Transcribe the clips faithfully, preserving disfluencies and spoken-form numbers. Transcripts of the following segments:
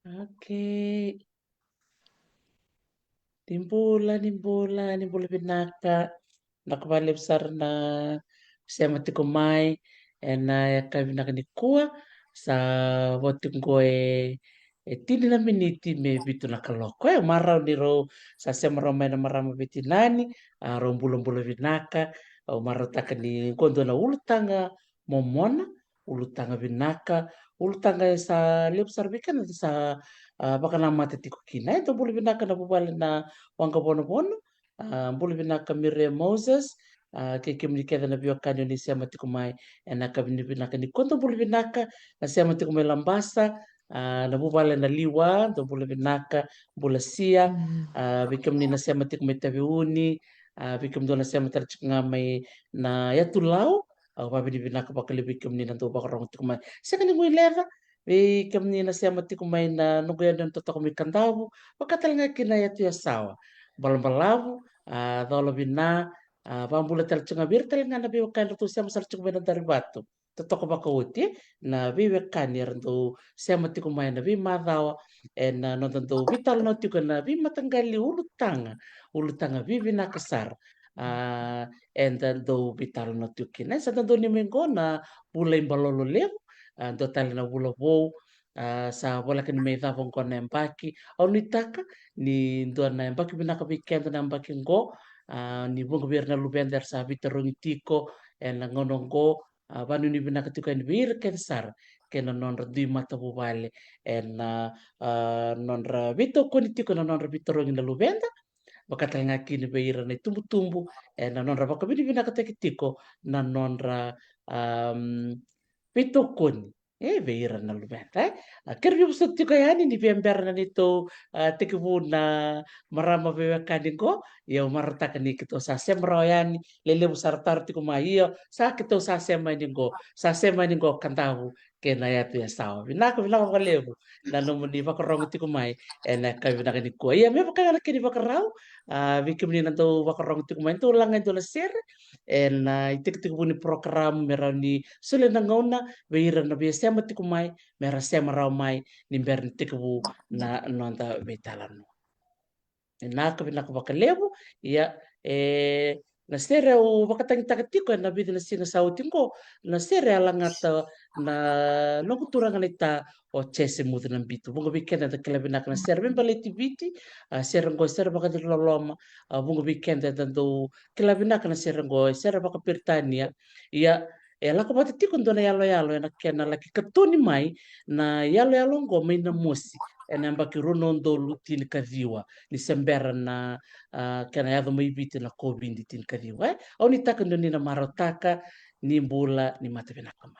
Okay. Ni bula, ni bula, ni bula vinaka. Vinaka vakalevu sara na sema tiko mai ena yakavi vinaka nikua. Sa vo tiko qo e, e tini na miniti me vitu na kaloko. E marau ni rau sa sema rau mai na marama veitinani, a, rau bulabula vinaka. Au marautaka ni qo dua na ulutaga momona, ulutaga vinaka, ulutaga e sa levu sara vei keda sa, a, vakanamata tiko kina. E dou bula vinaka na vuvale na Waqa Vonavono, a, bula vinaka Miria Moses, a, kei kemuni kece na veiwekani oni sema tiko mai ena yakavi vinaka nikua. Dou bula vinaka na sema tiko mai Labasa, a, na vuvale na Liwa, dou bula vinaka, bula sia, a, vei kemuni na sema tiko mai Taveuni, a, vei kemudou na sema tale tiko ga mai na yatu Lau, au vavinavinaka vakalevu vei kemuni na dou vakarogo tiko mai. Sega ni gui leca, vei kemuni na sema tiko mai na noqu yanuyanu totoka mai Kadavu, vaka tale ga kina yatu Yasawa, Balabalavu, a, Colovina, a, vabula tale tiko ga vei ira tale ga na veiwekani ratou sema sara tiko mai na Darivatu. Totoka vakaoti na veiwekani era dou sema tiko mai na veimacawa, ena noda dou veitalanoa tiko ena veimataqali ulutaga, ulutaga vivinaka sara. A, eda dou veitalanoa tiko kina. E sa dodonu ni mai qo na vula i balolo levu, a, dua tale na vula vou, a, sa voleka ni mai cava qo na yabaki. Au nuitaka ni dua na yabaki vinaka vei keda na yabaki qo, a, ni vuqa vei ira na luveda era sa veitarogi tiko ena gauna qo, a, vanuinui vinaka tiko yani vei ira kece sara kei na nodra dui matavuvale ena, a, nodra veitokoni tiko na nodra veitarogi na luveda, vaka tale ga kina vei ira na itubutubu ena nodra vakavinavinakataki tiko na nodra, am, veitokoni, e, vei ira na luveda, e. A, keirau vosoti tiko yani ni via bera na neitou, a, tekivu na marama veiwekani qo. Ia au marautaka ni keitou sa sema rawa yani, lelevu sara taro tiko mai, ia sa keitou sa sema yani qo, sa sema yani qo Kadavu kei na yatu Yasawa. Vinaka, vinaka vakalevu na nomuni vakarogo tiko mai ena yakavi vinaka nikua. Ia me vaka ga na kena ivakarau, a, vei kemuni na dau vakarogo tiko mai, dou laga e dua na sere ena itekitekivu ni porokaramu me rawa ni solia na gauna vei ira na via sema tiko mai me ra sema rawa mai ni bera ni tekivu na noda veitalanoa. Vinaka, vinaka vakalevu. Ia, e, na sere au vakatagitaka tiko ena vica na siga sa oti qo, na sere a lagata na noqu turaga naita o Jese Mucungabitu. Vuqa vei keda eda kila vinaka na sere me baleti Viti, a, sere qo e sere vakaciriloloma, a, vuqa vei keda eda dau kila vinaka na sere qo e sere vakaperitania. Ia, e lako vata tiko dua na yaloyalo ena kena laki katoni mai na yaloyalo oqo mai Namosi ena yabaki rua na udolu tinikaciwa, ni se bera na, a, kena yaco mai Viti na COVID tinikaciwa, e. Au nuitaka dua ni na marautaka. Ni bula, ni mata vinaka mai.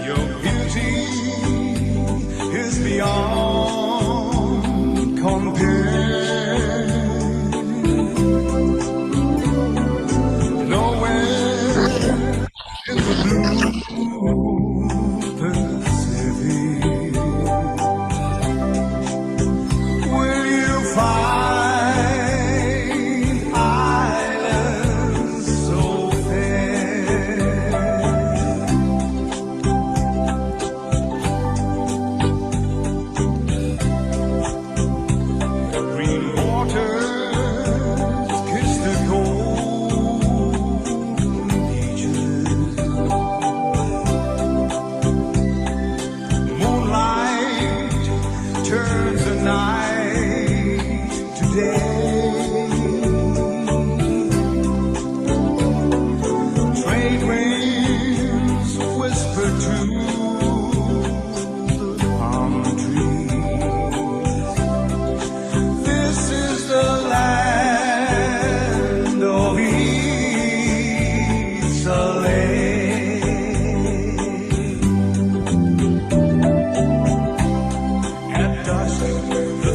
Your beauty is beyond compare. Nowhere in the blue Pacific will you find islands so fair. Green waters kiss the golden beaches. Moonlight turns the night today. Trade winds whisper to the palm trees. This is the land of East Soleil. At dusk, the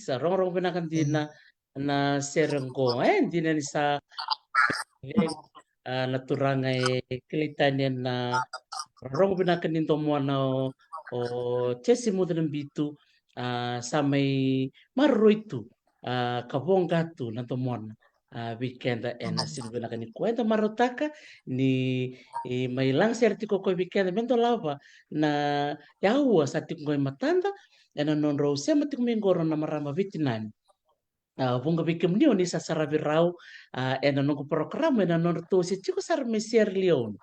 Sa rogorogo vinaka dina na sere qo, e dina ni sa, a, na turaga e kilai tani ena rorogo vinaka ni domona o, o Jesi Mucanabitu, a, sa mai maroroi tu, a, ka voqa tu na domona, a, vei keda ena siga vinaka nikua. Eda marautaka ni, e, mai laga sere tiko o koya vei keda me dolava na yaua sa tiko qo e matada, ena nodrau sema tiko mai qo na marama veitinani. A, vuqa vei kemuni o ni sa saravi rau, a, ena noqu porokaramu ena nodratou se tiko sara mai Sierra Leone,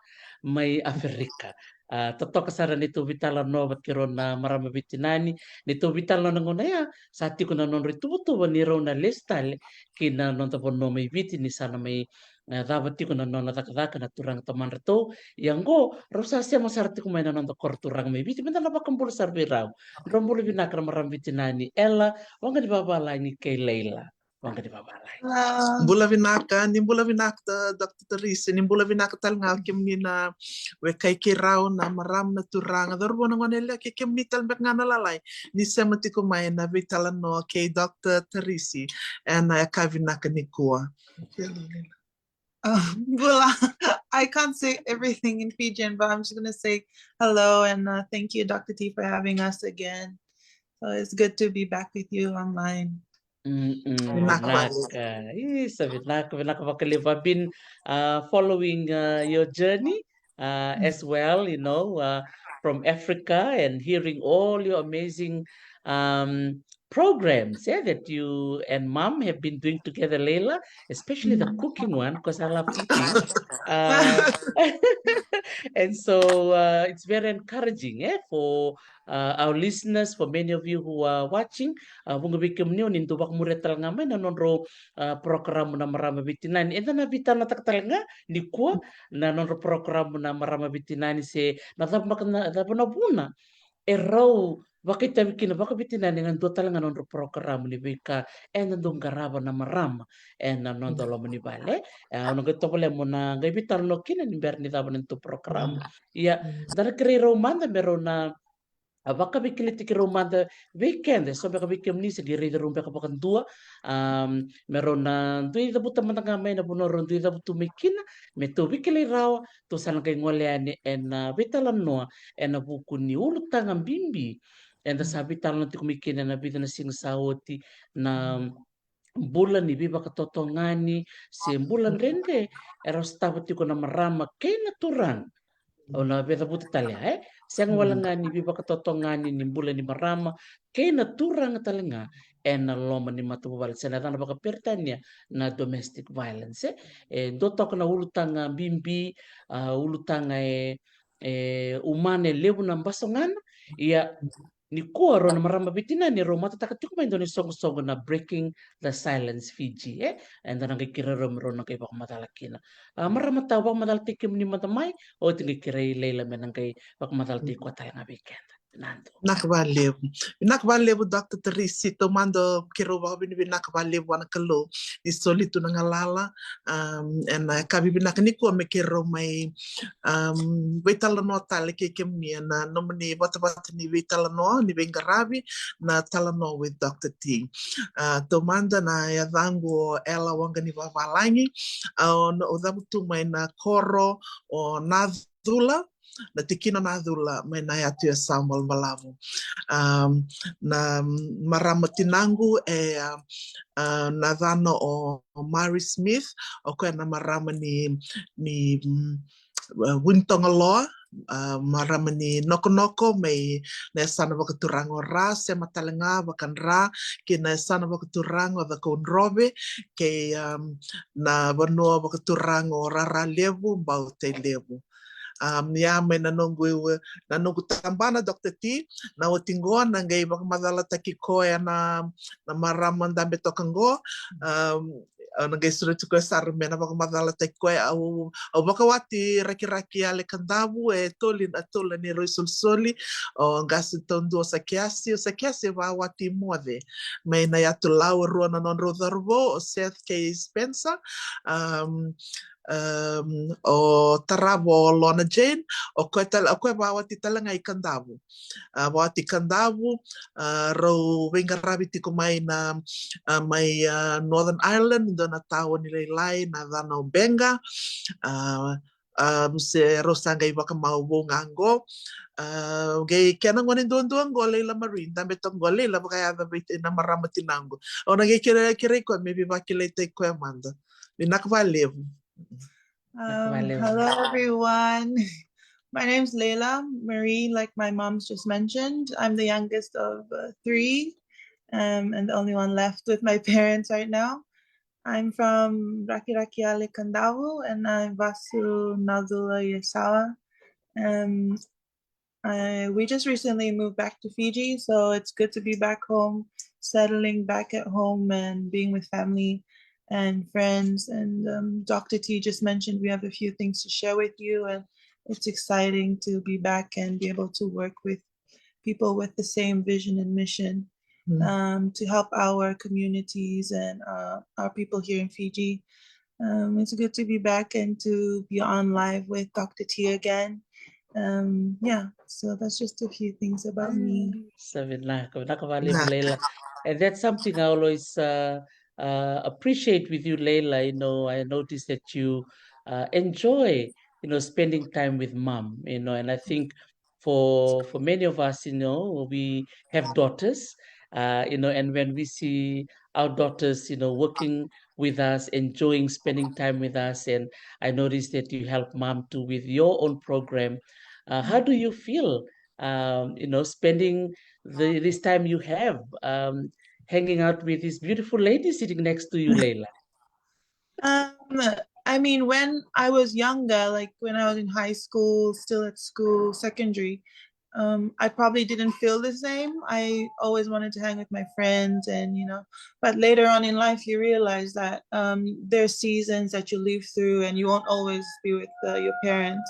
mai Aferika. A, totoka sara neitou veitalanoa vata kei rau na marama veitinani. Neitou veitalanoa na gauna ya sa tiko na nodrau ituvatuva ni rau na lesu tale ki na noda vanua mai Viti ni sa na mai, e, cava tiko na nona cakacaka na turaga tamadratou. Ia qo rau sa sema sara tiko mai na noda koro turaga mai Viti, meda na vakabula sara vei rau. Drau bula vinaka na marama veitinani Ela Waqanivavalagi kei Leila Waqanivavalagi. Bula vinaka, ni bula vinaka, Doctor Tarisi, ni bula vinaka tale ga kemuni na wekai keirau na marama na turaga, cauravou na goneyalewa kei kemuni tale beka ga na lalai ni sema tiko mai na veitalanoa kei Doctor Tarisi ena yakavi vinaka nikua. Uh, bula. I can't say everything in Fijian, but I'm just gonna say hello and, uh, thank you, Doctor T, for having us again. So it's good to be back with you online. Mm-mm, vinaka. Isa, vinaka, vinaka vakalevu. I've been, uh, following, uh, your journey, uh, as well, you know, uh, from Africa and hearing all your amazing, um, programs, yeah, that you and Mom have been doing together, Leila, especially the cooking one, because I love eating. Uh, and so, uh, it's very encouraging, eh, for, uh, our listeners, for many of you who are watching. Uh, vuqa vei kemuni o ni dau vakamuria tale ga mai na nodrau, uh, porokaramu na marama veitinani. Eda na veitalanoataka tale ga nikua na nodrau porokaramu na marama veitinani, se na cava maka na, cava na vuna e rau vakaitavi kina vakaveitinani ena dua tale ga na nodrau porokaramu ni veika eda dau qarava na marama ena noda loma ni vale. E, au na qai tovolea mo na qai veitalanoa kina ni bera ni cava na nodrau porokaramu. Ia, da na kerei rau mada me rau na, a, vakaveikilaitaki rau mada vei keda, so beka vei kemuni se qai raici rau beka vakadua, um, me rau na dui cavuta mada ga mai na vanua rau dui cavutu mai kina, me tou veikilai rawa, tou sa na qai gole yani ena, a, veitalanoa ena vuku ni ulutaga bibi eda sa veitalanoa tiko mai kina ena vica na siga sa oti, na bula ni veivakatotogani se bula dredre e rau sotava tiko na marama kei na turaga. Au na veicavuta tale, e sega wale ga ni veivakatotogani ni bula ni marama kei na turaga tale ga ena loma ni matavuvale, se na yacana vakaperitania na domestic violence, e. E dua toka na ulutaga bibi, a, ulutaga e, e umana e levu na basogana. Ia, nikua rau na marama veitinani rau matataka tiko mai e dua na isoqosoqo na Breaking the Silence Fiji, e. Eda na qai kerei rau me rau na qai vakamacala kina. A, marama, tou vakamacalataki kemuni mada mai, oti qai kerei Leila me na qai vakamacalataki koya tale ga vei keda. Vinaka vakalevu. Vinaka vakalevu, Doctor Tarisi, taumada keirau vakavinavinaka vakalevu vua na Kalou ni soli tu na galala, um, ena yakavi vinaka nikua me keirau mai, um, veitalanoa tale kei kemuni ena nomuni vatavata ni veitalanoa ni veiqaravi na Talanoa with Doctor T. A, taumada na yacaqu o Ela Waqanivavalagi, a, au cavutu mai na koro o Nacula, na tikina o Nacula, mai na yatu e Yasawa Valavalavu. Um, na marama tinaqu e, a, a, na yacana o Mari Smith, o koya na marama ni, ni, mm, Vunitogaloa, a, marama ni Nokonoko, mai na yasana vakaturaga o Ra, sema tale ga vakaDra, kei na yasana vakaturaga o Cakaudrove, kei, um, na vanua vakaturaga o Raralevu, Bautailevu. Um, ia mai na noqu, na noqu tabana, Doctor T, na oti qo na qai vakamacalataki koya na, na marama dabe toka qo. Um, Au na qai sureti koya sara me na vakamacalataki koya. Au, au vakawati Rakiraki Yale Kadavu e tolu na, tolu na neirau isolisoli. O qase taudua o Sakiasi, o Sakiasi e vakawati Moce mai na yatu Lau, e rua na nodrau cauravou, o Seth kei Spencer. Um, um, o tarava o Lona Jane, o koya tale, o koya vakawati tale ga i Kadavu. A, vakawati Kadavu, a, rau veiqaravi tiko mai na, a, mai, a, Northern Ireland, dua na taoni lailai, na yacana o Bega. A, a, se rau sa qai vakamau vou ga qo. A, qai kena gone duadua qo, Leila Marie, dabe toka qo, Leila, vakayaca vei na marama tinaqu. Au na qai kerei, kerei koya me veivakakilaitaki koya mada. Vinaka vakalevu. Um, hello, everyone. My name's Leila Marie, like my mom's just mentioned. I'm the youngest of uh, three, um, and the only one left with my parents right now. I'm from Rakiraki Ale Kadavu, and I'm Vasu Nadula Yasawa. Um, I, we just recently moved back to Fiji, so it's good to be back home, settling back at home and being with family and friends. And um, Doctor T just mentioned we have a few things to share with you, and it's exciting to be back and be able to work with people with the same vision and mission um, to help our communities and uh, our people here in Fiji. Um, it's good to be back and to be on live with Doctor T again. Um, yeah, so that's just a few things about me. Sa vinaka, vinaka vakalevu, Leila. And that's something I always uh, uh, appreciate with you, Leila. You know, I notice that you uh, enjoy, you know, spending time with mom, you know, and I think for for many of us, you know, we have daughters, uh, you know, and when we see our daughters, you know, working with us, enjoying spending time with us, and I noticed that you help mom too with your own program. Uh, how do you feel, um, you know, spending the, this time you have um, hanging out with this beautiful lady sitting next to you, Leila? Um, I mean, when I was younger, like when I was in high school, still at school, secondary, um, I probably didn't feel the same. I always wanted to hang with my friends, and you know, but later on in life, you realize that um, there's seasons that you live through, and you won't always be with uh, your parents.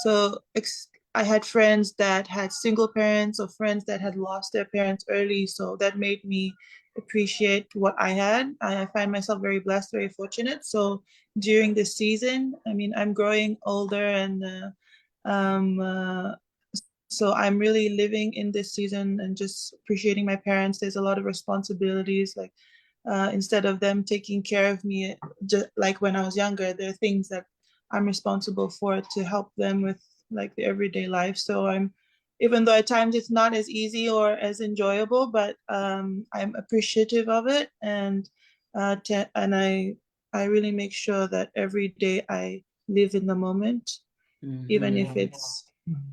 So ex- I had friends that had single parents or friends that had lost their parents early. So that made me appreciate what I had. I find myself very blessed, very fortunate. So during this season, I mean, I'm growing older, and uh, um, uh, so I'm really living in this season and just appreciating my parents. There's a lot of responsibilities, like uh, instead of them taking care of me just like when I was younger, there are things that I'm responsible for to help them with like the everyday life. So I'm, even though at times it's not as easy or as enjoyable, but um, I'm appreciative of it, and uh, te- and I I really make sure that every day I live in the moment, even if it's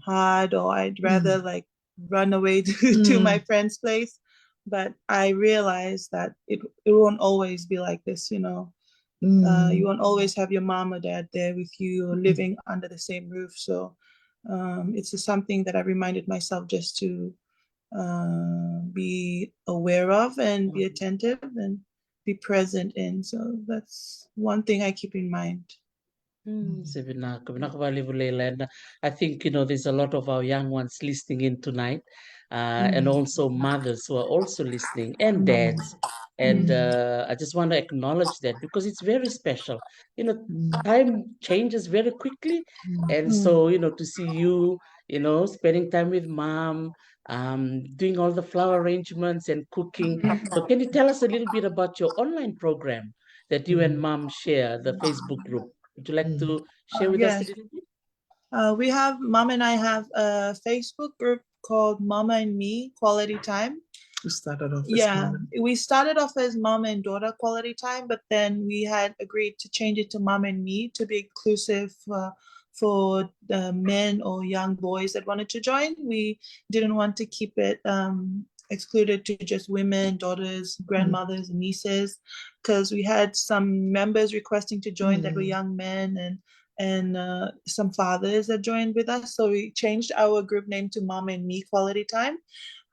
hard or I'd rather like run away to, to my friend's place. But I realize that it it won't always be like this, you know. Uh, you won't always have your mom or dad there with you or living under the same roof. So um, it's just something that I reminded myself just to uh, be aware of and be attentive and be present in. So that's one thing I keep in mind. Mm, se vinaka, vinaka vakalevu, Leila. And uh, I think, you know, there's a lot of our young ones listening in tonight, uh, and also mothers who are also listening, and dads. And uh, I just want to acknowledge that because it's very special. You know, time changes very quickly. And so, you know, to see you, you know, spending time with mom, um, doing all the flower arrangements and cooking. So can you tell us a little bit about your online program that you and mom share, the Facebook group? Would you like to share with us a little bit? Uh, we have, mom and I have a Facebook group called Mama and Me Quality Time. We started off as yeah, mom and we started off as mom and daughter quality time, but then we had agreed to change it to mom and me to be inclusive uh, for the men or young boys that wanted to join. We didn't want to keep it um, excluded to just women, daughters, grandmothers, and nieces, because we had some members requesting to join that were young men and and uh, some fathers that joined with us. So we changed our group name to Mom and Me Quality Time.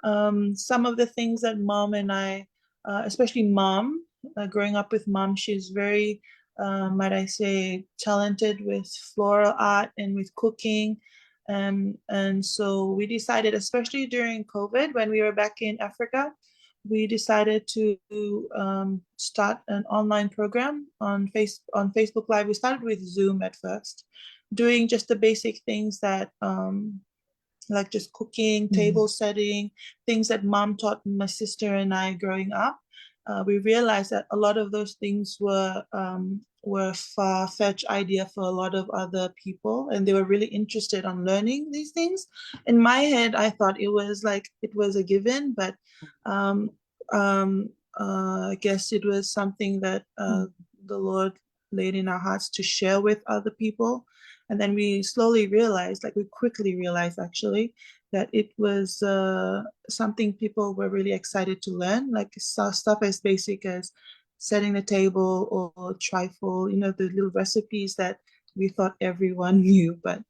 Um, some of the things that mom and I, uh, especially mom, uh, growing up with mom, she's very, uh, might I say, talented with floral art and with cooking. Um, and so we decided, especially during COVID, when we were back in Africa, we decided to, um, start an online program on Face on Facebook Live. We started with Zoom at first, doing just the basic things that, um, like just cooking, table setting, things that mom taught my sister and I growing up. Uh, we realized that a lot of those things were, um, were far-fetched idea for a lot of other people, and they were really interested on learning these things. In my head, I thought it was like, it was a given, but, um, um, uh, I guess it was something that, uh, the Lord laid in our hearts to share with other people. And then we slowly realized, like, we quickly realized actually, that it was, uh, something people were really excited to learn, like, so stuff as basic as setting the table or trifle, you know, the little recipes that we thought everyone knew. But,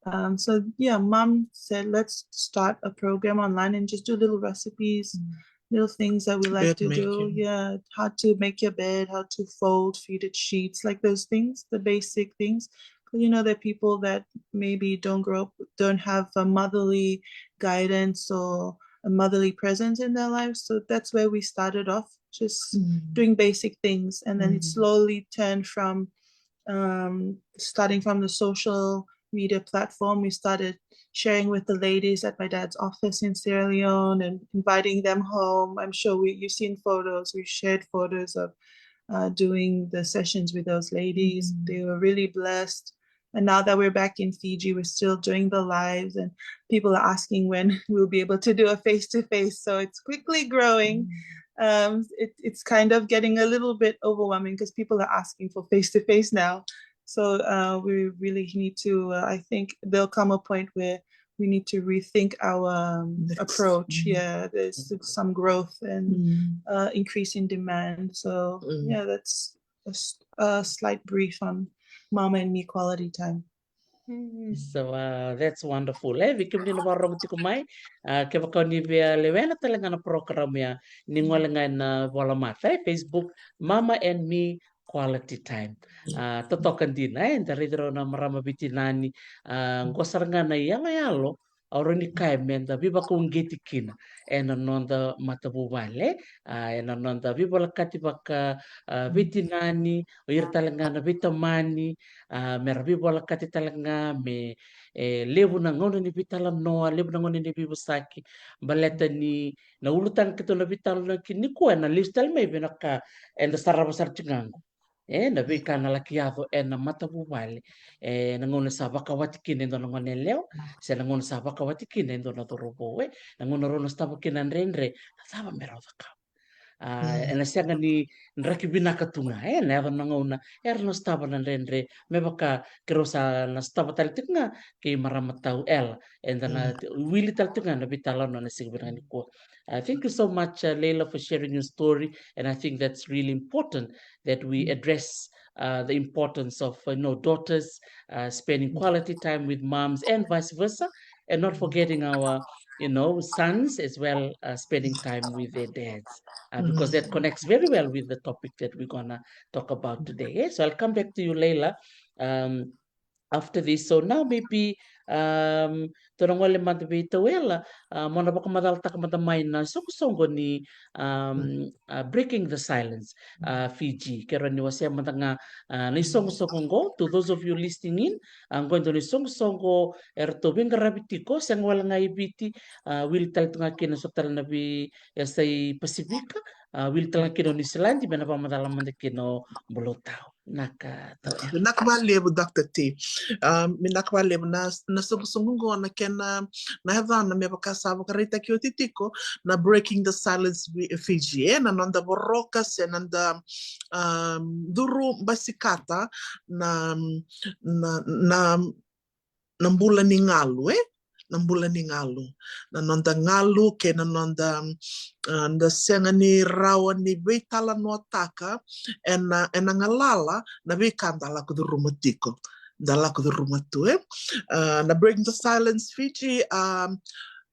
um, so yeah, mom said, "Let's start a program online and just do little recipes, little things that we like to do." Yeah, how to make your bed, how to fold, fitted sheets, like those things, the basic things. 'Cause, you know, there are people that maybe don't grow up, don't have a motherly guidance or a motherly presence in their lives. So that's where we started off, just doing basic things. And then it slowly turned from, um, starting from the social media platform, we started sharing with the ladies at my dad's office in Sierra Leone and inviting them home. I'm sure we, you've seen photos. We shared photos of, uh, doing the sessions with those ladies. They were really blessed. And now that we're back in Fiji, we're still doing the lives, and people are asking when we'll be able to do a face-to-face. So it's quickly growing. Um, it, it's kind of getting a little bit overwhelming because people are asking for face-to-face now. So, uh, we really need to, uh, I think there'll come a point where we need to rethink our, um, approach. Yeah, there's some growth and, uh, increase in demand. So, yeah, that's a, s- a slight brief on mama and me quality time. So, uh, that's wonderful. E, vei kemuni na vakarorogo tiko mai, uh, kevaka o ni via lewena tale ga na program ya, ni gole ga ena volamata, e, Facebook, Mama and Me Quality Time. Uh, totoka dina, e, da raici rau na marama veitinani, uh, qo sara ga na iyaloyalo au rawa ni kaya me da veivakauqeti kina ena noda matavuvale, a, ena noda veivolekati vaka, a, veitinani, o ira tale ga na veitamani, a, me ra veivolekati tale ga me, e, levu na gauna ni veitalanoa, levu na gauna ni veivosaki, baleta ni na ulutaga keitou na veitalanoa kina nikua ena lesu tale mai vei na ka eda sarava sara tiko ga qo. E, na veika na laki yaco ena matavuvale, e, na gauna sa vakawati kina e dua na gone yalewa, se na gauna sa vakawati kina e dua na cauravou, e, na gauna rau na sotava kina na dredre, na cava me rau cakava. A, ena sega ni draki vinaka tu ga, e, na yaco na gauna era na sotava na dredre, me vaka keirau sa na sotava tale tiko ga kei marama tau Ela, eda na wili tale tiko ga na veitalanoa na siga vinaka nikua. Uh, thank you so much, uh, Leila, for sharing your story. And I think that's really important that we address, uh, the importance of, uh, you know, daughters, uh, spending quality time with moms and vice versa, and not forgetting our, you know, sons as well, uh, spending time with their dads, uh, because that connects very well with the topic that we're gonna talk about today. Yeah? So I'll come back to you, Leila. Um, after this. So now maybe, um, tou na gole mada vei Tauela, uh, mo na vakamacalataka mada mai na soqosoqo ni, um, uh, Breaking the Silence, uh, Fiji. Keirau ni wasea mada ga, uh, na isoqosoqo qo, to those of you listening in, uh, qo e dua na isoqosoqo eratou veiqaravi tiko, sega wale ga i Viti, uh, wili tale tu ga kina so tale na veiyasai Pasifika, uh, wili tale ga kina o Niusiladi, me na vakamacala mada kina o Bulutau. Naka, Tauela. Naka vakalevu, Doctor T. Um, me naka vakalevu na, na soqosoqo qo na kena, na yacana me vaka sa vakaraitaki oti tiko na Breaking the Silence Fi-, Fiji, e, na noda voroka se na noda, um, curu basikata na, na, na na bula ni galu, e? Na bula ni galu. Na noda galu kei na noda, ah, da sega ni rawa ni veitalanoataka ena, ena galala na veika da lako curuma tiko. Da lako curuma tu, e? Ah, na Breaking the Silence Fiji, ah,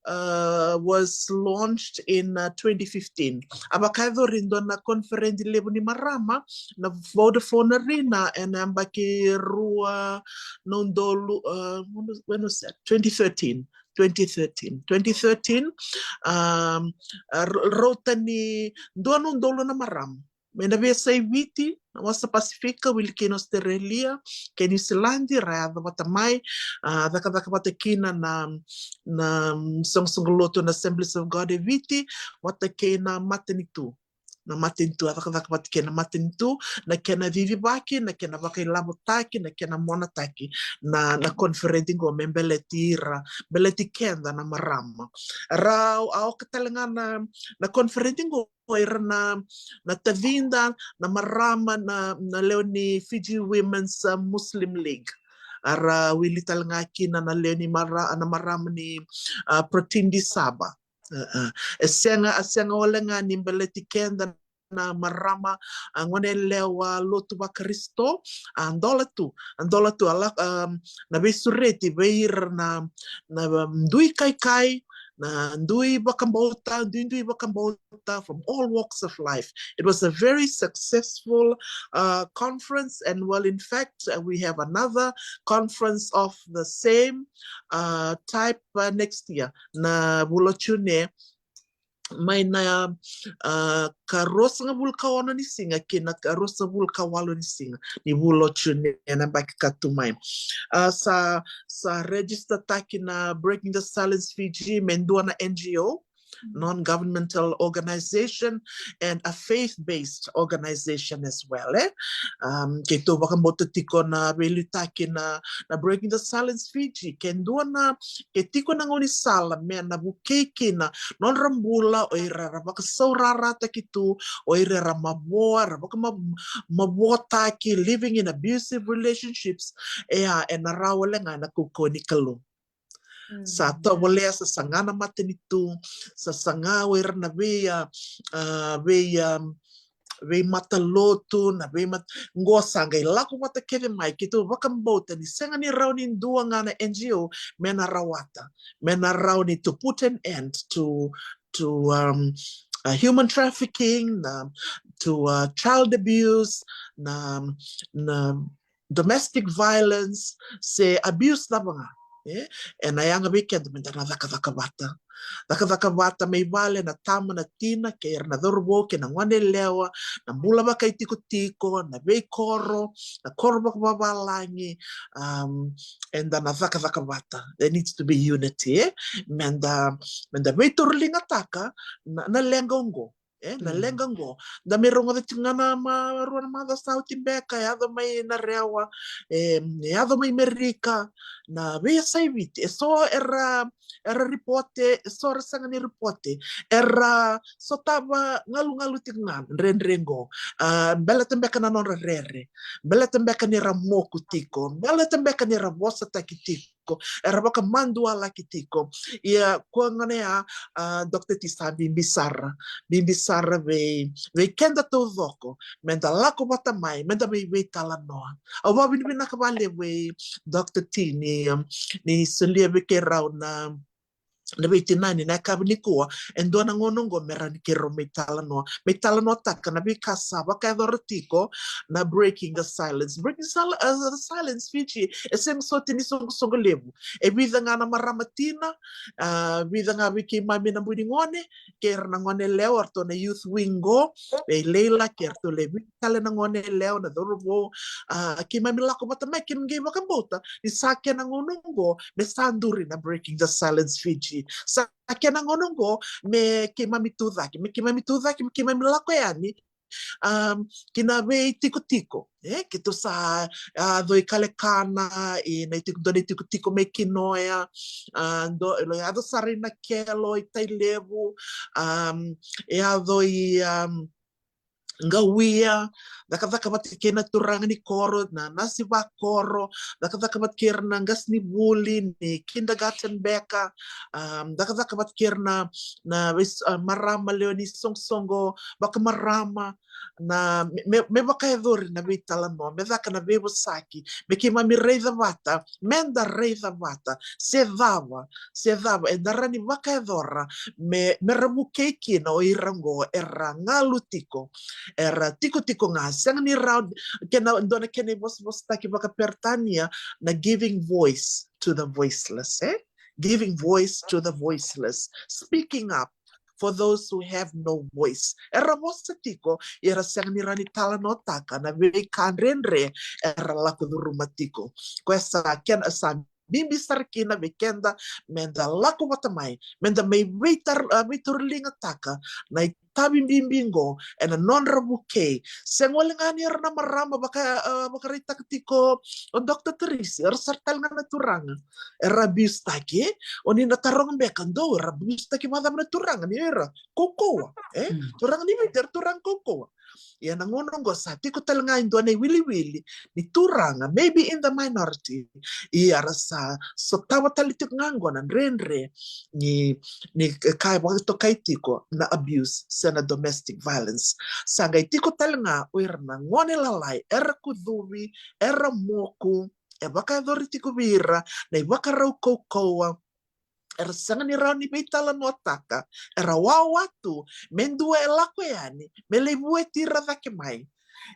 uh, was launched in uh, twenty fifteen. A vakayacori e dua na koniferedi levu ni marama na Vodafone Arena ena yabaki rua na udolu, uh, when was, when was that? twenty thirteen. twenty thirteen. twenty thirteen, um, uh, rauta ni dua na udolu na marama mai na veiyasai Viti, na wasa Pasifika, wili kina Australia kei Niusiladi, ra yaco vata mai, a, cakacaka vata kina na, na soqosoqo lotu na Assemblies of God e Viti, vata kei na matanitu. Na matanitu, a cakacaka vata kei na matanitu, na kena cicivaki, na kena vakailavotaki, na kena monataki na, na koniferedi qo me baleti ira, baleti keda na marama. Ra, a oka tale ga na, na koniferedi qo o ira na, na tacida na marama na, na lewe ni Fiji Women's, uh, Muslim League. A ra wili tale ga kina na lewe ni mara-, na marama ni, uh, Protindi Saba. Uh, uh. E sega, a sega wale ga ni baleti keda na marama, a, gone yalewa lotu vaKarisito, a, dola tu, a, dola tu, a la, um, na veisureti vei ira na, na, um, dui kaikai, na dui vakabauta, duidui vakabauta from all walks of life. It was a very successful, uh, conference, and well, in fact, uh, we have another conference of the same, uh, type, uh, next year, na vula o June, mai na, uh, ka ruasagavulu ka ono ni siga ki na ka ruasagavulu ka walu ni siga ni vula o June ena yabaki ka tu mai. Uh, sa, sa register taki na Breaking the Silence Fiji me dua na N G O, non-governmental organization, and a faith-based organization as well, eh? Um, keitou vakabauta tiko na veiliutaki na, na Breaking the Silence Fiji, ke dua na, ke tiko na gaunisala me na vukei kina nodra bula o ira era vakasaurarataki tu, o ira era mavoa, era vakamavoataki, living in abusive relationships. E a, ena rawa wale ga na kaukauwa ni Kalou. Sa tovolea, sa saga na matanitu, sa saga o ira na vei, a, a, vei, a, veimatalotu, na veimat-, qo sa qai lako vata kece mai, keitou vakabauta ni sega ni rawa ni dua ga na N G O me na rawata, me na rawa ni to put an end to, to, um, uh, human trafficking, na, to, uh, child abuse, na, na domestic violence, se abuse cava ga. E, ena yaga vei keda me da na cakacaka vata. Cakacaka vata mai vale na tama, na tina, kei ira na cauravou, kei na gone yalewa, na bula vakaitikotiko, na veikoro, na koro vakavavalagi, um, eda na cakacaka vata. There needs to be unity, e? Me da, me da veitauriligataka na, na leqa oqo. E, na leqa oqo. Da mai rogoca tiko ga na ma-, rua na macawa sa oti beka, e yaco mai Narewa, e, e yaco mai Merika, na veiyasai Viti. E so era, era ripote, e so era sega ni ripote. Era sotava galugalu tiko ga, dredre qo. A, baleta beka na nodra rere. Baleta beka ni ra moku tiko. Baleta beka ni ra vosataki tiko. Era vakamadualaki tiko. Ia, kua gona ya, a, Doctor T, sa bibi sara. Bibi sara vei, vei keda taucoko. Me da lako vata mai, me da mai veitalanoa. Au vakavinavinaka vakalevu vei Doctor T ni, um, ni solia vei keirau na, na veitinani na yakavi nikua. E dua na gauna oqo me rawa ni keirau mai talanoa. Mai talanoataka na veika sa vakayacora tiko na Breaking the Silence. Breaking Sil-, uh, the Silence Fiji, e sega soti ni soqosoqo levu. E vica ga na marama tina, a, vica ga vei keimami na bui ni gone, kei ira na gone yalewa, eratou na youth wing qo, vei Leila, kei iratou lewe vitu tale na gone yalewa, na cauravou, a, keimami lako vata mai, keimami qai vakabauta ni sa kena gauna oqo me sa duri na Breaking the Silence Fiji. Sa kena gauna oqo me keimami tucake, me keimami tucake, me keimami lako yani, um, ki na veitikotiko. E, keitou sa, a, yaco i Kalekana, i na itiko, dua na itikotiko mai Kinoya, a, dua, yaco sara i Nakelo, i Tailevu, um, yaco i, um, qawia, cakacaka vata kei na turaga ni koro, na nasi vakoro, cakacaka vata kei ira na qasenivuli ni kindergarten beka, um, cakacaka vata kei ira na, na veis-, uh, marama lewe ni soqosoqo vakamarama, na me, me, me vakayacori na veitalanoa, me caka na veivosaki, me keimami raica vata, me da raica vata se cava, se cava eda rawa ni vakayacora me, me ra vukei kina o ira oqo era galu tiko, era tikotiko ga, sega ni rawa. Kena dua na kena ivosavosataki vakaperitania na giving voice to the voiceless, e? Giving voice to the voiceless, speaking up for those who have no voice. Era vosa tiko, ia era sega ni rawa ni talanoataka na veika dredre era lako curuma tiko. Koya sa kena sa bibi sara kina vei keda, me da lako vata mai, me da mai veitar-, a, veitauriligataka na itavi bibi qo ena nodra vukei. Sega wale ga ni era na marama vaka, a, vakaraitaka tiko o Doctor Teresi, era sara tale ga na turaga era abuse taki, e? O ni na taroga beka, dou era abuse taki vakacava na turaga ni era kaukauwa, e? Mm. Turaga ni Viti era turaga kaukauwa. Ia na gauna oqo sa tiko tale ga e dua na iwiliwili ni turaga, maybe in the minority. Ia ra sa sotava tale tiko ga oqo na dredre ni, ni ka e vakatokai tiko na abuse se na domestic violence. Sa qai tiko tale ga o ira na gone lalai era kucuvi, era moku, e vakayacori tiko vei ira na ivakarau kaukauwa, era sega ni rawa ni veitalanoataka, era wawa tu me dua e lako yani me lai vueti ira cake mai.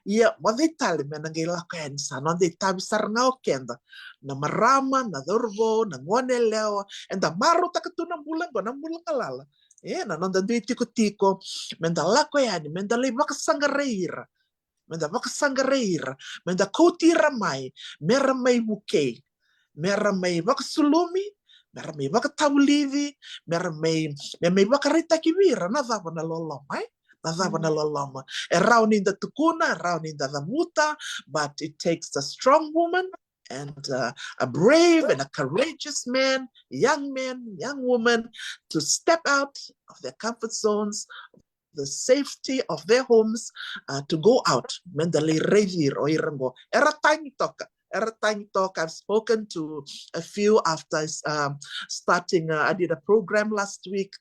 Ia, moce tale me na qai lako yani, sa noda itavi sara ga o keda na marama, na cauravou, na gone yalewa, eda marautaka tu na bula qo, na bula galala. E, na noda dui tikotiko, me da lako yani, me da lai vakasaqarai ira, me da vakasaqarai ira, me da kauti ira mai, me ra mai vukei, me ra mai vakasulumi, me ra mai vakatavulici, me ra mai, me mai vakaraitaki vei ira na cava na loloma, e? Na cava na loloma. E rawa ni da tukuna, e rawa ni da cavuta, but it takes a strong woman and, uh, a brave and a courageous man, young man, young woman, to step out of their comfort zones, the safety of their homes, uh, to go out. Me da lai raici ira o ira qo. Era tagi toka. Era tagi toka. I've spoken to a few after, um, starting, uh, I did a program last week.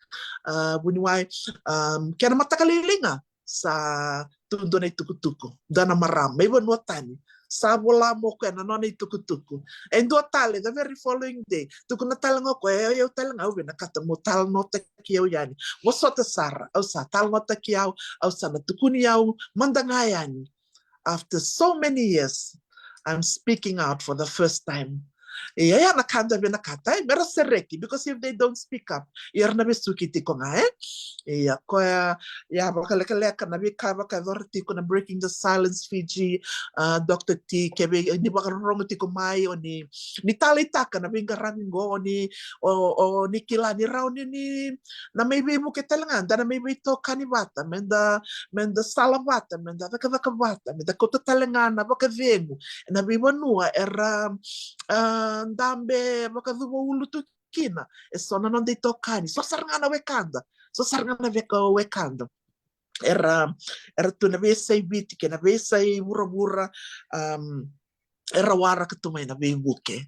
Uh, vuniwai, um, kena mataka lailai ga sa tu dua na itukutuku, dua na marama mai vanua tani. Sa vola mo koya na nona itukutuku. E dua tale, the very following day, tukuna tale ga o koya, e, o yau tale ga au vinakata mo talanoataki au yani. Vosota sara, au sa talanoataki au, au sa na tukuni au mada ga yani. After so many years, I'm speaking out for the first time. Ia, ia na ka da vinakata, e, me ra sereki, because if they don't speak up, ia era na vesuki tiko ga, e? Ia, koya, ia, vakalekaleka na veika vakayacora tiko na Breaking the Silence Fiji, uh, Doctor T, kevei ni vakarorogo tiko mai, o ni, ni taleitaka na veiqaravi qo, o ni, o, o ni kila ni rawa ni, ni na mai veivuke tale ga, da na mai veitokani vata, me da, me da sala vata, me da cakacaka vata, me da kauta tale ga na vakacegu ena veivanua era, ah, dabe vakacuva ulu tu kina e so na noda itokani, so sara ga na wekada, so sara ga na veka wekada. Era, era tu na veiyasai Viti kei na veiyasai vuravura, um, era waraka tu mai na veivuke.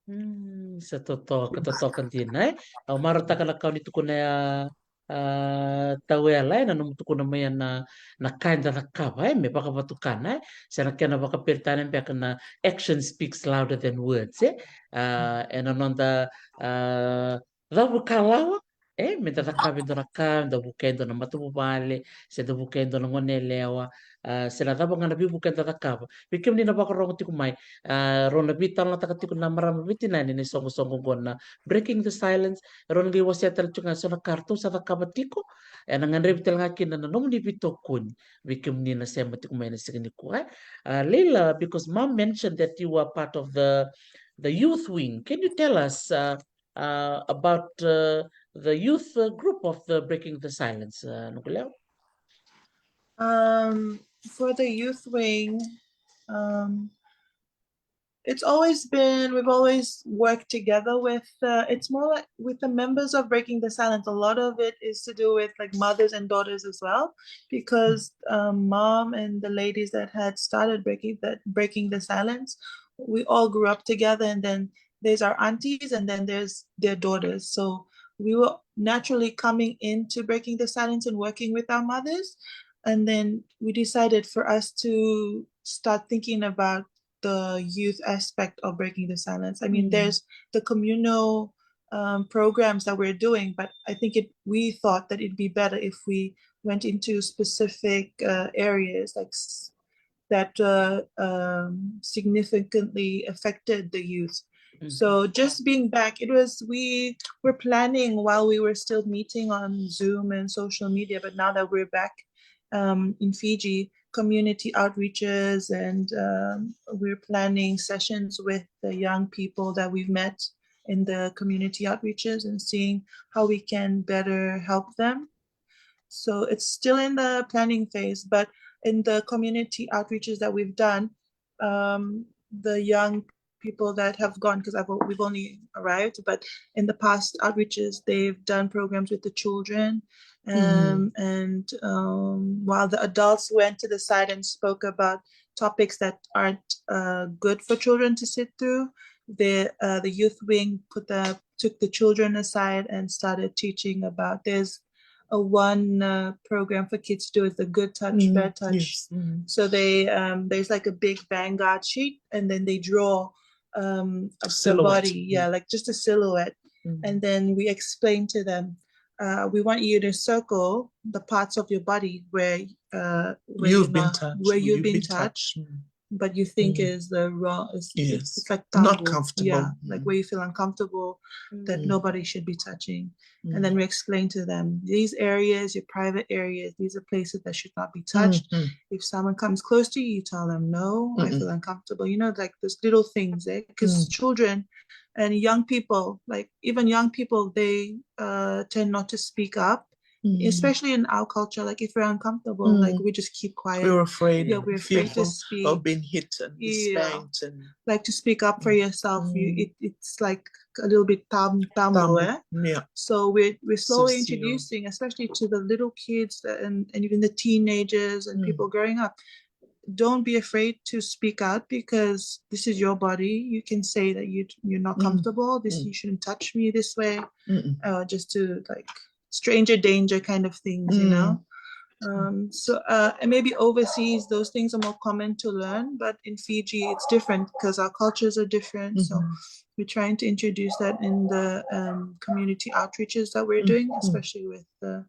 Mm, sa totoka, totoka dina, e? Au marautaka na ka o ni tukuna ya, a, Tauela, e, na nomu tukuna mai ya na, na ka eda cakava, e, me vakavatukana, e? Se na kena vakaperitania beka na action speaks louder than words, e? A, e na noda, a, cavukalawa, e, me da cakava e dua na ka, da vukea e dua na matavuvale, se da vukea e dua na gone yalewa, a, se na cava ga na veivuke eda cakava. Vei kemuni na vakarogo tiko mai, a, rau na veitalanoataka tiko na marama veitinani ni soqosoqo qo na Breaking the Silence, rau na qai wasea tale tiko ga so na ka ratou sa cakava tiko, e na gadrevi tale ga kina na nomuni veitokoni, vei kemuni na sema tiko mai na siga nikua, e. A, Leila, because Mom mentioned that you are part of the, the youth wing, can you tell us, uh, uh, about, uh, the youth, uh, group of the Breaking the Silence, uh, Nukulewa? Um, for the youth wing, um, it's always been, we've always worked together with, uh, it's more like with the members of Breaking the Silence. A lot of it is to do with, like, mothers and daughters as well, because, um, mom and the ladies that had started Breaking the, Breaking the Silence, we all grew up together, and then there's our aunties, and then there's their daughters. So we were naturally coming into Breaking the Silence and working with our mothers. And then we decided for us to start thinking about the youth aspect of Breaking the Silence. I mean, there's the communal, um, programs that we're doing, but I think it, we thought that it'd be better if we went into specific, uh, areas, like, s-, that, uh, um, significantly affected the youth. So just being back, it was, we were planning while we were still meeting on Zoom and social media, but now that we're back, um, in Fiji, community outreaches, and, um, we're planning sessions with the young people that we've met in the community outreaches and seeing how we can better help them. So it's still in the planning phase, but in the community outreaches that we've done, um, the young people that have gone, because I've o- we've only arrived, but in the past outreaches they've done programs with the children, um, and, um, while the adults went to the side and spoke about topics that aren't, uh, good for children to sit through, the, uh, the youth wing put the took the children aside and started teaching about, there's a one, uh, program for kids to do is the Good Touch, Bad Touch. So they, um, there's, like, a big Vanguard sheet, and then they draw, um, a, a body, yeah, like, just a silhouette. And then we explain to them, uh, we want you to circle the parts of your body where, uh, where you've been touched, but you think is the wrong, it's, it's like not comfortable, yeah, like, where you feel uncomfortable, that nobody should be touching. And then we explain to them, these areas, your private areas, these are places that should not be touched. If someone comes close to you, you tell them, no, I feel uncomfortable. You know, like, those little things, eh? Because children and young people, like, even young people, they, uh, tend not to speak up, especially in our culture. Like, if we're uncomfortable, like, we just keep quiet. We're afraid, yeah, we're afraid to speak, of being hit and spanked, and like, to speak up for yourself. You, it, it's like a little bit tam tabu, eh? Yeah. So we're we're slowly introducing, especially to the little kids, uh, and and even the teenagers and people growing up. Don't be afraid to speak out, because this is your body. You can say that you you're not comfortable. This, you shouldn't touch me this way. Uh, just to, like, stranger danger kind of things, you know. Um, so, uh, and maybe overseas those things are more common to learn, but in Fiji it's different because our cultures are different. So we're trying to introduce that in the, um, community outreaches that we're doing, especially with the,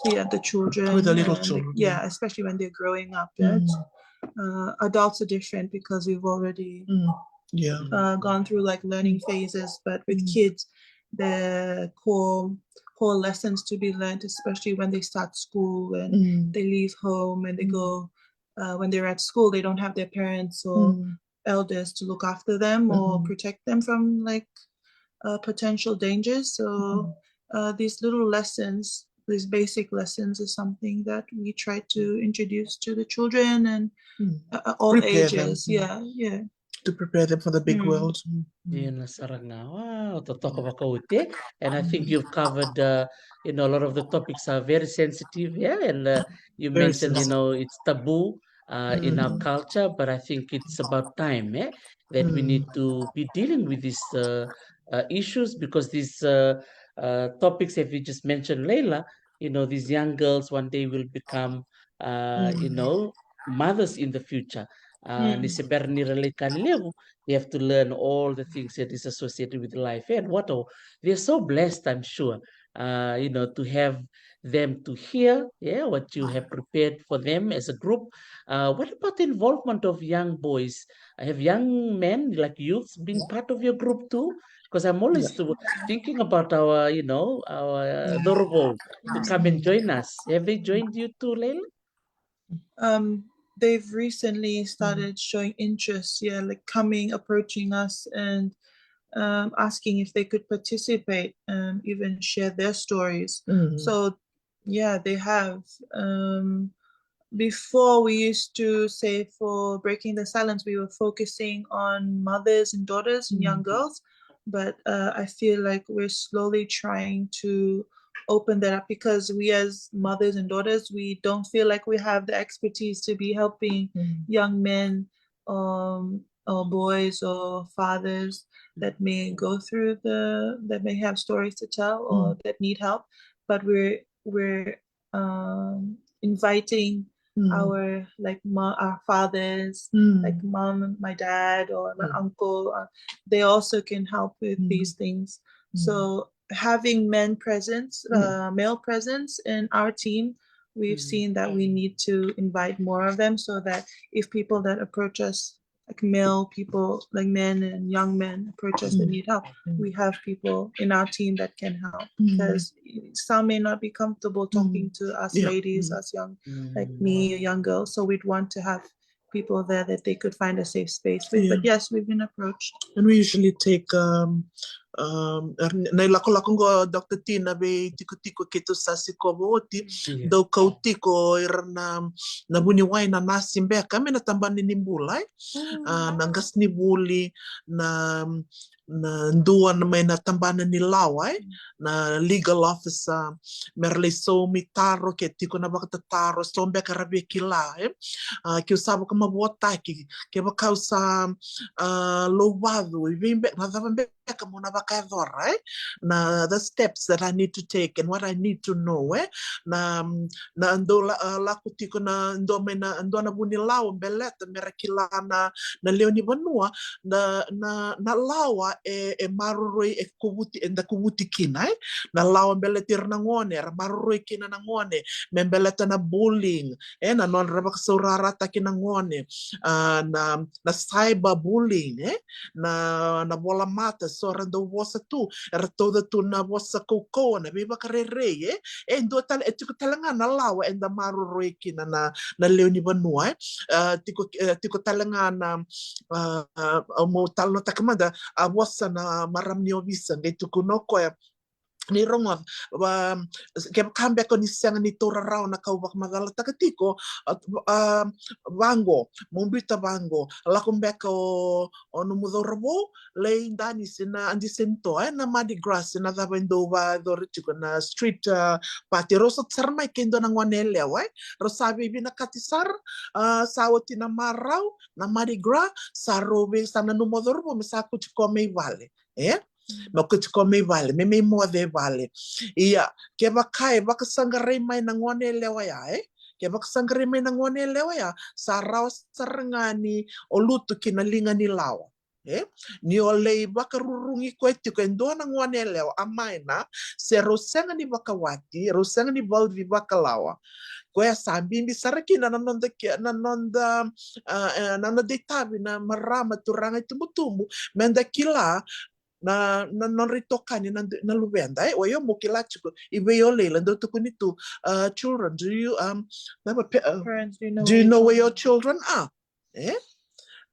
so yeah, the children, with the little children, yeah, especially when they're growing up. That, uh, adults are different because we've already, yeah, uh, gone through, like, learning phases, but with kids, the core core lessons to be learned, especially when they start school and they leave home and they go, uh, when they're at school, they don't have their parents or elders to look after them or protect them from, like, uh, potential dangers. So, uh, these little lessons, these basic lessons, is something that we try to introduce to the children and, uh, uh, all ages. Yeah, yeah. To prepare them for the big world. Dina sara ga. Wow, totoka vakaoti. And I think you've covered, uh, you know, a lot of the topics are very sensitive, yeah, and, uh, you mentioned, you know, it's taboo, uh, in our culture, but I think it's about time, eh, that we need to be dealing with these, uh, uh, issues, because these, uh, uh, topics that we just mentioned, Leila, you know, these young girls one day will become, uh, you know, mothers in the future. Uh, ni se bera ni ra lai ka lelevu, they have to learn all the things that is associated with life. And what a, they're so blessed, I'm sure, uh, you know, to have them to hear, yeah, what you have prepared for them as a group. Uh, what about the involvement of young boys? Have young men, like youths, been part of your group too? Because I'm always thinking about our, you know, our, uh, cauravou to come and join us. Have they joined you too, Leila? Um, they've recently started showing interest, yeah, like, coming, approaching us, and, um, asking if they could participate, um, even share their stories. So, yeah, they have. Um, before we used to say for breaking the silence, we were focusing on mothers and daughters and young girls. But uh, I feel like we're slowly trying to open that up because we as mothers and daughters, we don't feel like we have the expertise to be helping young men um, or boys or fathers that may go through the, that may have stories to tell or that need help. But we're, we're um, inviting our, like, mo- our fathers, like mom, my dad, or my uncle. Uh, they also can help with these things. So having men presence, uh, male presence in our team, we've seen that we need to invite more of them so that if people that approach us, like male people, like men and young men approach us that need help, we have people in our team that can help because some may not be comfortable talking to us ladies, us young, like me, young girls. So we'd want to have people there that they could find a safe space with. But yes, we've been approached. And we usually take um, um, er, na ilakolako qo, Doctor Tina, vei tikotiko keitou sa sikova oti, dau kau tiko ira na, na vuniwai, na nasi beka me na tabana ni bula, e? Ah, na qasenivuli, na, na dua na mai na tabana ni lawa, e? Na legal officer, me ra lai saumi taro ke tiko na vakatataro, so beka ra via kila, e? Ah, keu sa vakamavoataki, kevaka au sa ah, lovacu, i vei beka, na cava beka meu na vakayacora, e? Na the steps that I need to take and what I need to know, e? Na, na dou la, ah, lako tiko na dua mai na, dua na vunilawa, baleta me ra kila na, na lewe ni vanua, na, na, na lawa e, e maroroi, e kovuti, eda kovuti kina, e? Na lawa baleti ira na gone, era maroroi kina na gone, me baleta na bullying, e? Na nodra vakasaurarataki na gone, ah, na, na cyber bullying, e? Na, na vola mata, so era dau vosa tu, era tauca tu na vosa kaukauwa, na veivakarerei, e? E dua tale, e tiko tale ga na lawa eda maroroi kina na, na lewe ni vanua, e? Ah, tiko, eh, tiko tale ga na, ah, ah, au mo talanoataka mada, a vosa na marama ni ovisa, qai tukuna o koya, ni rogoca, va, kevaka beka ni sega ni taura rawa na ka au vakamacalataka tiko, ah, ah, vaqo, mo biuta vaqo, lako beka o, o nomu cauravou, lai danisi na Aunty Sento, e, na Mardi Gras, na cava e dau vakayacori tiko na street, ah, party. Rau sota sara mai kei dua na gone yalewa, e, rau sa veivinakati sara, ah, sa oti na marau, na Mardi Gras, sa rau vei, sa nanuma o cauravou me sa kauti koya mai vale, e? Me kauti koya mai vale, me mai moce e vale. Ia, kevaka e vakasaqarai mai na gone yalewa ya, e? Ke vakasaqarai mai na gone yalewa ya, sa rawa sara ga ni o lutu ki na liga ni lawa, e? Ni o lai vakarurugi koya tiko e dua na gone yalewa, a minor, se rau sega ni vakawati, rau sega ni vauci vakalawa. Koya sa bibi sara kina na noda ke-, na noda, ah, eh, na noda itavi na marama, turaga, itubutubu, meda kila na, na nodra itokani na, na luveda, e? O yau mo kila tiko, i vei o Leila, dau tukuni tu, ah, children, do you, um, have a pa-, uh, parents, do you know do you where know your where your children are? E?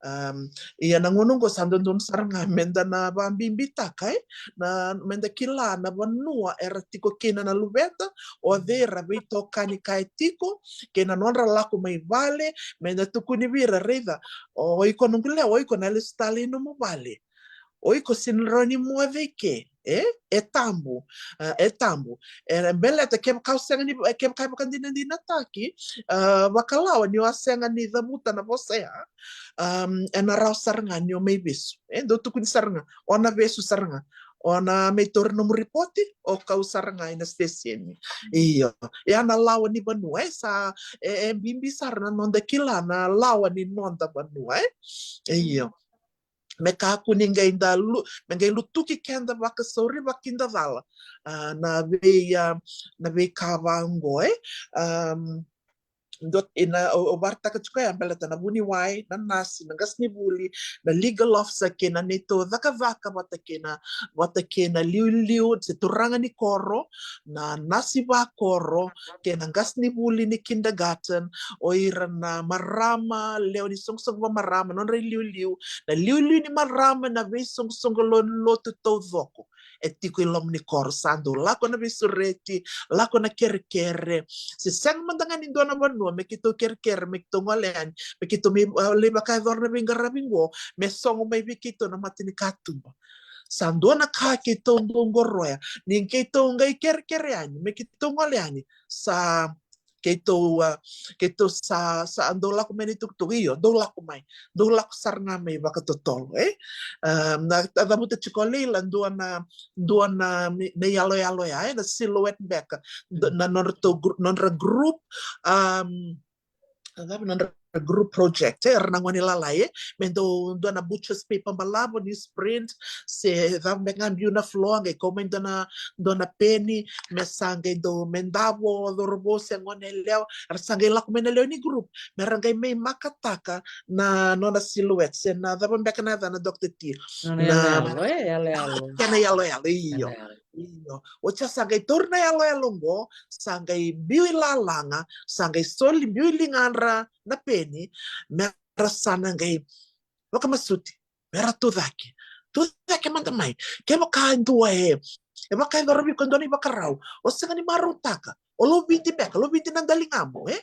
Um, ia na gauna oqo sa dodonu sara ga meda na vakabibitaka, e? Na, meda kila na vanua era tiko kina na luveda, o cei era veitokani kaya tiko, kei na nodra lako mai vale, meda tukuni vei ira, raica, o iko noqu lewa, o iko na lesu tale i nomu vale. O iko sega ni rawa ni moce i ke, e? E tabu, ah, e tabu. E baleta kevaka o sega ni, kevaka e vakadinadinataki, ah, vakalawa ni o a sega ni cavuta na vosa ya, um, ena rawa sara ga ni o mai vesu. E dau tukuni sara ga, o na vesu sara ga. O na mai taura nomu ripoti, o kau sara ga ina siteseni. Io. E a na lawa ni vanua, e sa, e, e bibi sara na noda kila na lawa ni noda vanua, e? Io. Me kakua ni qai da lu-, me qai lutuki keda vakasauri, vakidacala, ah, na vei, ah, na veika vaqo, e? Um, dot ina, o, o vakaraitaka tiko ya, baleta na vuniwai, na nasi, na qasenivuli, na legal officer, kei na neitou cakacaka vata kei na, vata kei na liuliu, se turaga ni koro, na nasi vakoro, kei na qasenivuli ni kindergarten, o ira na marama, lewe ni soqosoqo vamarama, nodra iliuliu, na liuliu ni marama, na veisoqosoqo lo-, lotu taucoko e tiko i loma ni koro, sa dau lako na veisureti, lako na kerekere, se sega mada ga ni dua na vanua me keitou kerekere, me keitou gole yani, me keitou mai, ah, lai vakayacora na veiqaravi qo, me sogo mai vei keitou na mata ni katuba. Sa dua na ka keitou dau qoroya, ni keitou qai kerekere yani, me keitou gole yani, sa keitou, ah, keitou sa, sa dau lako mai na itukutuku, io, dau lako mai, dau lako sara ga mai vakatotolo, e? Ah, na, na cavuta tiko o Leila, dua na, dua na, na iyaloyalo ya, e, na Silhouette beka, d-, na nodratou gr-, nodra group, um, na cava nodra group project, e, era na gone lalai, e, me dau dua na butcher's paper balavu, newsprint, se cava beka ga biu na floor, qai kau mai dua na, dua na peni, me sa qai dau, me davo o cauravou se gone yalewa, era sa qai lako mai na lewe ni group, me ra qai mai makataka na nona silhouette, se na cava beka na yacana, Doctor T. Nona na iyaloyalo, e, iyaloyalo. Kena iyaloyalo, io. Iyaloyalo. Io. Oti ya sa qai tauri na iyaloyalo qo, sa qai biu i lalaga, sa qai soli, biu i ligadra na peni, me ra sa na qai vakamasuti, me ra tucake. Tucake mada mai. Kevaka e dua e, e vakayacora vei iko e dua na ivakarau, o sega ni marautaka, o lovidi beka, lovidi na daligamu, e?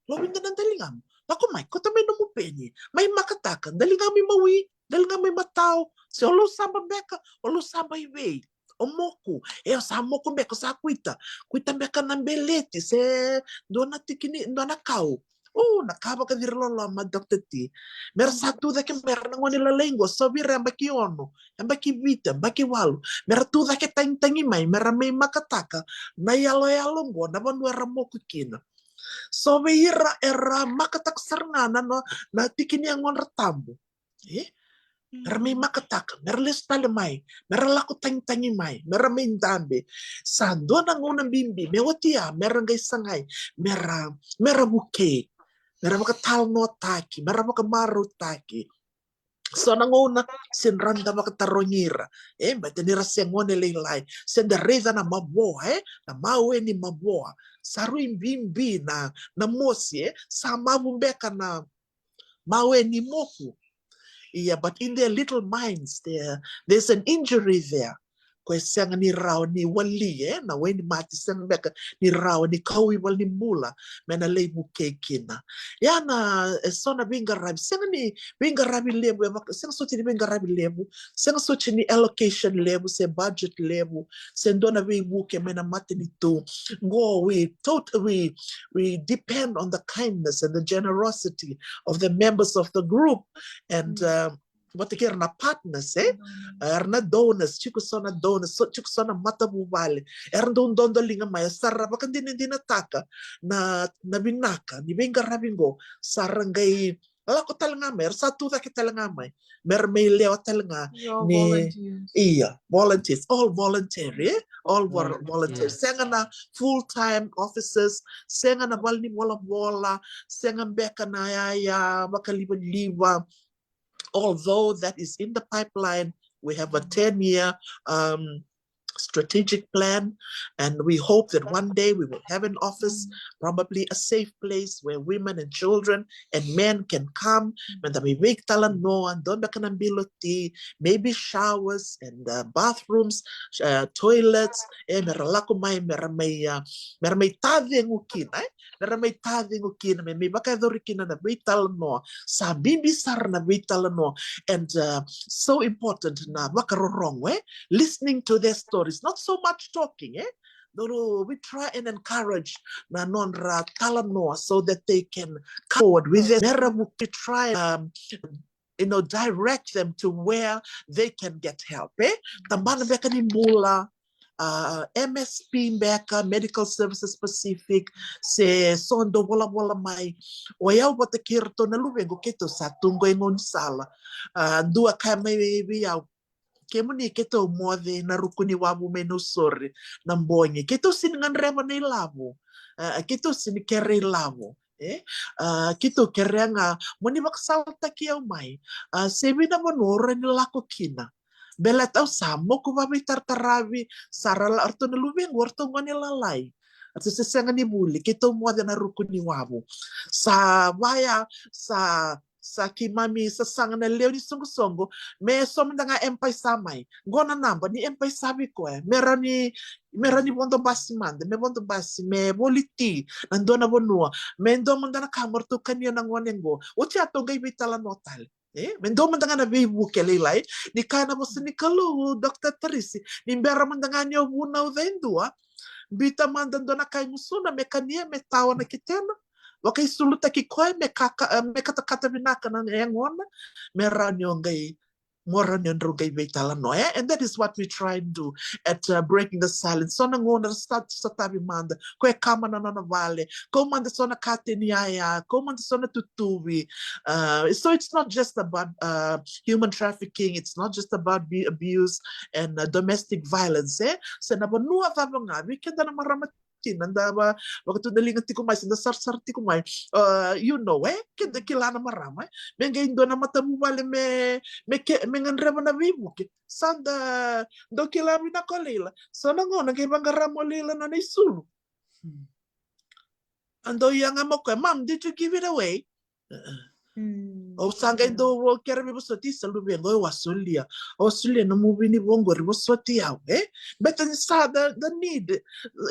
Lovidi na daligamu. Lako mai, kauta mai nomu peni, mai makataka, daligamu imawi, daligamu imatau, se o lausaba beka, o lausaba i vei? O moku, e, o sa moku beka, o sa kuita, kuita beka na beleti, se dua na tikini, dua na kau. O, na ka vakaciri loloma, Doctor T. Me ra sa tucake mai, era na gone lalai qo, so vei ira yabaki ono, yabaki vitu, yabaki walu. Me ra tucake tagitagi mai, me ra mai makataka na iyaloyalo qo, na vanua era moku kina. So vei ira era makataka sara ga na, na, na tiki ni yagodra tabu. E? Me ra mai makataka, me ra lesu tale mai, me ra lako tagitagi mai, me ra mai dabe. Sa dua na gauna bibi, me oti ya, me ra qai sagai, me ra, me ra vukei, me ra vakatalanoataki, me ra vakamarautaki. So na gauna, se ni rawa ni da vakatarogi ira. E, baleta ni ra se gone lailai. Se da raica na mavoa, e? Na mawe ni mavoa. Sa rui bibi na, na mosi, e? Sa mavu beka na mawe ni moku. Ia, but in their little minds, there, there's an injury there. Ko e sega ni rawa ni wali, e, na wainimate, sega beka ni rawa ni kau i valenibula me na lai vukei kina. Ia na, e so na veiqaravi, sega ni veiqaravi levu, e vaka, sega soti ni veiqaravi levu, sega soti ni allocation levu, se budget levu, se dua na veivuke mai na matanitu. Qo, we tot-, we, we depend on the kindness and the generosity of the members of the group. And, um, vata kei ira na partners, e? Era na donors, tiko so na donors, so, tiko so na matavuvale. Era dau dodoliga mai, sa ra vakadinadinataka na, na vinaka ni veiqaravi qo, sa ra qai lako tale ga mai, era sa tucake tale ga mai. Me ra mai lewa tale ga ni, volunteers. Ia, volunteers, all voluntary, e? All vol-, volunteers. Sega na full-time officers, sega na valenivolavola, sega beka na yaya vakalivaliva. Although that is in the pipeline, we have a ten-year, um, strategic plan, and we hope that one day we will have an office, probably a safe place where women and children and men can come, me da mai veitalanoa, dua beka na bilo ti, maybe showers and, uh, bathrooms, uh, toilets, e, me ra lako mai, me ra mai, uh, me ra mai tacegu kina, e? Me ra mai tacegu kina, me mai vakayacori kina na veitalanoa. Sa bibi sara na veitalanoa. And, uh, so important na vakarorogo, e? Listening to their stories, not so much talking, e? Noru, we try and encourage na nodra talanoa so that they can come forward with it. Me ra vu-, we try, um, you know, direct them to where they can get help, e? Tabana beka ni bula, uh, M S P beka, Medical Services Pacific, se so dau volavola mai. O yau vata kei iratou na luvequ, keitou sa tu qo e gaunisala. Uh, dua kaya mai vei, vei au, kemuni keitou moce na ruku ni wavu mai Nausori na bogi. Keitou sini gadreva na ilavo. Uh, keitou sini kere ilavo. E? Uh, keitou kerea ga mo ni vakasalataki au mai. Uh, se vei na vanua au rawa ni lako kina. Baleta au sa moku vakaveitarataravi, sa ra la, ratou na luvequ, ratou gone lalai. Ratou se sega ni vuli, keitou moce na ruku ni wavu. Sa vaya, sa Sa keimami sasaga na lewe ni soqosoqo me so mada ga M-PAiSA mai. Qo na naba ni M-PAiSA vei koya, me rawa ni, me rawa ni vodo basi mada, me vodo basi, me voli ti na dua na vanua, me dua mada na ka mo ratou kania na gone qo. Oti ya tou qai veitalanoa tale. E, me dua mada ga na veivuke lailai. Ni kaya na vosa ni Kalou, Doctor Tarisi, ni bera mada ga ni o vunauca e dua, biuta mada dua na ka e gusuna me kania, me tawa na ketena, vakaisulutaki koya me kaka, e, me katakata vinaka na yagona, me rawa ni o qai, mo rawa ni o drau qai veitalanoa, e? And that is what we try and do at, uh, Breaking the Silence. So na gauna sa, sa tavi mada, ko e kama na nona vale, ko mada so na kateni yaya, ko mada so na tutuvi. Uh, so it's not just about, uh, human trafficking. It's not just about be abuse and, uh, domestic violence, e? Se na vanua cava ga, vei keda na marama tina, da va, vakatudaliga tiko mai, se da sarasara tiko mai. Uh, you know, e? Keda kila na marama, e? Me qai dua na matavuvale me, me ke, me gadreva na veivuke. Sa da, dau kila vinaka o Leila. So na gauna qai vaqara mai o Leila na nona isulu. A dau yaga mai o koya, "Mom, did you give it away?" Au sa qai dau kere veivosoti, "Isa luvequ, au a solia. Au a solia na movie ni vo qori, vosoti au, e?" Baleta ni sa the, the need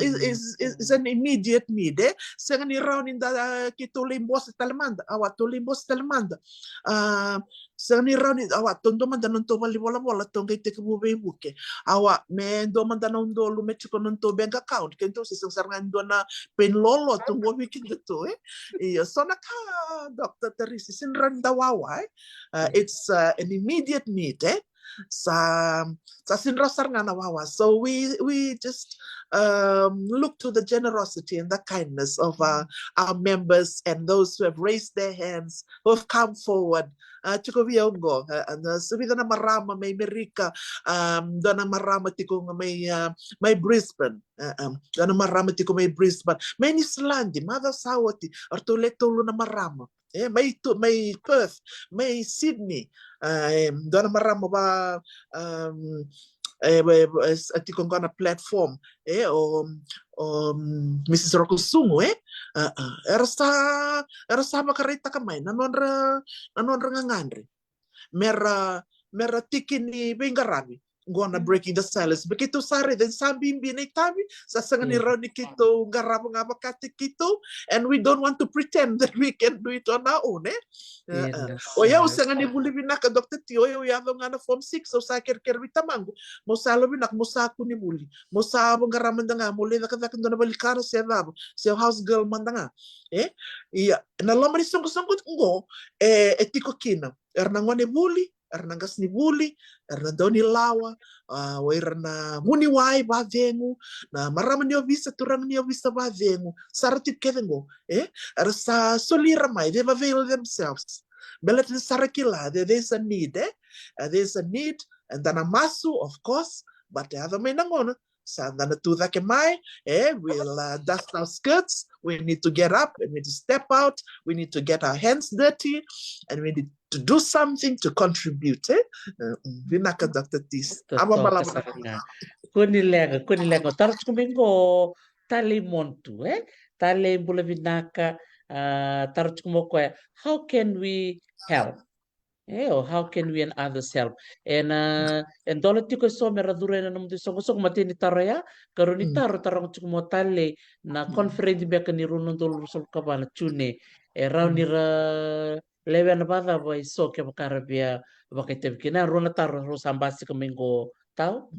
is, is, is, is an immediate need, e? Sega ni rawa ni da, keitou lai bose tale mada, au a tou lai bose tale mada. A, sega ni rawa ni, au a, tou dua mada na nodatou valenivolavola, tou qai tekivu veivuke. Au a, me dua mada na udolu me tiko na nodatou bank account, keitou se sega sara ga ni dua na peni lolo tu qo vei kedatou, e? Io, so na ka, Doctor Tarisi, sega ni rawa ni da wawa, e? Uh, it's, uh, an immediate need, e? Sa, sa sega ni rawa sara ga na wawa. So we, we just, um, look to the generosity and the kindness of, uh, our members and those who have raised their hands, who have come forward. Uh, tiko vei au qo, uh, na, so vica na marama mai Merika, um, dua na marama tiko mai, uh, mai Brisbane. Uh, um, dua na marama tiko mai Brisbane, mai Niusiladi, macawa sa oti, eratou le tolu na marama. E, mai tu, mai Perth, mai Sydney. Uh, e, dua na marama va, um, e, e, e, a tiko qo na platform, e, o, o, um, Missus Rokosugu, e. Uh, uh, era sa, era sa vakaraitaka mai na nodra, na nodra gagadre. Mera, mera tiki ni veiqaravi qo na Breaking the Silence. Baleta keitou sa raica ni sa bibi na itavi, sa sega ni rawa ni keitou qarava ga vakataki keitou, and we don't want to pretend that we can do it on our own, e? O yau sega ni vuli vinaka, Doctor T, o yau yaco ga na form six, au sa kerekere vei tamaqu, mo sa yalo vinaka, mo sa kua ni vuli, mo sa vaqara mada ga, mo lai cakacaka dua na valenikana se cava, se house girl mada ga, e? Ia, na loma ni soqosoqo qo, e, e tiko kina era na gonevuli, era na qasenivuli, era na daunilawa, a, o ira na vuniwai vacegu, na marama ni ovisa, turaga ni ovisa vacegu, sara tiko kece qo, e? Era sa soli ira mai, they've availed themselves. Baleta ni sa ra kila, there, there's a need, e? Uh, there's a need, and then a masu, of course, but e yaco mai na gauna, sa da na tu cake mai, e, we'll, uh, dust our skirts, we need to get up, and we need to step out, we need to get our hands dirty, and we need to do something to contribute, e? Uh, mm, vinaka, Doctor Tis. Ava balavu na. Kua ni leqa, kua ni leqa. Taro tiko mai qo Talei Montu, e? Talei, bula vinaka, a, taro tiko mai o koya, how can we help? E, o how can we and others help? E na, e dola tiko eso me ra curu ena nomudou isoqosoqo, matai ni taro ya, karua ni taro, taroga tiko mai o Talei, na conference beka ni rua na udolu ruasagavulu ka va na June, e rawa ni ra lewena vakacava eso kevaka ra via vakaitavi kina? Rua na taro rau sa basika mai qo, tau.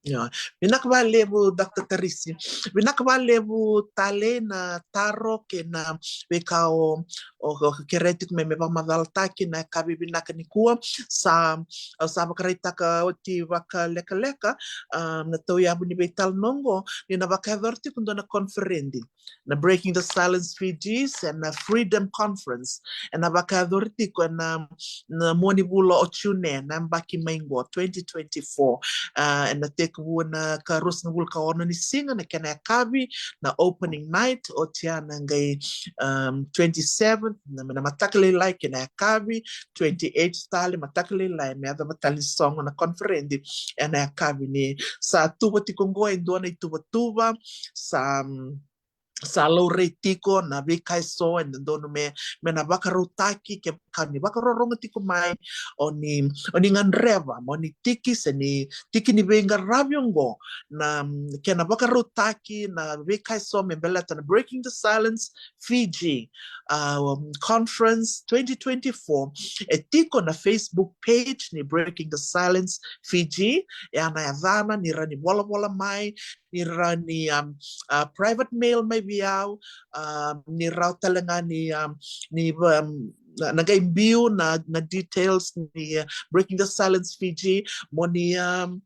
Io. Vinaka vakalevu, Doctor Tarisi. Vinaka vakalevu, Talei, na taro kei na veika o, o, o kerea tiko me, me vakamacalataki na yakavi vinaka nikua. Sa, au sa vakaraitaka oti vakalekaleka, a, na tauyavu ni veitalanoa qo, ni na vakayacora tiko dua na koniferedi, na Breaking the Silence Fiji se na Freedom Conference, ena vakayacori tiko ena, na mua ni vula o June, na yabaki mai qo, twenty twenty-four. A, ena tekivu ena ka ruasagavulu ka ono ni siga na kena yakavi, na opening night, oti ya na qai, um, twenty-seventh, na, na mataka lailai kei na yakavi, twenty-eighth tale mataka lailai, me yacova tale ni sogo na koniferedi ena yakavi. Ni sa tuva tiko qo e dua na ituvatuva, sa, um, sa laurai tiko na veika eso e dodonu me, me na vakarautaki, kevaka ni vakarorogo tiko mai, o ni, o ni gadreva mo ni tiki, se ni tiki ni veiqaravi oqo, na, mm, kena vakarautaki na veika eso me baleta na Breaking the Silence Fiji, uh, um, Conference twenty twenty-four. E tiko na Facebook page ni Breaking the Silence Fiji, e a na yacana, ni rawa ni volavola mai, ni rawa ni, um, uh, private mail mai vei au, um, ni rawa tale ga ni, um, ni, um, na, na qai biu na, na details ni, uh, Breaking the Silence Fiji, mo ni, um,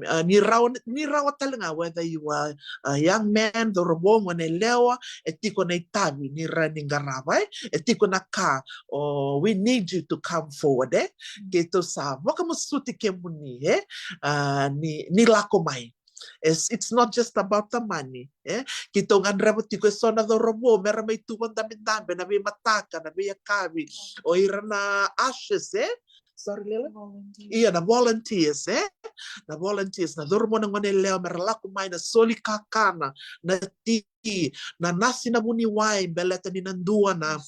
uh, ni rawa, ni rawa tale ga, whether you are a young man, cauravou, goneyalewa, e tiko na itavi ni rawa ni qarava, e, e tiko na ka, o, we need you to come forward, e. Keitou sa vakamasuti kemuni, e, uh, ni, ni lako mai. It's, it's not just about the money, e. Keitou gadreva tiko eso na cauravou me ra mai tu vadabedabe na veimataka, na veiyakavi, o ira na ushers, e. Sorry, Leila? Volunteers. Ia, na volunteers, e. Na volunteers, na cauravou, na goneyalewa, me ra lako mai na soli kakana, na ti, na nasi, na vuniwai, baleta ni na dua na,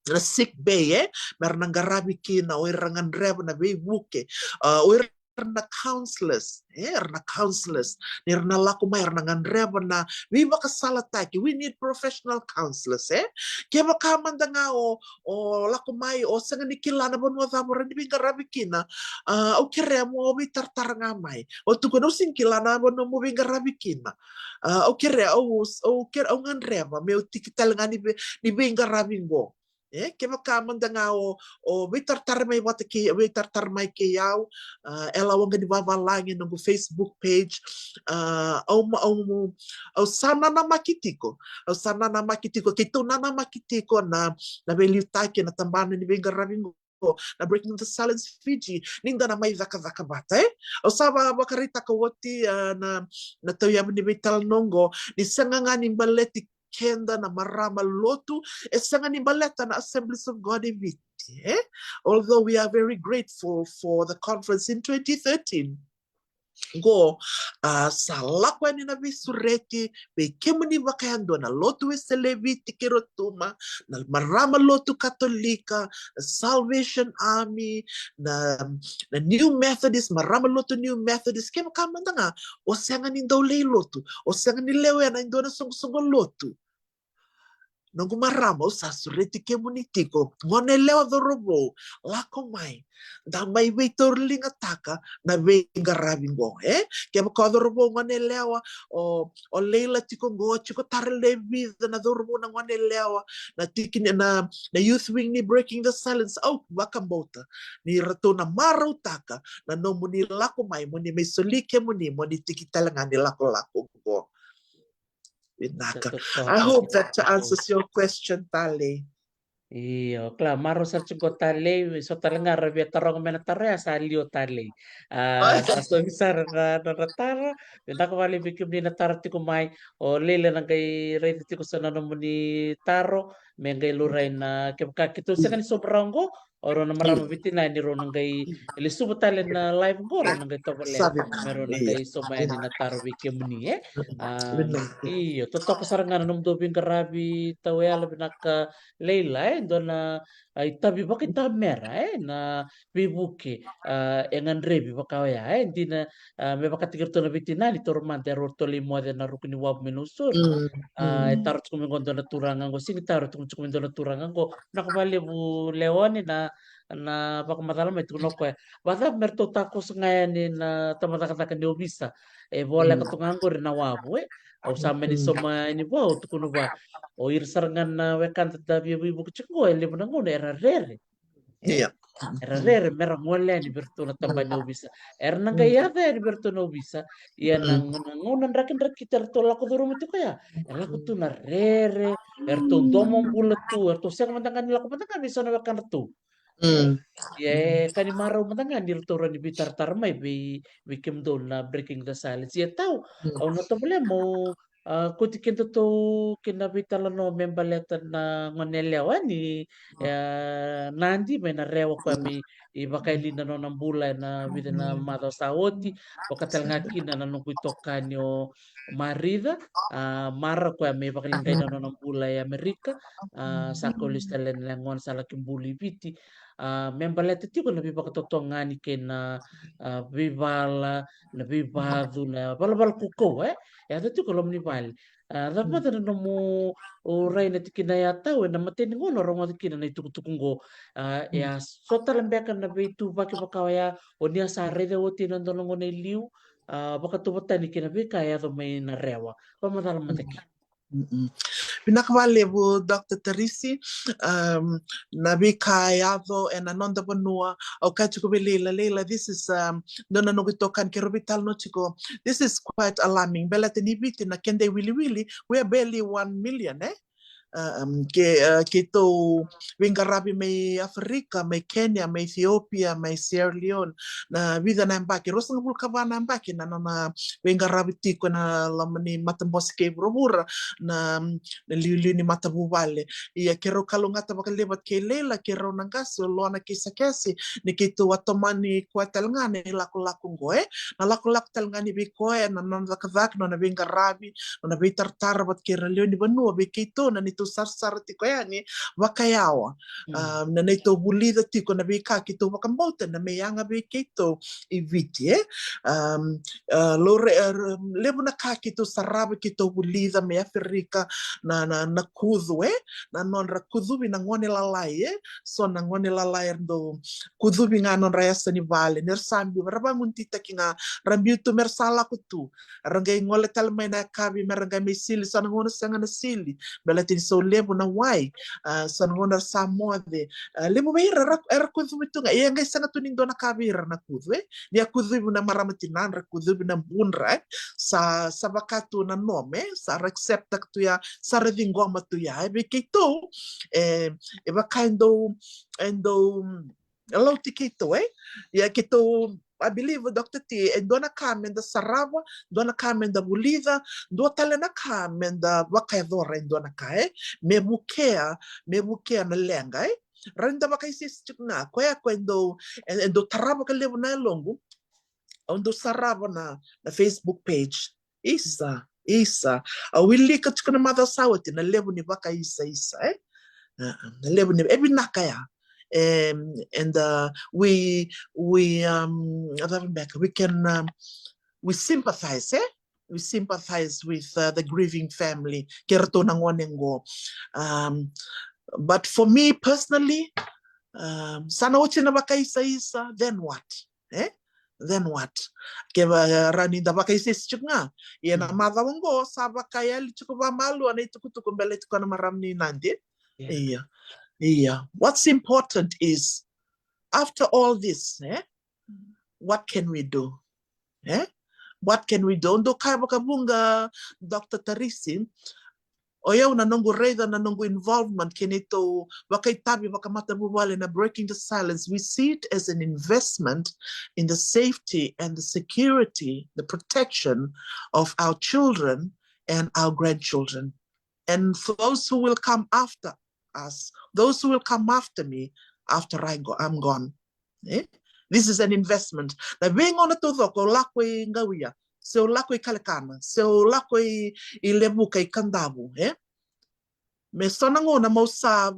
na sick bay, e. Me ra na qaravi kina, o ira gadreva na veivuke, uh, o ira na counselors, e, era na counselors. Ni ra na lako mai, era na gadreva na veivakasalataki. We need professional counselors, e. Kevaka mada ga o, o lako mai, o sega ni kila na vanua cava o rawa ni veiqaravi kina, uh, au kerea mo veitaratara ga mai. O tukuna au sega ni kila na vanua mo veiqaravi kina. Uh, au kerea, au, au kerea, au gadreva meu tiki tale ga ni vei, ni veiqaravi qo. E, kevaka mada ga o, o veitaratara mai vata kei, veitaratara mai kei au, uh, Ela Waqa ni Vavalagi, noqu Facebook page, uh, au, au, au sa nanamaki tiko, au sa nanamaki tiko, keitou nanamaki tiko na, na veiliutaki, na tabana ni veiqaravi qo, na Breaking the Silence Fiji, ni da na mai cakacaka vata, e. Au sa va, vakaraitaka oti, uh, na, na tauyavu ni veitalanoa qo, ni sega ga ni baleti keda na marama lotu, e sega ni baleta na Assemblies of God e Viti, e? Although we are very grateful for the conference in twenty thirteen. Qo, a, sa lako yani na veisureti vei kemuni vakayadua, na Lotu Wesele e Viti kei Rotuma, na marama lotu Katolika, na Salvation Army, na, na New Methodist, marama lotu New Methodist, kevaka mada ga o sega ni dau lai lotu, o sega ni lewena e dua na soqosoqo lotu. Noqu marama, au sa sureti kemuni tiko. Goneyalewa, cauravou, lako mai. Da mai veitauriligataka na veiqaravi qo, e? Kevaka o cauravou, goneyalewa, o, o Leila tiko qo, tiko tara levu na cauravou, na goneyalewa, na tiki ni, na, na youth wing ni Breaking the Silence, au vakabauta ni ratou na marautaka na nomuni lako mai, mo ni mai soli kemuni, mo ni tiki tale ga ni lakolako qo. Vinaka. I hope that answers your question, Talei. Io, kila, marau sara tiko, Talei, so tale ga ra via taroga mai na taro ya, sa liu, Talei. A, sa sovi sara na, na, na taro. Vinaka vakalevu vei kemuni na taro tiko mai. O Leila na qai raica tiko so na nomuni taro, me qai laurai na, kevaka keitou sega ni sobu rawa qo, o rau na marama veitinani rau na qai lesuva tale na live qo, rau na qai tovolea me rau na qai sauma yani na taro vei kemuni, e? A, io, totoka sara ga na nomudou veiqaravi, Tau Ela, vinaka Leila, e? Dua na, a, itavi vakaitamera, e? Na veivuke, a, e gadrevi vaka oya, e? Dina, a, me vakataki iratou na veitinani, taura mada e rau ratou lai moce na ruku ni wavu mai Nausori. A, e taro tiko mai qo dua na turaga qo, sega ni taro, tukuna tiko mai dua na turaga qo, vinaka vakalevu Leone na, na vakamacala mai, tukuna o koya, vakacava me ratou takoso ga yani na tabacakacaka ni ovisa, e voleka tu ga qori na wavu, e? Au sa mani sauma yani vua, au tukuna vua, o ira sara ga na wekada da via veivuke tiko qo, e levu na gauna era rere. Ia. Era rere me ra gole yani vei ratou na tabana ni ovisa. Era na qai yaco yani vei ratou na ovisa. Ia na, na gauna drakidraki keitou ratou lako curuma tiko ya, e lako tu na rere, eratou domobula tu, eratou sega mada ga ni lako mada ga vei so na wekadratou. Ia e ka ni marau mada ga ni ratou rawa ni veitaratara mai vei, vei kemudou na Breaking the Silence. Ia Tau, au na tovolea mo a, kauti kedatou kina veitalanoa me baleta na goneyalewa ni, e, Nadi mai Narewa, koya mai i vakaili na nona bula ena vica na macawa sa oti, vaka tale ga kina na noqu itokani o Marica, a, Mara, koya me vakaleqai na nona bula e Amerika, a, sa kau lesu tale na gone sa laki bula i Viti, a, me baleta tiko na veivakatotogani kei na, a, veivala, na veivacu, na valavala kaukauwa, e, e yaco tiko loma ni vale. A, cava mada na nomu, o, rai na tikina ya tau, ena imatai ni gauna o rogoca kina na itukutuku qo, a, e a so tale beka na veituvaki vaka oya, o ni a sa raica oti ena dua na gauna e liu, a, vakatauvatani kei na veika e yaco mai Narewa. Vakamacala mada kina. Mm-mm. Vinaka vakalevu, Doctor Tarisi. Um, na veika e yaco ena noda vanua, au kaya tiko vei Leila, Leila, this is, um, dua na noqu itokani, keirau veitalanoa tiko. This is quite alarming. Baleta ni Viti na keda iwiliwili, we are barely one million, eh? Um, ke, uh, keitou veiqaravi mai Africa, mai Kenya, mai Ethiopia, mai Sierra Leone, na vica na yabaki, ruasagavulu ka va na yabaki na nona veiqaravi tiko ena loma ni matabose kei vuravura, na, na liuliu ni matavuvale. Ia keirau kalougata vakalevu vata kei Leila, keirau na qase, o Lona kei Sakese, ni keitou a tomani koya tale ga na ilakolako qo, e? Na lakolako tale ga ni vei koya, na nona cakacaka, na nona veiqaravi, na nona veitaratara vata kei ira na lewe ni vanua, vei keitou na neitou sarasara tiko yani vakayawa. Mm. Um, na neitou vulica tiko na veika keitou vakabauta na me yaga vei keitou i Viti, e? Um, uh, lore, uh, levu na ka keitou sarava, keitou vulica mai Africa, na, na, na kucu, e? Na nodra kucuvi na gone lalai, e? So na gone lalai era dau kucuvi ga nodra yasa ni vale, ni ra sa biu, ra vaguditaki ga, ra biu tu me ra sa lako tu. Ra qai gole tale mai na yakavi me ra qai mai sili, so na gauna sega na sili, baleta ni so levu na wai, a, so na gauna ra sa moce. A, levu vei ira era, era kucuvi tu ga, ia qai sega tu ni dua na ka vei ira na kucu, e? Ni a kucuvi na marama tinadra, kucuvi na budra, e? Sa, sa vaka tu na nome, e? Sa ra accept-taka tu ya, sa ra ciqoma tu ya, e? Vei keitou, e, e vaka e dau, e dau, e lauti keitou, e? Ia keitou, I believe, Doctor T, e dua na ka me da sarava, dua na ka me da vulica, dua tale na ka me da vakayacora, e dua na ka, e? Me vukea, me vukea na leqa, e? Rawa ni da vakaisesi tiko ga, koya, koya e dau, e, e dau tara vakalevu na yaloqu, au dau sarava na, na Facebook page. Isa, isa. Au wilika tiko na macawa sa oti na levu ni vakaisaisa, e? A, a, na levu ni, e vinaka ya. Em, and, uh, we, we, um, a cava beka, we can, um, we sympathize, e? We sympathize with, uh, the grieving family. Kei ratou na gone qo. Um, but for me personally, um, sa na oti na vakaisaisa, then what? E? Then what? Ke va, rawa ni da vakaisesi tiko ga. Ia na macawa qo sa vakayali tiko vamalua na itukutuku baleti koya na marama ni Nadi. Ia. Ia. What's important is, after all this, e? What can we do? E? What can we do? Dou kaya vakavuqa, Doctor Tarisi, o yau na noqu raica na noqu involvement kei neitou vakaitavi vakamatavuvale na Breaking the Silence, we see it as an investment in the safety and the security, the protection of our children and our grandchildren. And for those who will come after us, those who will come after me after I go, I'm gone. E? This is an investment. Na veigauna taucoko au lako i Qauia, se au lako i Kalekana, se au lako i, i Levuka, i Kadavu, e? Me so na gauna meu sa,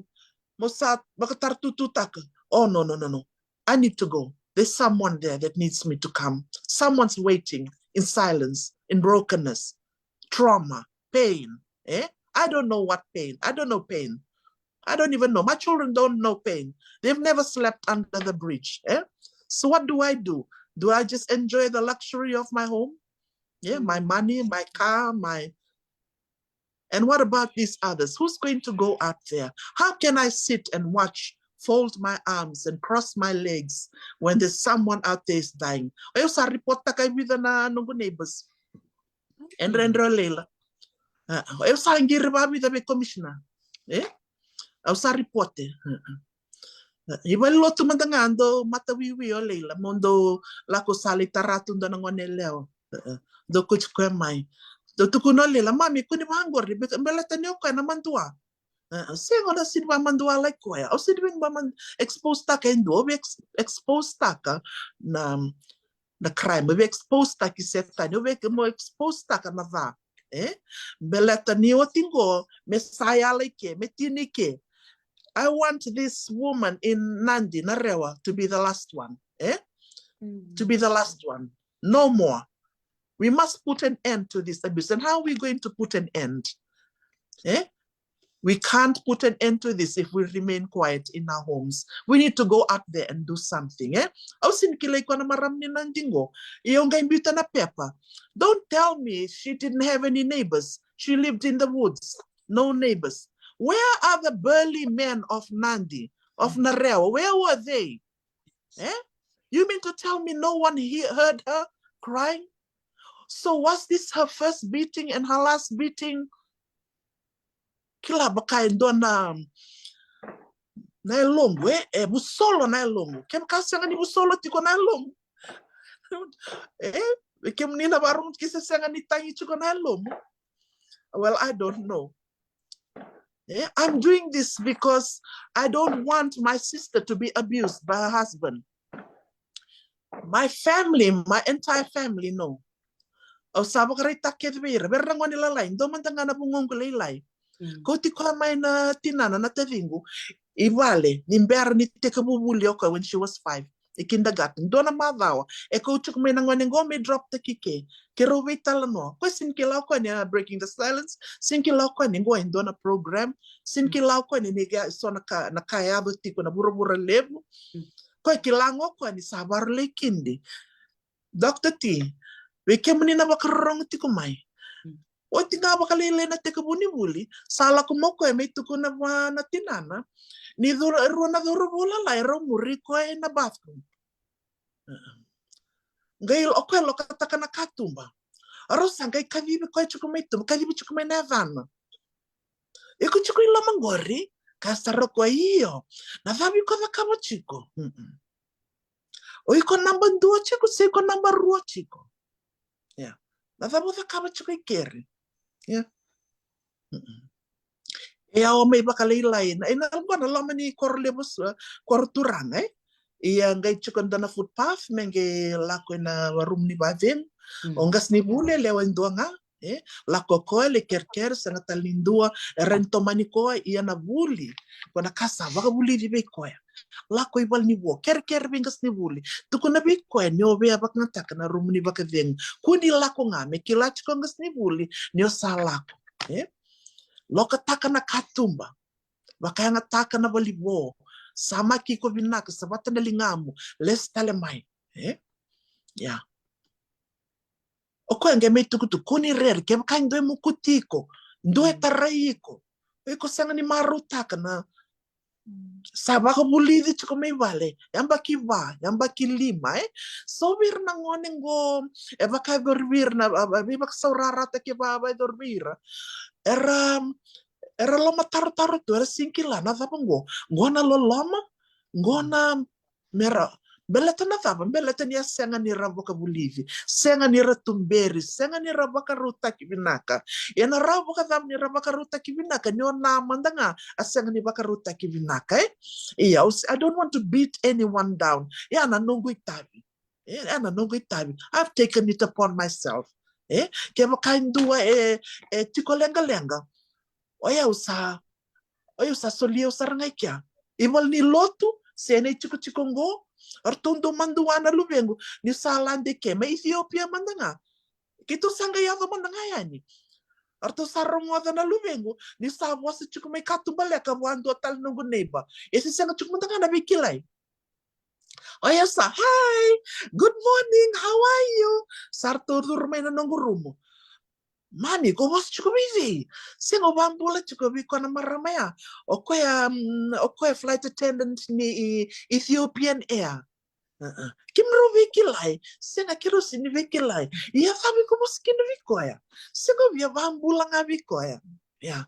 meu sa vakataratutuataka. Oh, no, no, no, no. I need to go. There's someone there that needs me to come. Someone's waiting in silence, in brokenness, trauma, pain. Eh? I don't know what pain. I don't know pain. I don't even know. My children don't know pain. They've never slept under the bridge. Eh? So what do I do? Do I just enjoy the luxury of my home? Yeah, my money, my car, my... And what about these others? Who's going to go out there? How can I sit and watch, fold my arms and cross my legs when there's someone out there is dying? O yau sa report-taka e vica na noqu neighbors. E dredre, Leila. Ah, o yau sa qiri vakavica vei commissioner. Eh? Au sa report-e. Ah, ah. Ah, i valenilotu mada ga dou matawiwi, o Leila, mo dou lako, sa lai tara tu dua na gone yalewa. Ah, ah. Dou kauti koya mai. Dou tukuna, o Leila, mami, kua ni vaqori, be-, baleta ni o koya na madua. Uh, sega, au sega ni vakamadualai koya. Au sega ni via vakama-, expose taka e dua, au via ex-, expose taka na, na crime, au via expose taki Setani, au via mo expose taka na ca. Eh? Baleta ni oti qo, me sa yala i ke, me tini i ke. I want this woman in Nadi, Narewa, to be the last one. Eh? To be the last one. No more. We must put an end to this abuse. And how are we going to put an end? Eh? We can't put an end to this if we remain quiet in our homes. We need to go out there and do something, eh? Au sega ni kilai koya na marama ni Nadi qo. Ia au qai biuta na pepa. Don't tell me she didn't have any neighbors. She lived in the woods. No neighbors. Where are the burly men of Nadi, of Narewa? Where were they? Eh? You mean to tell me no one he-, heard her crying? So was this her first beating and her last beating? Kila vaka e dua na, na yaloqu, eh? E vusolo na yaloqu. Kevaka sega ni vusolo tiko na yaloqu, eh? Kemuni na vakarorogo tiko, se sega ni tagi tiko na yalomu. Well, I don't know. Eh, I'm doing this because I don't want my sister to be abused by her husband. My family, my entire family, no. Au sa vakaraitaka kece vei ira, vei ira na gone lalai, dua mada ga na vugoqu lailai. Kauti koya mai na tinana, na taciqu, i vale ni bera ni tekivu vuli o koya, when she was five, i kindergarten. Dua na macawa e kauti koya mai na gone qo me drop taki ke. Keirau veitalanoa. Koya sega ni kila o koya ni, ah, breaking the silence. Sega ni kila o koya ni qo e dua na program. Sega ni kila o koya ni, ni qai so na ka, na ka e yaco tiko na vuravura levu. Koya kila ga o koya ni sa vakarau lai kidi. Doctor T, vei kemuni na vakarorogo tiko mai. Oti ga vakalailai na tekivu ni vuli, sa lako mai o koya me tukuna vua na tinana ni curu-, rua na cauravou lalai e rau muri koya ena bathroom. Qai o koya lokataka na katuba. A rau sa qai kacivi koya tiko mai tuba, kacivi tiko mai na yacana. Iko tiko i loma qori? Kaya sara o koya, io. Na cava iko cakava tiko? O iko naba dua tiko se iko naba rua tiko? Ia. Na cava o cakava tiko i keri? Ia. E yawa mai vakalailai. Na, ena loma, na loma ni koro levu, koro turaga, eh? Ia qai tiko e dua na footpath me qai lako ena rumu ni vacegu. O qasenivuli e lewe dua ga, eh? Lako o koya, lai kerekere, sega tale ni dua e rawa ni tomani koya, ia na vuli, ko na ka sa vakavulici vei koya. Lako i valenivo, kerekere vei qasenivuli. Tukuna vei koya ni o via vakayagataka na rumu ni vakacegu. Kua ni lako ga, me kila tiko o qasenivuli ni o sa lako, eh? Lokataka na katuba. Vakayagataka na valenivo. Samaki iko vinaka, savata na ligamu. Lesu tale mai, eh? Ia. O koya qai mai tukutuku, kua ni rere, kevaka e dua e mokuti iko, dua e tarai iko, o iko sega ni marautaka na, sa vakavulici tiko mai vale, yabaki va, yabaki lima, eh? So vei ira na gone qo, e vakayacori vei ira na, a, a, veivakasaurarataki e va, vakayacori vei ira. Era, era lomatarotaro tu, era sega ni kila na cava qo. Qo na loloma, qo na mera, baleta na cava, baleta ni a sega ni ra vakavulici, sega ni ra tuberi, sega ni ra vakarautaki vinaka. Ia na rawa vakacava ni ra vakarautaki vinaka, ni o na mada ga a sega ni vakarautaki vinaka, eh? Ia, au s-, I don't want to beat anyone down. Ia na noqu itavi. Eh, ia na noqu itavi. I've taken it upon myself. Eh? Kevaka e dua e, e tiko leqaleqa, o yau sa, o yau sa solia, au sa ra ga i kea. I valenilotu, se na itikotiko qo, o ratou dau madua na luvequ, niu sa lade i ke, mai Ethiopia mada ga. Keitou sa qai yaco mada ga yani. O ratou sa rogoca na luvequ, niu sa vosa tiko mai katubaleka vua dua tale noqu neighbor. E se sega tiko mada ga na veikilai. O yau sa, "Hi, good morning, how are you?" Sa ratou curu mai na noqu rumu. "Mami, ko vosa tiko vei cei?" "Sega, au vakabula tiko vei koya na marama ya. O koya, mm, o koya flight attendant ni Ethiopian Air." "Uh-uh. Kemudrau veikilai?" "Sega, keirau sega ni veikilai." "Ia cava iko vosa kina vei koya?" "Sega, au via vakabula ga vei koya." Ia.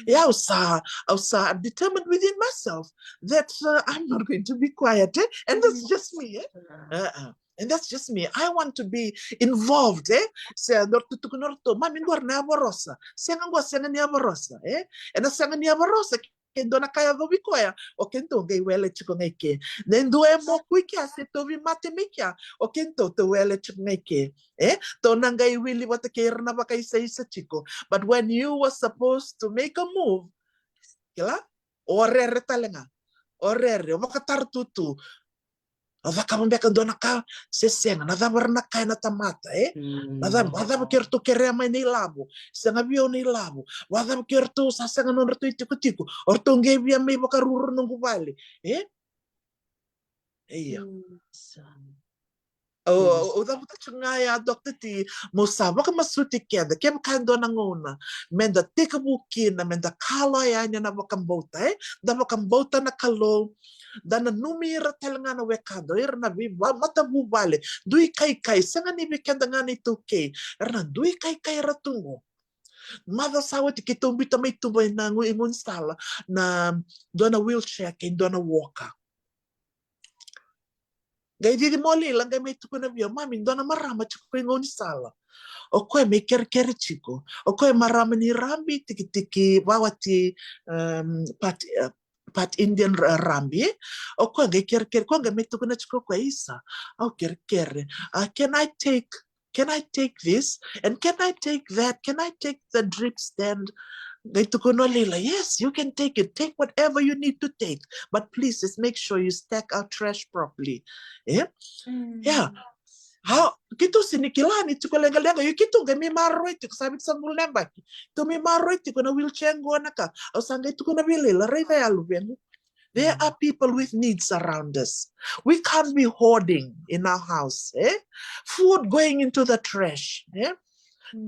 Ia, au sa, au sa determined within myself that, uh, I'm not going to be quiet, eh? And that's just me, eh? Uh-uh. And that's just me. I want to be involved, eh? Se dua ratou tukuna ratou, mami, qori na yavarosa. Sega qo, sega ni yavarosa, eh? Ena sega ni yavarosa, ke dua na ka yacovi koya, o keitou qai wele tiko ga i ke. Na dua e moku i kea se tauvi mate mai kea, o keitou tou wele tiko ga i ke. Eh? Tou na qai wili vata kei ira na vakaisaisa tiko. But when you were supposed to make a move, kila, o rere tale ga. O rere, o vakataratutu. O cakava beka dua na ka, se sega, na cava era na kaya na tamata, eh? Na cava, na cava ke ratou kerea mai na ilavo, sega vei au na ilavo, vacava ke ratou sa sega nodratou itikotiko, o ratou qai via mai vakaruru noqu vale, eh? Ia. Au cavuta tiko ga ya, Doctor T, mo sa vakamasuti keda, kevaka e dua na gauna meda tekivu kina, meda kaloya yani ena vakabauta, eh? Da vakabauta na Kalou, da nanumi ira tale ga na wekada, ira na veimatavuvale, dui kaikai, sega ni vei keda ga na iTaukei, era na dui kaikai era tu qo. Macawa sa oti keitou biuta mai tuba ena gaunisala na dua na wheelchair kei dua na walker. Qai cici mo Leila, qai mai tukuna vei au, mami, dua na marama tiko i gaunisala. O koya mai kerekere tiko. O koya marama ni Rabi, tikitiki vawati, um, part, uh, part Indian Rabi. O koya qai kerekere, koya qai mai tukuna tiko o koya, isa, au kerekere. Uh, can I take can I take this? And can I take that? Can I take the drip stand? Qai tukuna o Leila, yes, you can take it. Take whatever you need to take. But please just make sure you stack our trash properly. Eh? Yeah. How? Keitou sega ni kila ni tiko leqaleqa, io keitou qai mai maroroi tiko, sa vitusagavulu na yabaki. Keitou mai maroroi tiko na wheelchair qo na ka. Au sa qai tukuna vei Leila, raica ya luvequ. There are people with needs around us. We can't be hoarding in our house, eh? Food going into the trash, eh?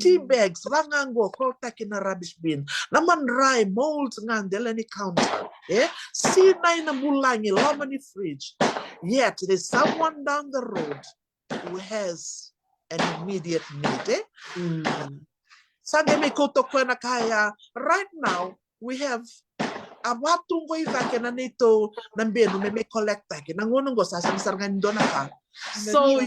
Tea bags, vaqo, kolotaki na rubbish bin. Na madrai, molds ga dela ni counter, eh? Sinai na vulagi, loma ni fridge. Yet there's someone down the road who has an immediate need, eh? Sa qai mai kauta o koya na ka ya. Right now, we have a vatu qo i cake na neitou na benu me mai collect-taki. Na gauna qo sa sega sara ga ni dua na ka. So,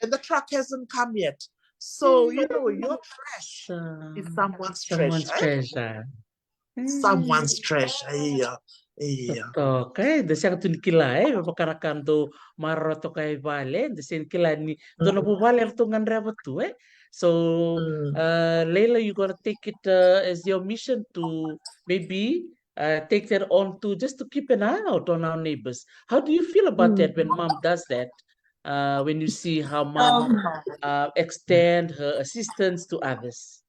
and the truck hasn't come yet. So, you know, your trash is someone's treasure. Someone's treasure. Ia, ia. Totoka, e, da sega tu ni kila, e, me vaka na ka dou maroroya toka e vale, da sega ni kila ni dua na vuvale eratou gadreva tu, e. So, uh, Leila, you gotta take it, uh, as your mission to maybe, uh, take that on to just to keep an eye out on our neighbors. How do you feel about that when mom does that? Uh, when you see how mom, uh, extend her assistance to others?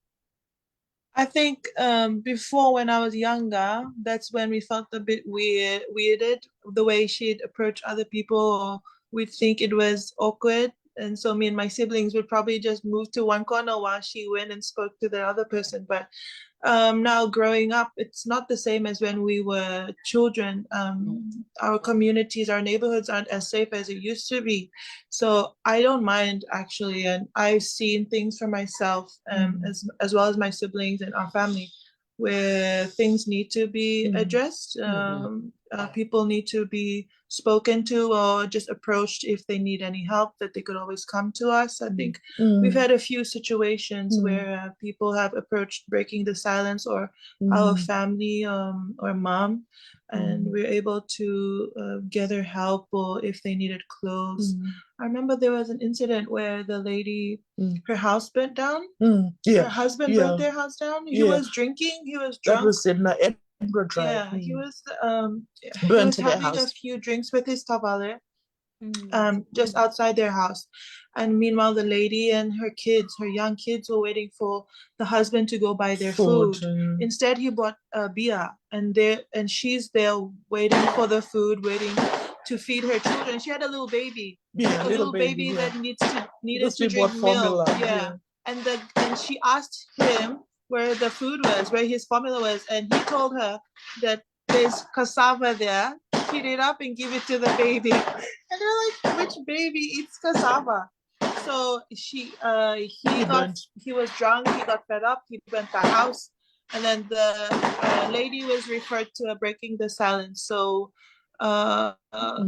I think, um, before, when I was younger, that's when we felt a bit weird, weirded, the way she'd approach other people, or we'd think it was awkward. And so me and my siblings would probably just move to one corner while she went and spoke to the other person. But, um, now growing up, it's not the same as when we were children. Um, our communities, our neighborhoods aren't as safe as it used to be. So I don't mind, actually, and I've seen things for myself, um, as, as well as my siblings and our family, where things need to be addressed. Um, uh, people need to be spoken to or just approached if they need any help, that they could always come to us. I think we've had a few situations where, uh, people have approached breaking the silence, or our family, um, or mom, and we're able to, uh, gather help, or if they needed clothes. I remember there was an incident where the lady, her house burnt down. Her husband burnt their house down. He was drinking. He was drunk. That was in, uh, Edinburgh Drive. Yeah, he was, um, he was having a few drinks with his tavale, um, just outside their house. And meanwhile, the lady and her kids, her young kids, were waiting for the husband to go buy their food. Instead, he bought a beer, and they, and she's there waiting for the food, waiting to feed her children. She had a little baby, a little baby that needs to, needed to drink milk. Yeah. And the, and she asked him where the food was, where his formula was, and he told her that there's cassava there. Heat it up and give it to the baby. And they're like, which baby eats cassava? So she, uh, he got, he was drunk, he got fed up, he burnt the house. And then the, uh, lady was referred to a breaking the silence. So, uh, uh,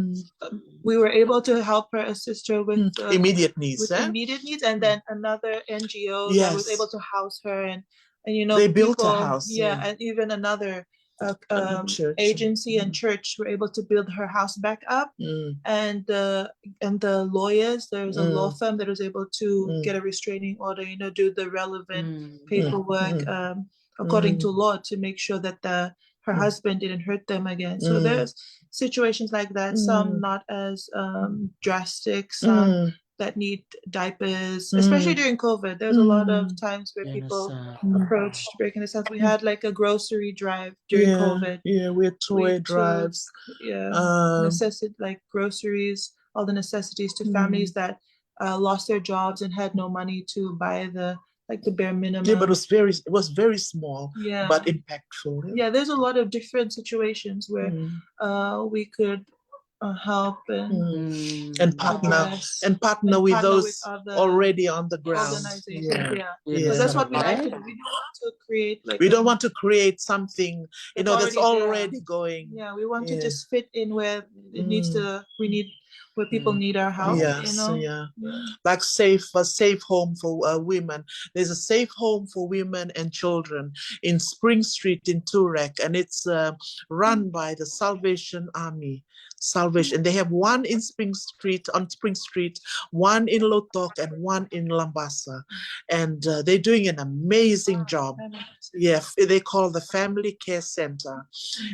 we were able to help her, assist her with, uh, Immediate needs, with eh? immediate needs, and then another N G O that was Yes. able to house her, and and you know, They built a people, house, yeah, yeah. and even another, uh, Another um, church. agency and Mm. church were able to build her house back up, Mm. and the and the lawyers. There's a law Mm. firm that was able to Mm. get a restraining order, you know, do the relevant Mm. paperwork, Mm. um, according to Mm. law, to make sure that the her Mm. husband didn't hurt them again. So Mm. there's situations like that. Some Mm. not as, um, drastic. Some Mm. that need diapers, especially Mm. during COVID. There's a lot of Mm. times where Yes, people uh, Mm. approached breaking the sense. We had like a grocery drive during Yeah, COVID. yeah, we had toy We took, drives. yeah, Um, necessit like groceries, all the necessities to Mm. families that, uh, lost their jobs and had no money to buy the, like, the bare minimum. yeah, but it was very, it was very small, Yeah. but impactful. Yeah, there's a lot of different situations where, Mm. uh, we could, uh, help and Mm. mm. And partner address and partner and with partner with those other already on the ground. organizations. Yeah. Yeah. Yeah, So Yeah. that's what we like to right? do. We don't want to create like We don't a want to create something, you that's know, that's already there. already going. Yeah, we want to Yeah. just fit in where it needs Mm. to. We need where people Mm. need our help. You Yes, know. yeah. Yeah. Like safe, a safe home for, uh, women. There's a safe home for women and children in Spring Street in Toorak, and it's, uh, run by the Salvation Army. Salvation. They have one in Spring Street, on Spring Street, one in Lotok, and one in Labasa. And, uh, they're doing an amazing job. Yeah, f- they call the Family Care Center,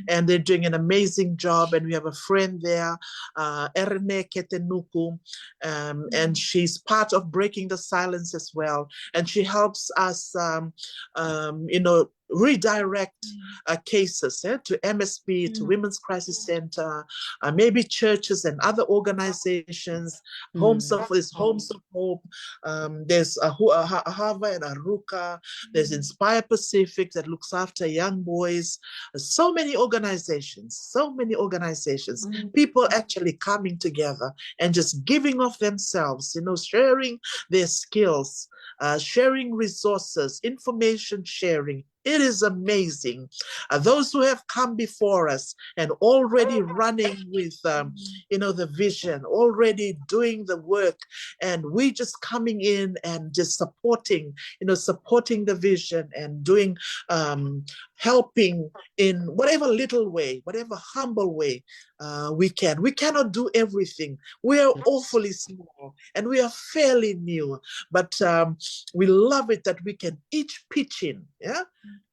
and they're doing an amazing job. And we have a friend there, uh, Erene Ketenuku, um, and she's part of Breaking the Silence as well. And she helps us, um, um, you know, redirect, uh, cases, eh, to M S P, to Women's Crisis Center, uh, maybe churches and other organizations, homes of, there's Homes of Hope, um, there's, uh, Hu- uh, Ha- Hava and Aruka, there's Inspire Pacific that looks after young boys. So many organizations, so many organizations, people actually coming together and just giving of themselves, you know, sharing their skills, uh, sharing resources, information sharing. It is amazing. Uh, those who have come before us and already running with, um, you know, the vision, already doing the work, and we just coming in and just supporting, you know, supporting the vision and doing, um, helping in whatever little way, whatever humble way, uh, we can. We cannot do everything. We are awfully small and we are fairly new, but, um, we love it that we can each pitch in, yeah?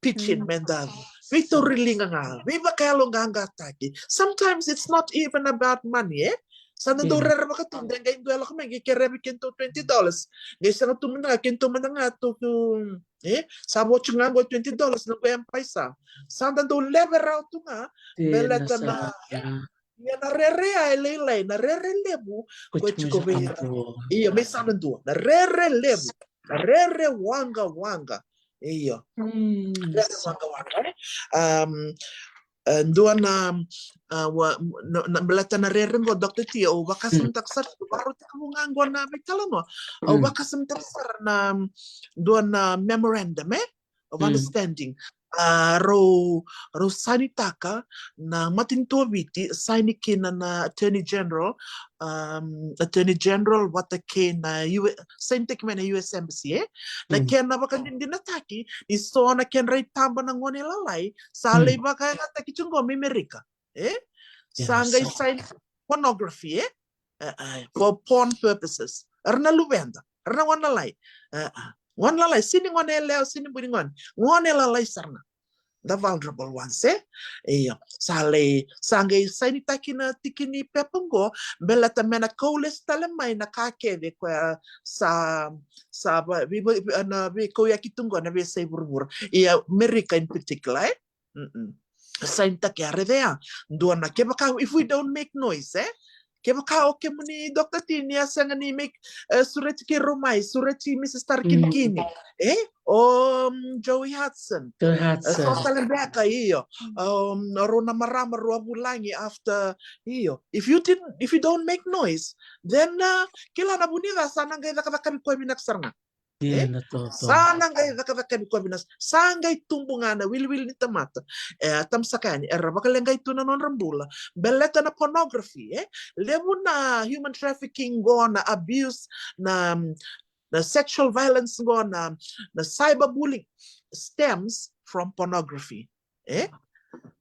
Pitch in, me da veitauriliga ga, veivakayaloqaqataki. Sometimes it's not even about money, eh? Sa da dau rerevaka tu, de qai dua e lako mai qai kerea vei kedatou twenty dollars. Qai sega tu mada ga, kedatou mada ga tu, tu, eh? Sa vo tu ga qo twenty dollars, noqu M-PAiSA. Sa da dau leve rawa tu ga, baleta na, eh? Ia na rere ya e lailai, na rere levu ko tiko vei ira. Io, me sa na dua. Na rere levu, na rere waqawaqa. Io. Rere waqawaqa, eh? Um, e dua na, uh, wa, na, na, baleta na rere qo, Doctor T, au vakasamataka sara, varau tiko ga qo na veitalanoa. Au vakasamataka sara na, um, dua na memorandum, eh, of understanding. Uh, rau, rau sainitaka na matanitu o Viti, saini kina na Attorney General, um, Attorney General vata kei na U S, sainitaki mai na U S Embassy, eh? Na kena vakadinadinataki ni so na kedra itaba na gone lalai sa lai vakayagataki tu qo mai Merika, eh? Sa qai sign pornography, eh? Uh, uh, for porn purposes. Era na luveda, era na gone lalai. Uh, uh. Gone lalai, sini gone yalewa, sini bui ni gone. Gone lalai sara ga. The vulnerable ones, eh? Io. Sa lai, sa qai sainitaki na tiki ni pepa qo, baleta me na kau lesu tale mai na ka kece koya sa, sa va, vi, vi, na veikauyaki tu qo na veiyasai vuravura. Ia Merika in particular, eh? Sainitaki, a raica ya. Dua na, kevaka, if we don't make noise, eh? Kevaka o kemuni Doctor T ni a sega ni make, eh, sureti keirau mai, sureti Missus Tarakinikini, eh? O, um, Joey Hudson. Joey Hudson. So tale beka, io. Um, rau na marama rau a vulagi after, io. If you didn't, if you don't make noise, then, uh, kila na vunica sa na qai cakacaka vei koya vinaka sara ga. Sa na qai cakacaka ni koya vinaka, sa qai tubu ga na wiliwili ni tamata. E, tamasaka yani era vakaleqai tu na nodra bula. Baleta na pornography, e? Levu na human trafficking qo, na abuse, na, na sexual violence qo, na, na cyberbullying stems from pornography. E?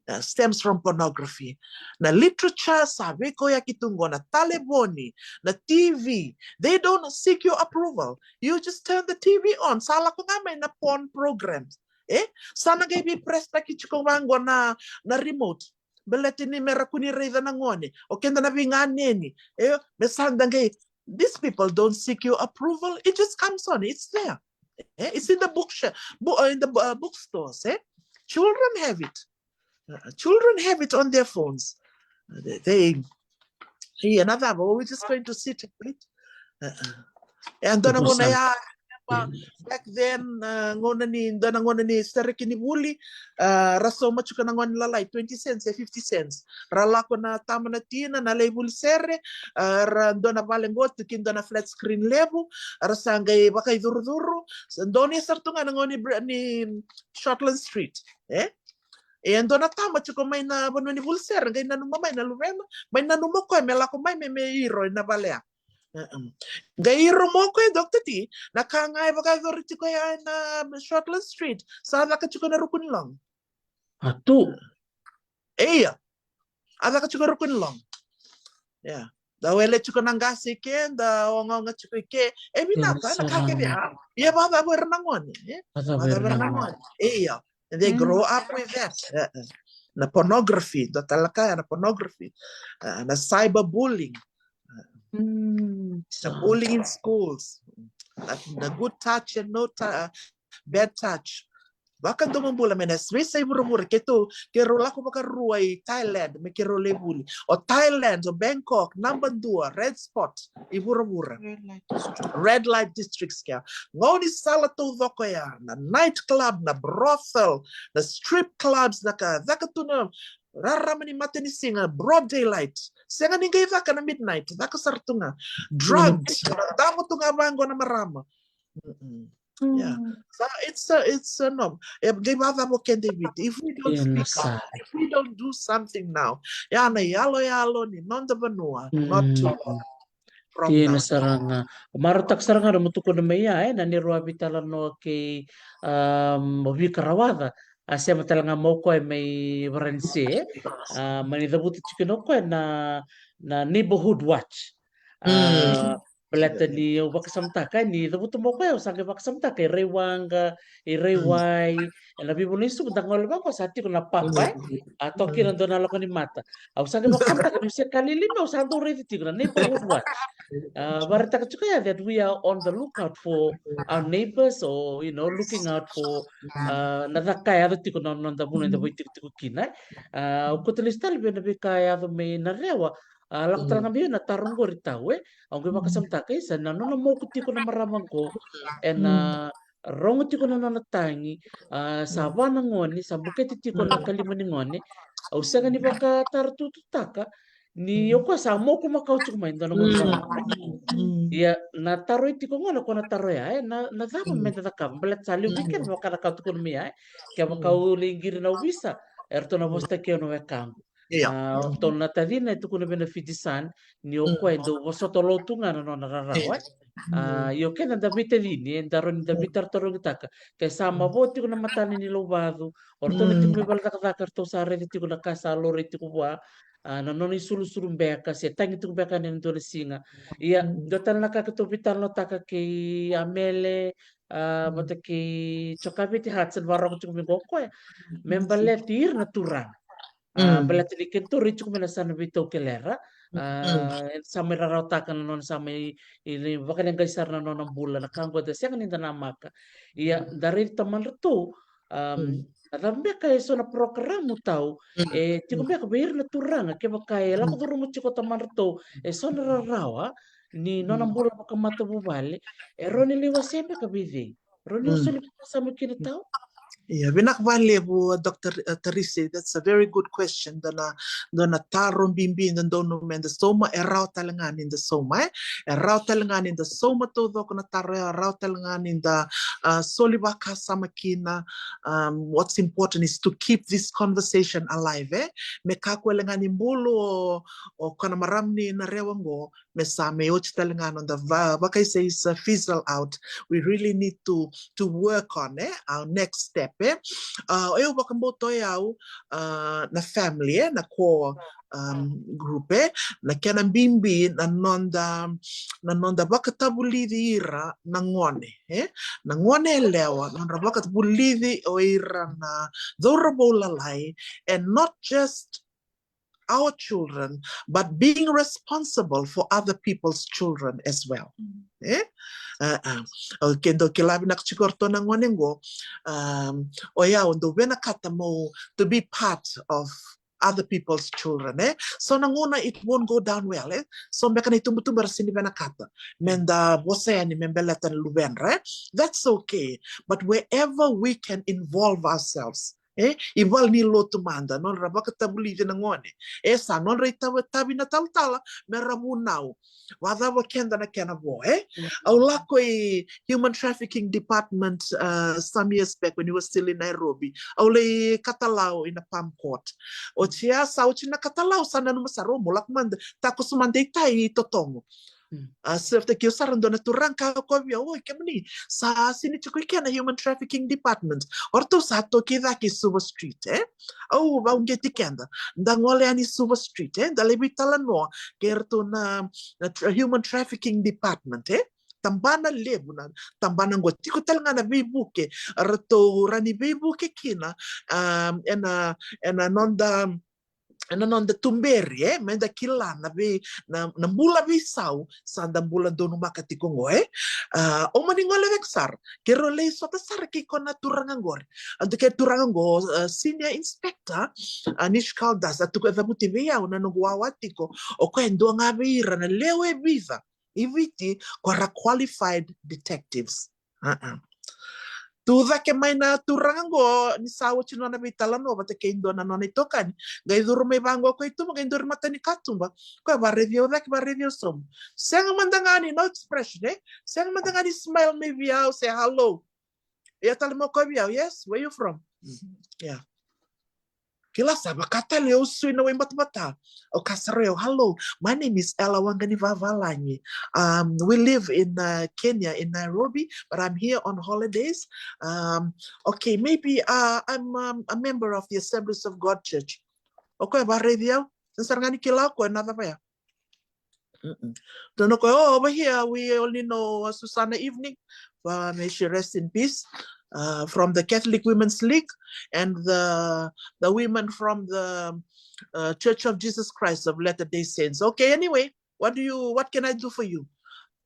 Uh, stems from pornography. Na literature sa veikoyaki tu qo, na talevoni, na T V. They don't seek your approval. You just turn the T V on. Sa lako ga mai na porn programs. E? Sa na qai veipress taki tiko vaqo na, na remote. Baleta ni mera kua ni raica na gone. O keda na veiganeni. E? Me sa da qai, these people don't seek your approval. It just comes on. It's there. Eh, it's in the bookshelf, bo- uh, in the uh, bookstores. Eh? Children have it. Uh, children have it on their phones. Uh, they, they, yeah, na cava, we're just going to sit and wait. Uh, uh. E dua na gauna ya, remember, back then, uh, gauna ni, dua na gauna ni sereki ni vuli, uh, ra sauma tiko na gone lalai, twenty cents e fifty cents. Ra lako na tama na tina, na lai vuli sere, uh, ra dua na vale qo tu kina dua na flat screen levu, ra sa qai vakaicurucuru, sa donu sara tu ga na gauna ni Br- ni Shortland Street, eh? E dua na tama tiko mai na vanua ni vuli sere, qai nanuma mai na luvena, mai nanuma o koya me lako mai me, me iro ina vale ya. Uh-uh. Qai iro mai o koya, Doctor T, na ka ga e vakayacori tiko ya na Shortland Street, sa caka tiko na ruku ni logo. A tu. Eia. A caka tiko ruku ni logo. Yeah. Da wele tiko na qase i ke, da ogaoga tiko i ke. E vinaka na ka kece. Ia vakacava era na gone, eh? Vakacava era na gone. Eia. And they grow up with that. Uh-uh. Na pornography, da talaka ya na pornography. Uh, na cyberbullying. Mm. Na bullying in schools. Na, na good touch and no tou- bad touch. Vakadomobula mai na veiyasai vuravura, keitou, keirau lako vakarua i Thailand me keirau lai vuli. O Thailand, o Bangkok, naba dua red spot i vuravura. Red light district. Red light districts kea. Gaunisala taucoko ya, na night club, na brothel, na strip clubs, na ka caka tu na rarama ni matanisiga, broad daylight. Sega ni qai caka na midnight, caka sara tu ga. Drugs, na damu tu ga vaqo na marama. Mm-mm. Yeah. So it's a, it's a no. E qai vakacava o keda i Viti? If we don't speak up, if we don't do something now, ya na yaloyalo ni noda vanua, not too long from now. Dina sara ga. Marautaka sara ga na nomu tukuna mai ya, e, na neirau veitalanoa kei, um, o Vika Rawaca. A sema tale ga mai o koya mai Varanise, e. A, mani cavuta tiko kina o koya na, na neighborhood watch. A, baleta ni au vakasamataka, e, ni cavuta mai o koya, au sa qai vakasamataka i Raiwaqa, i Raiwai, ena veivanua ni suku da gole vaqo sa tiko na papa, e. A toki na dua na lako ni mata. Au sa qai vakasamataka ni se ka lili me au sa dau raici tiko na neighborhood watch. A, vakaraitaka tiko ya that we are on the lookout for our neighbors or, you know, looking out for, a, na caka e yaco tiko na noda vanua eda vaitikotiko kina, e. A, au kauta lesu tale vei na veika e yaco mai Narewa, a, lako tale ga mai na taro qori tau, e. Au qai vakasamataka, isa, na nona moku tiko na marama qo ena rogo tiko na nona tagi, a, sa va na gone, sa bukete tiko na kalima ni gone. Au sega ni vakatarotutuataka ni o koya sa moku makawa tiko mai dua na gone. Ia na taro e tiko gona, o koya na taro ya, e, na, na cava meda cakava? Baleta sa levu vei keda na vakacakava tiko mai ya, e. Kevaka au lai qiri na ovisa, eratou na vosataki au na wekaqu. Ia. A, o ratou na tacina e tukuna vei na Fiji Sun ni o koya e dau vosota lotu ga na nona rarawa, e. A, io, keda da veitacini, e, da rawa ni da veitarotarogitaka. Ke sa mavoa tiko na matana ni lauvacu, o ratou na tiko mai vale cakacaka, eratou sa raica tiko na ka sa laurai tiko vua, a, na nona isulusulu beka se tagi tiko beka ena dua na siga. Ia, dua tale na ka keitou veitalanoataka kei Amele, a, vata kei Jokaviti Hudson, vakarogo tiko mai qo o koya, me baleti ira na turaga. A, baleta ni keitou rai tiko mai na yasana veitaukei, era, a, sa mai rarawataka na nona, sa mai, e, vakaleqai sara na nona bula, na ka qo da sega ni da namaka. Ia, da raici tamadratou, a, a cava beka e so na porokaramu tau e tiko beka vei ira na turaga, kevaka e lako curuma tiko o tamadratou e so na rarawa ni nona bula vakamatavuvale, e rawa ni lai wasea beka vei cei? Rawa ni soli vakasama kina tau? Ia, vinaka vakalevu, Doctor, uh, Tarise. That's a very good question. Dua na, dua na taro bibi da donu me da sauma, e rawa tale ga ni da sauma, e? E rawa tale ga ni da sauma taucoko na taro, e rawa tale ga ni da, uh, soli vakasama kina. Um, what's important is to keep this conversation alive, e? Me kakua tale ga ni bulu o, o koya na marama ni Narewa qo, me sa me oti tale ga noda va-, vakaisei sa fizzle out. We really need to, to work on, e, our next step, e. Uh, o yau vakabauta o yau, uh, na family, e, na core, um, group, e, na kena bibi na noda, na noda vakatavulici ira na gone, e, na gone yalewa, nodra vakatavulici o ira na cauravou lalai, and not just our children, but being responsible for other people's children as well. E? Uh, uh. Okay, dou kila vinaka tiko o ratou na gone qo. Um, o yau dou vinakata mo to be part of other people's children, e? So na gauna it won't go down well, e? So beka na itubutubu era sega ni vinakata me da vosa yani me baleta na luvedra, e? That's okay. But wherever we can involve ourselves, e, i valenilotu mada, nodra vakatavulici na gone. E sa nodra itavi, tavi na talatala me ra vunau. Vakacava keda na kena vo, e? Au lako i human trafficking department, uh, some years back when he was still in Nairobi. Au lai katalau ina Palm Court. Oti ya sa oti na katalau, sa nanuma sara, o, mo lako mada, takoso mada i tai i totogo. A, sa vata kei au sara dua na turaga ka kaya vei au, oi, kemuni, sa sega ni tiko i ke na human trafficking department. O ratou sa toki cake i Suva Street, e? Au vakauqeti keda, da gole yani i Suva Street, e? Da lai veitalanoa kei ratou na, na tra-, human trafficking department, e? Tabana levu na, tabana qo tiko tale ga na veivuke, ratou rawa ni veivuke kina, um, ena, ena noda, ena noda tuberi, e, me da kila na vei, na, na bula veisau sa da bula donumaka tiko qo, e. A, o mani gole cake sara, keirau lai sota sara kei koya na turaga qori. A, dua kei turaga qo, a, senior inspector, a, Nish Kaldas, a tuku e cavuti vei au na noqu wawa tiko, o koya e dua ga vei ira na lewe vica i Viti ko ra qualified detectives. A, a. Tu cake mai na turaga qo, ni sa oti nona veitalanoa vata kei dua na nona itokani, qai curu mai vaqo o koya i tuba, qai duri mata ni katuba. Koya vakaraici au cake, vakaraici au sobu. Sega mada ga ni, no expression, e? Sega mada ga ni smile mai vei au, say hello. Ia tale mai o koya vei au, yes, where you from? Yeah. Kila sa vaka tale au sui na waibatabata. Au kaya sara o yau, hello, my name is Ella Waqanivavalagi. Um, we live in, uh, Kenya, in Nairobi, but I'm here on holidays. Um, okay, maybe, uh, I'm, um, a member of the Assemblies of God Church. O koya vakaraici au, sega sara ga ni kila o koya na cava ya. Mm-mm. Dua na koya, oh, over here, we only know, uh, Susanna Evening. Uh, may she rest in peace. Uh, from the Catholic Women's League and the, the women from the, uh, Church of Jesus Christ of Latter-day Saints. Okay, anyway, what do you, what can I do for you?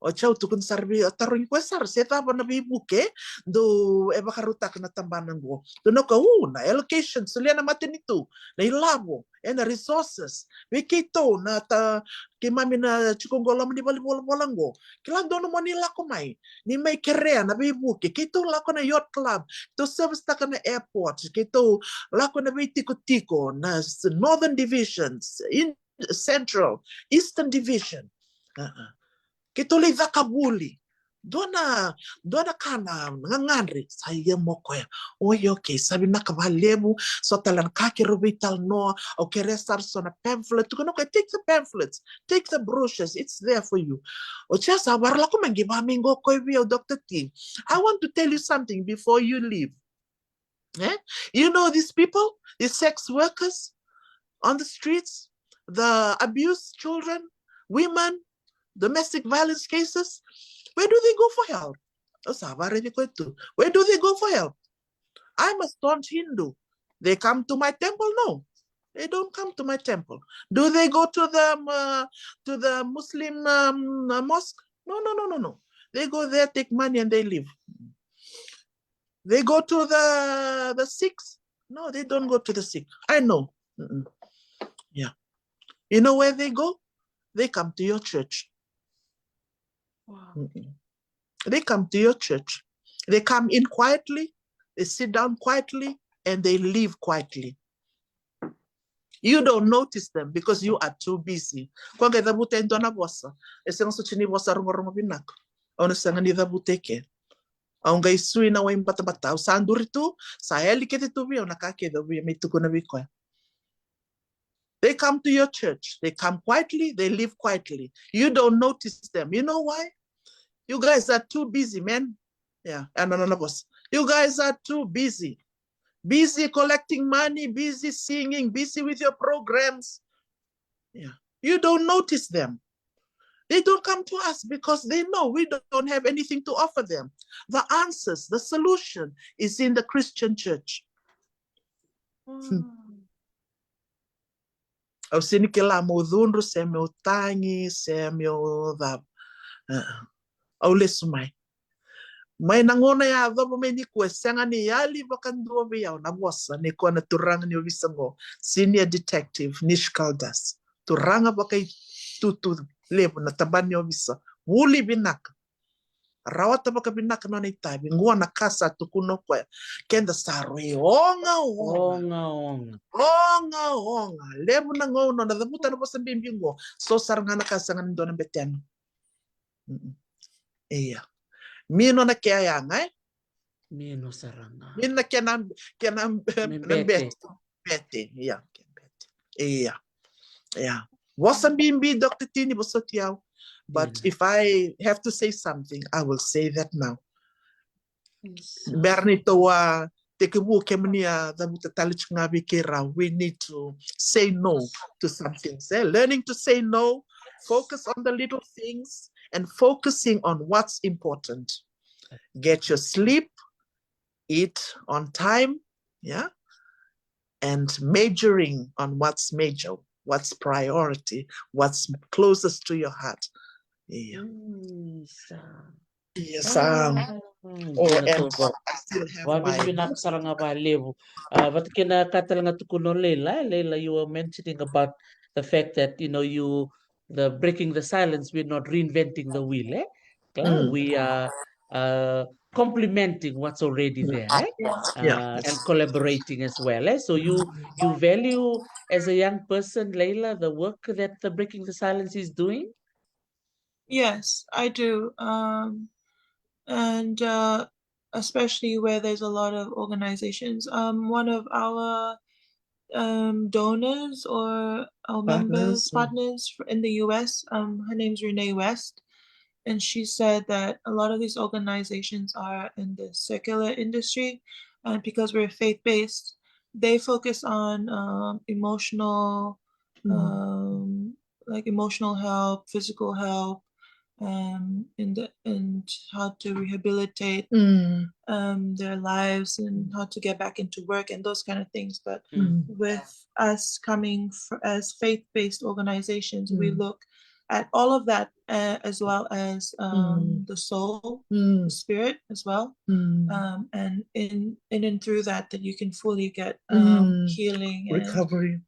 O yau tukuna sara vei, tarogi koya sara se cava na veivuke dou e vakarautaka na tabana qo. Dua na koya, u, na allocation, solia na matanitu, na ilavo, e, na resources vei keitou na ta, keimami na tiko qo loma ni valenivolavola qo. Kila, donu mo ni lako mai, ni mai kerea na veivuke. Keitou lako na yacht club, keitou service-taka na airport, keitou lako na veitikotiko, na s-, Northern Divisions, in Central, Eastern Division. A, a. Keitou lai caka vuli. Dua na, dua na ka na gagadre, sa ia mai o koya. Oi, okay, sa vinaka vakalevu, so tale na ka keirau veitalanoa, au kerea sara so na pamphlet, tukuna o koya, take the pamphlets, take the brochures, it's there for you. O yau sa vakaralako mai qai vakamai qo o koya vei au, Doctor T, I want to tell you something before you leave. Eh? You know these people, these sex workers on the streets, the abused children, women, domestic violence cases, where do they go for help? Au sa vakaraici koya tu. Where do they go for help? I'm a staunch Hindu. They come to my temple? No, they don't come to my temple. Do they go to the, um, uh, to the Muslim, um, uh, mosque? No, no, no, no, no. They go there, take money, and they leave. They go to the, the Sikhs? No, they don't go to the Sikh. I know. Mm-mm. Yeah. You know where they go? They come to your church. Wow. Mm-mm. They come to your church. They come in quietly. They sit down quietly and they leave quietly. You don't notice them because you are too busy. Ko qai cavuta e dua na vosa, e sega soti ni vosa rogorogo vinaka. Au na sega ni cavuta e ke. Au qai sui na wai batabata, au sa duri tu, sa yali kece tu vei au na ka kece au via mai tukuna vei koya. They come to your church. They come quietly. They leave quietly. You don't notice them. You know why? You guys are too busy, man. Yeah, e na nona vosa. You guys are too busy. Busy collecting money, busy singing, busy with your programs. Yeah. You don't notice them. They don't come to us because they know we don't have anything to offer them. The answers, the solution is in the Christian church. Au sega ni kila meu cudru se meu tagi se meu cava. Au lesu mai. Mai na gauna yacova mai nikua e sega ni yali vakadua vei au na vosa nei koya na turaga ni ovisa qo, Senior Detective Nish Caldas. Turaga vakaitutu levu na tabana ni ovisa, vuli vinaka. Rawata vakavinaka nona itavi. Qo na ka sa tukuna o koya. Keda sa rui ogaoga. Ogaoga. Ogaoga. Levu na gauna na cavuta na vosa bibi qo, so sara ga na ka sega ni dua na betena. Ia. Mino na kea yaga e? Mino sara ga. Mino na kena, kena bete. Bete. Ia, kena bete. Ia. Ia. Vosa bibi, Doctor Tini, vosoti au. But if I have to say something, I will say that now. Bera ni tou a tekivu, kemuni a cavuta tale tiko ga vei keirau, we need to say no to some things, eh? Learning to say no, focus on the little things and focusing on what's important. Get your sleep, eat on time, yeah? And majoring on what's major, what's priority, what's closest to your heart. Yeah. Yes, um, oh, and I still have my... Vinaka sara ga vakalevu. Uh, vata kei na ka tale ga tukuna o Leila, Leila, you were mentioning about the fact that, you know, you, the breaking the silence, we're not reinventing the wheel, eh? We are, uh, complementing what's already there, eh? Uh, and collaborating as well, eh? So you, you value as a young person, Leila, the work that the Breaking the Silence is doing? Yes, I do. Um, and, uh, especially where there's a lot of organizations. Um, one of our, um, donors or our members, partners in the U S, um, her name's Renee West. And she said that a lot of these organizations are in the secular industry, and because we're faith-based, they focus on, um, emotional, um, like, emotional help, physical help, um, and, and how to rehabilitate, um, their lives and how to get back into work and those kind of things. But with us coming as faith-based organizations, we look at all of that, uh, as well as, um, the soul, the spirit as well. Um, and in, in and through that, that you can fully get, um, healing and recovery,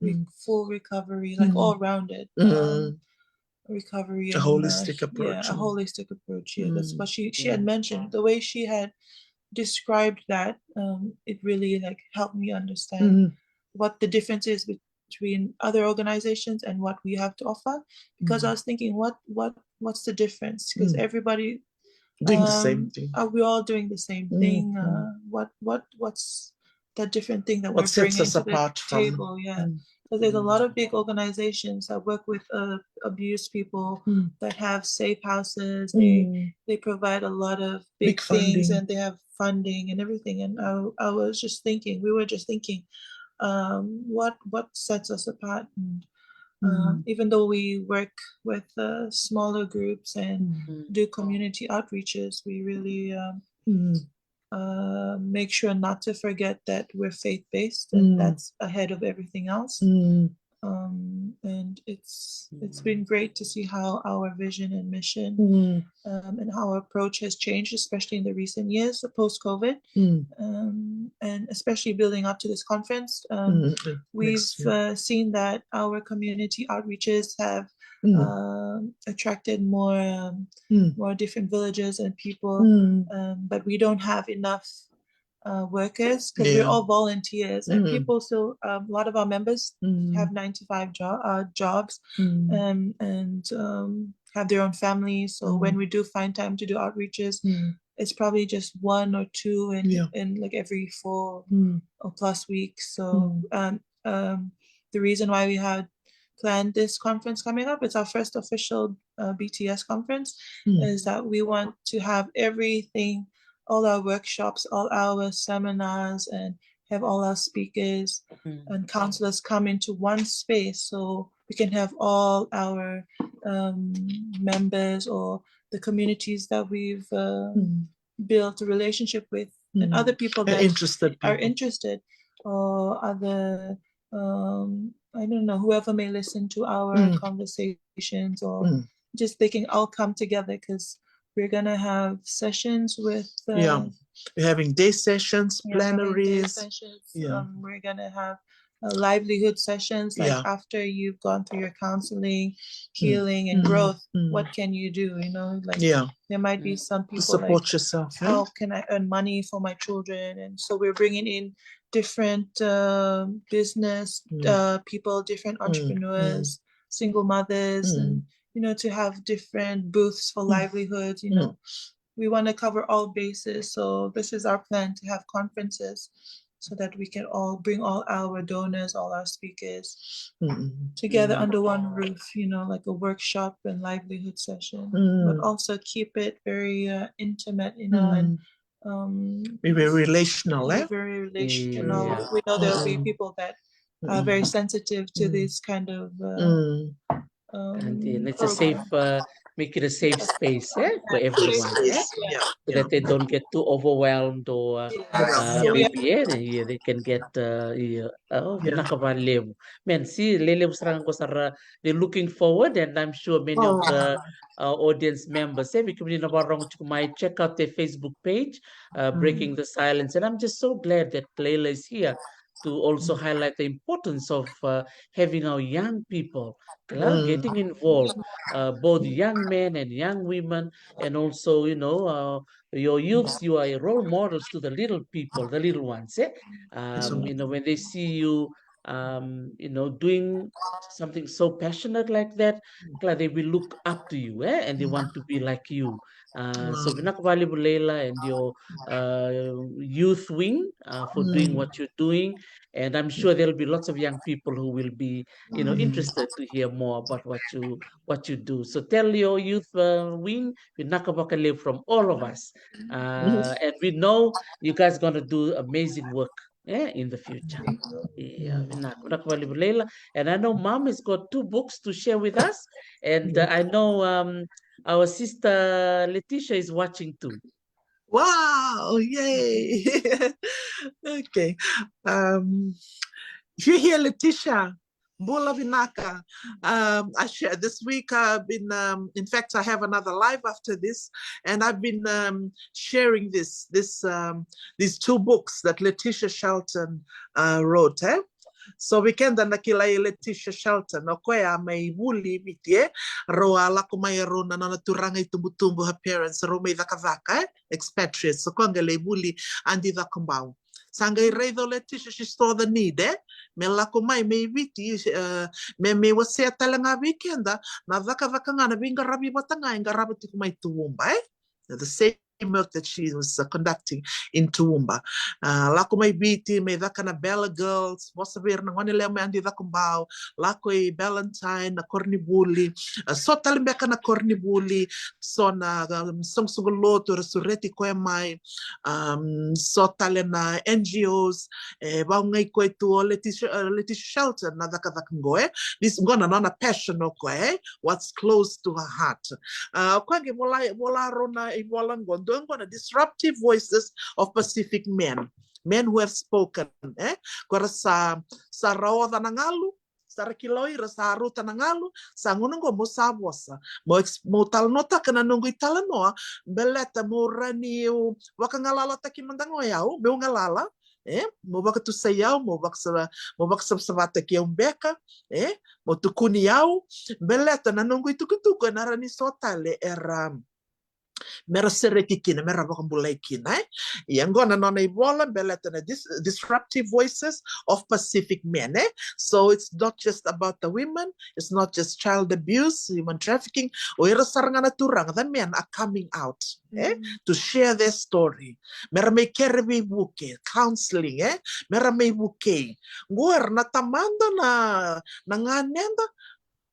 full recovery, like, all rounded. Um, recovery, a holistic approach. Yeah, a holistic approach. Yeah, that's what she, she had mentioned. The way she had described that, um, it really, like, helped me understand what the difference is between other organizations and what we have to offer. Because I was thinking, what, what, what's the difference? Because everybody doing the same thing. Are we all doing the same thing? Uh, what, what, what's that different thing that we're bringing to the table? Yeah. So there's a lot of big organizations that work with, uh, abused people that have safe houses. They, they provide a lot of big things and they have funding and everything. And I, I was just thinking, we were just thinking, um, what, what sets us apart? And, um, even though we work with, uh, smaller groups and do community outreaches, we really, um, uh, make sure not to forget that we're faith-based and that's ahead of everything else. Um, and it's, it's been great to see how our vision and mission, um, and how our approach has changed, especially in the recent years, post-COVID. Um, and especially building up to this conference, um, we've, uh, seen that our community outreaches have, um, attracted more, um, more different villages and people, um, but we don't have enough uh, workers, because we're all volunteers, and people still, um, a lot of our members have nine to five jo- uh, jobs, um, and um, have their own families. So when we do find time to do outreaches, it's probably just one or two in, in like every four or plus weeks. So um, um, the reason why we had planned this conference coming up, it's our first official uh, B T S conference, is that we want to have everything, all our workshops, all our seminars, and have all our speakers and counselors come into one space, so we can have all our um, members or the communities that we've uh, built a relationship with and other people that Interested are people. Interested, or other um, I don't know, whoever may listen to our conversations, or just they can all come together, because we're gonna have sessions with uh, Yeah. We're having day sessions, yeah, having day plenaries. Sessions. Yeah. Um, we're gonna have uh, livelihood sessions, like Yeah. After you've gone through your counseling, healing, and growth, what can you do? You know, like Yeah. there might be some To people support like, yourself. Eh? How can I earn money for my children? And so we're bringing in different uh, business Mm. uh, people, different Mm, entrepreneurs, single mothers, and you know, to have different booths for livelihood. You know, we want to cover all bases. So this is our plan, to have conferences so that we can all bring all our donors, all our speakers Mm. together under one roof. You know, like a workshop and livelihood session, Mm. but also keep it very uh, intimate. You know, and um, Be very relational, be eh? Very relational. Yeah. We know there will be Mm. People that are very sensitive to Mm. This kind of uh, Mm. um, And then it's a program. Safe, uh, make it a safe space eh, for everyone, eh? Yeah. So that they don't get too overwhelmed or uh, Yeah. uh, So we maybe eh, yeah, they can get uh, yeah. Oh, Yeah. Vinaka vakalevu. Man, see, lelevu sara qo sara, they're looking forward, and I'm sure many of Oh. the uh, audience members, eh, vei kemuni na vakarogo tiko mai, check out their Facebook page, uh, Breaking the Silence. And I'm just so glad that Leila is here to also highlight the importance of uh, having our young people, kila, Mm. getting involved, uh, both young men and young women, and also, you know, uh, your youths, you are role models to the little people, the little ones, eh? Um, you know, when they see you, um, you know, doing something so passionate like that, kila, they will look up to you, eh? And they want to be like you. Uh, so Wow. Vinaka vakalevu, Leila, and your uh, youth wing uh, for doing Mm. What you're doing. And I'm sure there'll be lots of young people who will be, you know, Mm. interested to hear more about what you what you do. So tell your youth uh, wing, Vinaka vakalevu from all of us. Uh, and we know you guys are going to do amazing work eh, in the future. Yeah, Vinaka, Vinaka vakalevu, Leila. And I know Mom has got two books to share with us. And uh, I know um, our sister Letitia is watching too. Wow, yay. Okay. Um, if you're here, Letitia, bula vinaka. Um, I share this week. I've been, um, in fact, I have another live after this, and I've been um, sharing this, this, um, these two books that Letitia Shelton uh, wrote. Eh? So vei keda na kilai Letitia Shelton, o koya mai Vuli, Viti, eh? Rau a lako mai e rau na nona turaga itubutubu, her parents, rau mai cakacaka, eh? Expatriates. So koya qai lai Vuli, Adi Cakobau. Sa qai raica o Letitia, she saw the need, eh? Me lako mai mai Viti, uh, me, me wasea tale ga vei keda na cakacaka ga, na veiqaravi vata ga e qarava tiko mai Toowoomba, eh? The same work that she was uh, conducting in Toowoomba. Uh, lako mai Viti, mai caka na Bella Girls, vosa vei ira na gone lewe mai Adi Cakobau, lako i Ballantine, na koronivuli, uh, so tale beka na koronivuli, so na um, soqosoqo lotu era sureti koya mai, um, so tale na N G Os, e vaugai koya tu o Letitia, uh, Letitia Shelton na cakacaka qo, eh? This qo na nona passion o koya, eh? What's close to her heart. Uh, o koya qai vola, vola rau na ivola qo, dua qo na Disruptive Voices of Pacific Men. Men who have spoken, eh? Ko ra sa, sa ra oca na galu, sa ra kila o ira sa rauta na galu, sa gauna qo mo sa vosa. Mo, ex- mo talanoataka na noqu italanoa, baleta mo rawa niu vakagalalataki mada ga o yau, meu galala, eh? Mo vakatusai au, mo vakasa, mo vakasavasavataki au beka, eh? Mo tukuni au, baleta na noqu itukutuku ena rawa ni so tale era Me ra sereki kina, me ra vakabulai kina, e? Ia qo na nona ivola, baleta na dis-, disruptive voices of Pacific men, e? So it's not just about the women, it's not just child abuse, human trafficking. O ira sara ga na turaga, the men are coming out, e? To share their story. Me ra mai kere veivuke, counseling, e? Me ra mai vukei. Qo era na tamada, na, na ganeda,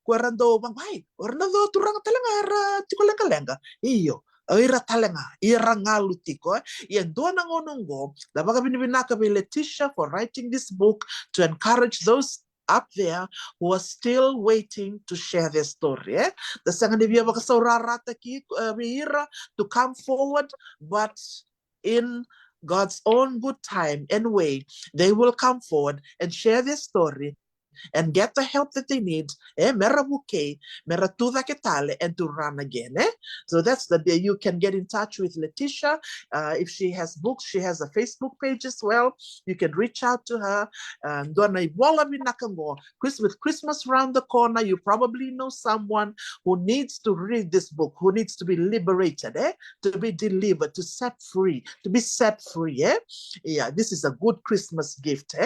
ko era dau vaqai, o ira na dau turaga tale ga era tiko leqaleqa. Io, o ira tale ga, ira galu tiko, e. Ia dua na gauna qo, da vakavinavinaka vei Letitia for writing this book to encourage those up there who are still waiting to share their story, e. Da sega ni via vakasaurarataki, e, vei ira to come forward, but in God's own good time and way, they will come forward and share their story and get the help that they need, e, me ra vukei, me ra tu cake tale and to run again, e? So that's the day you can get in touch with Letitia. Uh, if she has books, she has a Facebook page as well. You can reach out to her. Uh, dua na ivola vinaka qo, Chris-, with Christmas round the corner, you probably know someone who needs to read this book, who needs to be liberated, e? To be delivered, to set free, to be set free, e? Yeah, this is a good Christmas gift, e?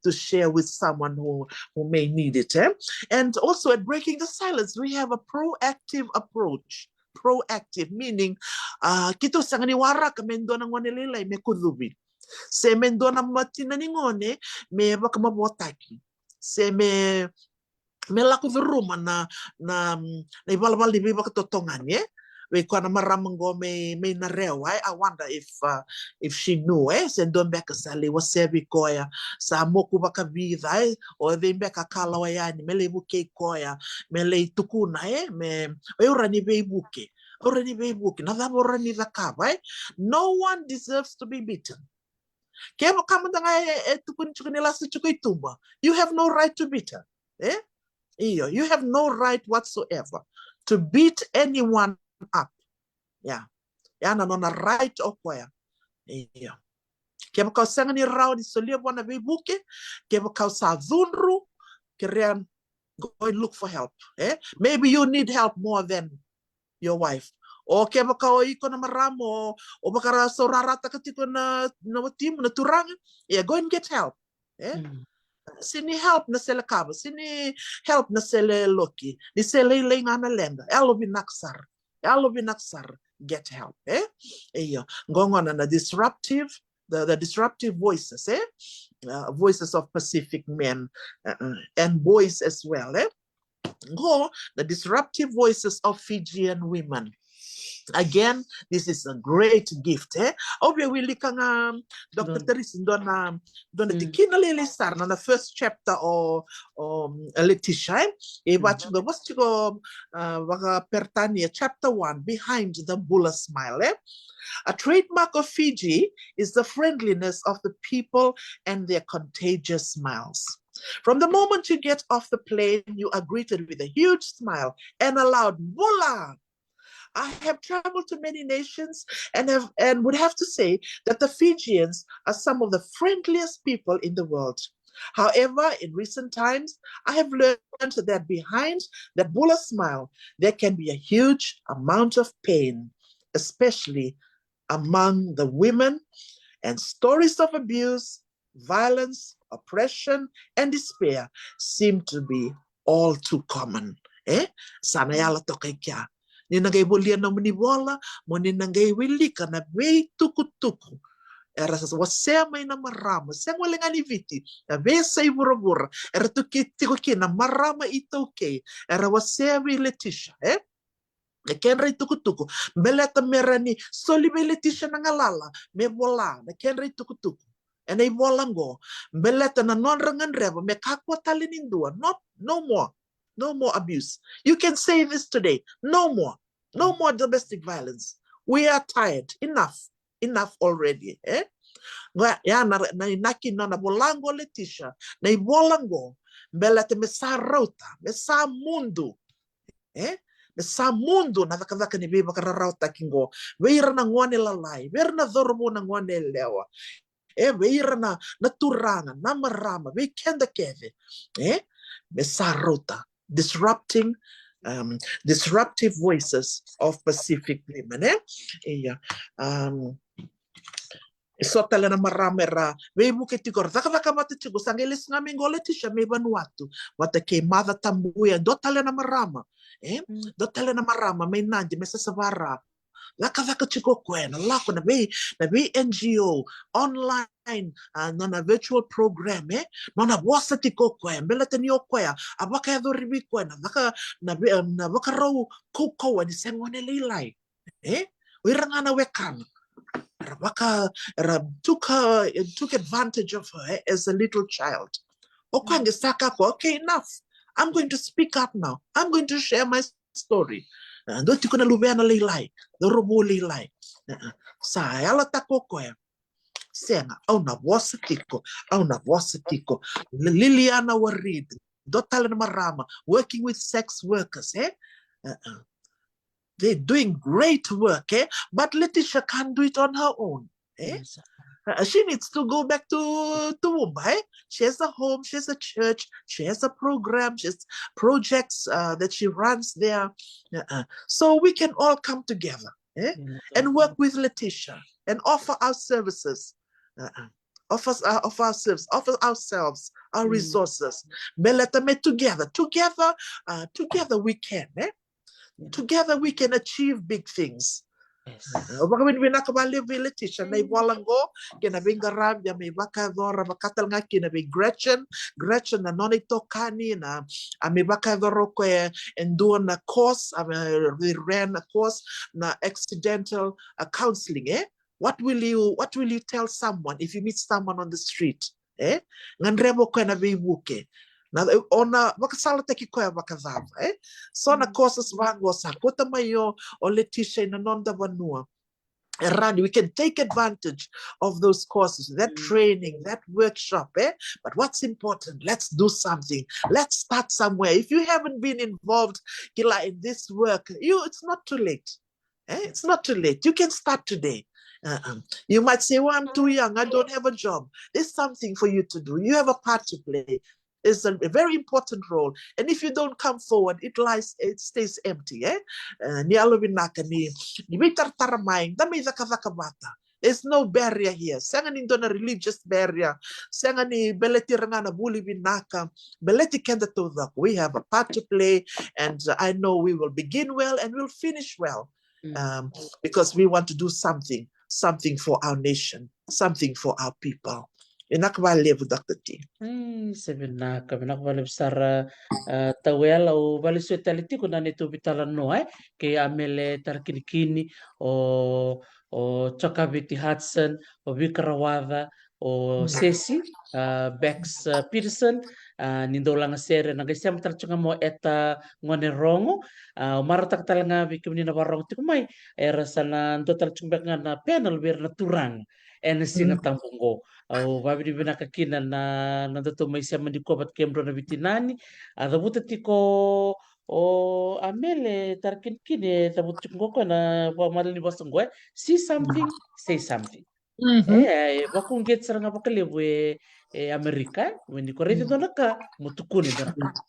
To share with someone who, who may need it, e? And also at Breaking the Silence, we have a proactive approach. Proactive, meaning, uh, keitou sega ni waraka me dua na gone lailai me kucuvi, se me dua na matina ni gone me vakamavoataki, se me, me lako curuma na, na, na ivalavala ni veivakatotogani, e? Vei koya na marama qo mai, mai Narewa, e? I wonder if, uh, if she knew, e? Se dua beka sa lai wasea vei koya, sa moku vakavica, e? O cei beka a kalawa yani me lai vukei koya, me lai tukuna, e? Me, o au rawa ni veivuke, au rawa ni veivuke, na cava au rawa ni cakava, e? No one deserves to be beaten. Kevaka mada ga e, e tukuni tiko ni lasa tiko i tuba, you have no right to beat her, e? Io, you have no right whatsoever to beat anyone up. Yeah. Ya na nona right o koya. Io. Kevaka o sega ni rawa ni solia vua na veivuke, kevaka o sa cudru, kerea, go and look for help, e? Maybe you need help more than your wife. O kevaka o iko na marama, o, o vakarasaurarataka tiko na, na watimu, na turaga, yeah, go and get help, e? Se ni help na sele kava, se ni help na sele loki, ni se lailai ga na leqa, yalo vinaka sara, yalo vinaka sara, get help, e? Io, qo gona na disruptive, the, the disruptive voices, e? Uh, voices of Pacific men, uh, uh, and boys as well, e? Qo, the disruptive voices of Fijian women. Again, this is a great gift, e? Au via wilika ga, Doctor Teresi, dua na, dua na tikina lailai sara, na, na first chapter o, o, um, Letitia, e? E vaka tiko, vosa tiko, uh, vakaperitania, chapter one, Behind the Bula Smile, e? A trademark of Fiji is the friendliness of the people and their contagious smiles. From the moment you get off the plane, you are greeted with a huge smile and a loud "Bula!" I have traveled to many nations and have, and would have to say that the Fijians are some of the friendliest people in the world. However, in recent times, I have learned that behind that bula smile, there can be a huge amount of pain, especially among the women, and stories of abuse, violence, oppression, and despair seem to be all too common. E? Sa na yala toka i kea. Ni na qai volia nomuni vola, mo ni na qai wilika na veitukutuku era sa wasea mai na marama, sega wale ga ni Viti, na veiyasai vuravura, era tu ki, tiko kina na marama iTaukei, era wasea vei Letitia, e? Na kedra itukutuku, baleta me ra ni soli vei Letitia na galala me vola na kedra itukutuku. Ena ivola qo, baleta na nodra gadreva me kakua tale ni dua. Not, no more. No more abuse. You can say this today. No more. No more domestic violence. We are tired. Enough. Enough already, e? Qo ya na, na inaki nona vola qo Letitia, na ivola qo, baleta me sa rauta, me sa mudu, e? Me sa mudu na cakacaka ni veivakararawataki qo vei ira na gone lalai, vei ira na cauravou na gone yalewa, e, vei ira na, na turaga, na marama, vei keda kece, e? Me sa rauta, disrupting um, disruptive voices of Pacific women, eh? Ia. Um, e so tale na marama era veivuke tiko, ra cakacaka vata tiko, sa qai lesu ga mai qo Leticia mai Vanuatu vata kei Mother Tabuya, dua tale na marama, eh? Dua tale na marama mai Nadi, mai Sasavara. Cakacaka tiko o koya, na lako na vei, na vei N G O, online, a, nona virtual program, eh? Nona vosa tiko o koya, baleta ni o koya a vakayacori vei koya na caka, na vei, na vakarau kaukauwa ni se gone lailai, eh? O ira ga na wekana era vaka, era took her, took advantage of her, eh, as a little child. O koya qai sa kaya o koya, okay, enough. I'm going to speak up now. I'm going to share my story. A, dua tiko na luvena lailai, cauravou lailai. A, sa yalataka o koya, sega, au na vosa tiko, au na vosa tiko. Li-, Liliana Warid, dua tale na marama, working with sex workers, eh? A, a. They're doing great work, eh? But Leticia can't do it on her own, eh? Uh, she needs to go back to, to Wumba, eh? She has a home, she has a church, she has a program, she has projects, uh, that she runs there. Uh-uh. So we can all come together, eh? And work with Leticia and offer our services. Uh-uh. Offer, uh, offer ourselves, offer ourselves, our resources. Baleta me together, together, uh, together we can, eh? Together we can achieve big things. Yes. Uh, au vakavinavinaka vakalevu vei Leticia na ivola qo, kei na veiqaravi a mai vakayacora, vaka tale ga kina vei Gretchen. Gretchen na nona itokani na, a mai vakayacora o koya e dua na course, a mai, they ran a course na accidental, uh, counseling, eh? What will you, what will you tell someone if you meet someone on the street? Eh? Gadreva o koya na veivuke. Na, o na vakasalataki koya vakacava, eh? So na courses vaqo sa kauta mai o, o Leticia ina noda vanua. E rawa ni, we can take advantage of those courses, that training, that workshop, eh? But what's important, let's do something. Let's start somewhere. If you haven't been involved, kila, in this work, you, it's not too late. Eh? It's not too late. You can start today. Uh-uh. You might say, well, I'm too young. I don't have a job. There's something for you to do. You have a part to play. It's a, a very important role. And if you don't come forward, it lies, it stays empty, eh? Uh, ni yalovinaka ni, ni veitaratara mai, da mai cakacaka vata. There's no barrier here. Sega ni dua na religious barrier. Sega ni baleti ira ga na vuli vinaka. Baleti keda taucoko. We have a part to play, and, uh, I know we will begin well and we'll finish well. Um, because we want to do something, something for our nation, something for our people. Vinaka vakalevu, Doctor T. Mm, se vinaka, vinaka vakalevu sara, uh, Tauela. Au valesu tale tiko na neitou veitalanoa, eh, kei Amele Tarakinikini, o, o Jokaviti Hudson, o Vika Rawaca, o Sesi, uh, Bex, uh, Peterson, uh, ni dau lagasere, na qai sema tale tiko ga mai o Eta Gone Rogo. Uh, au marautaka tale ga vei kemuni na vakarogo tiko mai, era sa na dua tale tiko beka ga na panel vei ira na turaga ena Siga Tabu qo. Au vakavinavinaka kina na, na nodatou mai sema nikua vata kei kemudrau na veitinani. A cavuta tiko o Amele Tarakinikini, e cavuta tiko qo koya na vakamacala ni vosa qo, eh? See something, say something. E, e vakauqeti sara ga vakalevu e, e Amerika, eh? Ni ko raica e dua na ka, mo tukuna e dua na ka.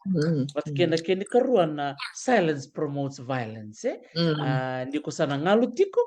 Vata kei na kena ikarua na silence promotes violence, eh? A, ni ko sa na galu tiko,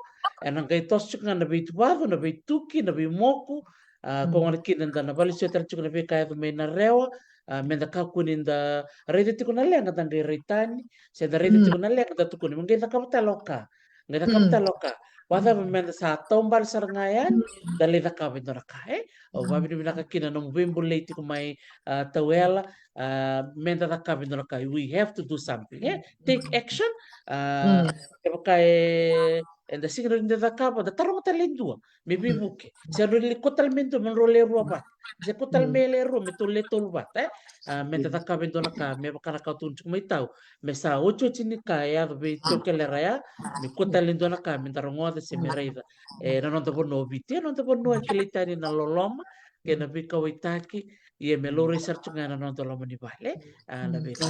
ena qai toso tiko ga na veituvacu, na veituki, na veimoku. A, ko gona kina da na valesuya tale tiko na veika e yaco mai na rewa, a, meda kakua ni da raica tiko na leqa da qai rai tani, se da raica tiko na leqa da tukuna, me qai cakava tale o ka. Qai cakava tale o ka. Vakacava meda sa taubale sara ga yani, da lai cakava e dua na ka, eh? Au vakavinavinaka kina nomu veibolei tiko mai, a, Tauela, a, meda cakava e dua na ka. We have to do something, eh? Take action. A, kevaka e, eda sega ni da cakava, da taroga tale e dua me veivuke. Se drau lai kauta tale mai e dua me drau lai rua vata. Se kauta tale mai e rua me tou lai tolu vata, eh? A, meda cakava e dua na ka, me vaka na ka tukuna tiko mai Tau. Me sa otioti ni ka e yaco vei Tokelerai, me kauta tale e dua na ka meda rogoca se me raica. E, na noda vanua o Viti, e noda vanua e kilai tani na loloma kei na veikauwaitaki, ia me laurai sara tiko ga na noda loma ni vale. A, na veika.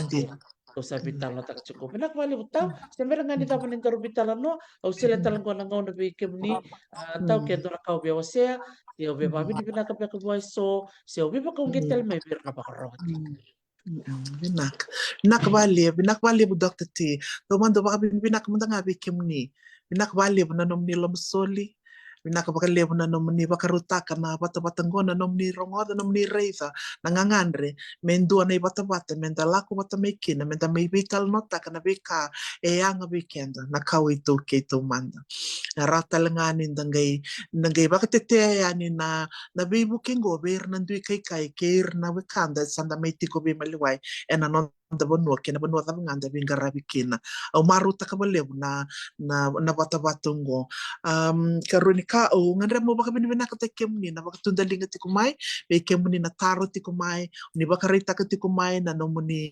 Tou sa veitalanoataka tiko. Vinaka vakalevu Tau, se bera ga ni cava ni daru veitalanoa, au solia tale qo na gauna vei kemuni, a, Tau, ke dua na ka o via wasea, se o via vakavinavinaka beka vua e so, se o via vakauqeti tale mai vei ira na vakarorogo tiko. Mm, vinaka. Vinaka vakalevu, vinaka vakalevu, Doctor T. Taumada vakavinavinaka mada ga vei kemuni. Vinaka vakalevu na nomuni lomasoli. Vinaka vakalevu na nomuni vakarautaka na vatavata qo, na nomuni rogoca, nomuni raica na gagadre me dua na ivatavata me da lako vata mai kina, me da mai veitalanoataka na veika e yaga vei keda, na ka o iTaukei taumada. E rawa tale ga ni da qai, da qai vakatetea yani na, na veivuke qo vei ira na dui kaikai kei ira na wekada sa da mai tiko veimaliwai ena noda vanua kei na vanua cava ga da veiqaravi kina. Au marautaka vakalevu na, na, na vatavata oqo. Um, karua ni ka au gadreva meu vakavinavinakataki kemuni na vakatudaliga tiko mai, vei kemuni na taro tiko mai, ni vakaraitaka tiko mai na nomuni,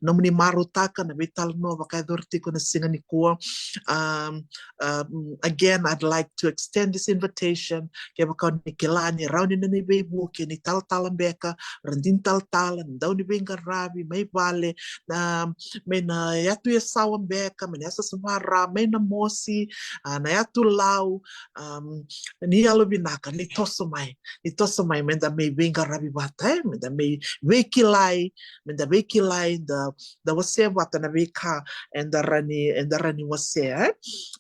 nomuni marautaka na veitalanoa vakayacori tiko na siga nikua. Um, um, again, I'd like to extend this invitation. Kevaka ni kila ni rawa ni na ni veivuke, ni talatala beka, radini talatala, ni dau ni veiqaravi mai vale, na, mai na yatu Yasawa beka, mai na Yasasavara, mai na Mosi, a, na yatu Lau, um, ni yalovinaka, ni toso mai, ni toso mai, me da mai veiqaravi vata, e, me da mai veikilai, me da veikilai, da, da wasea vata na veika eda rawa ni, eda rawa ni wasea, e.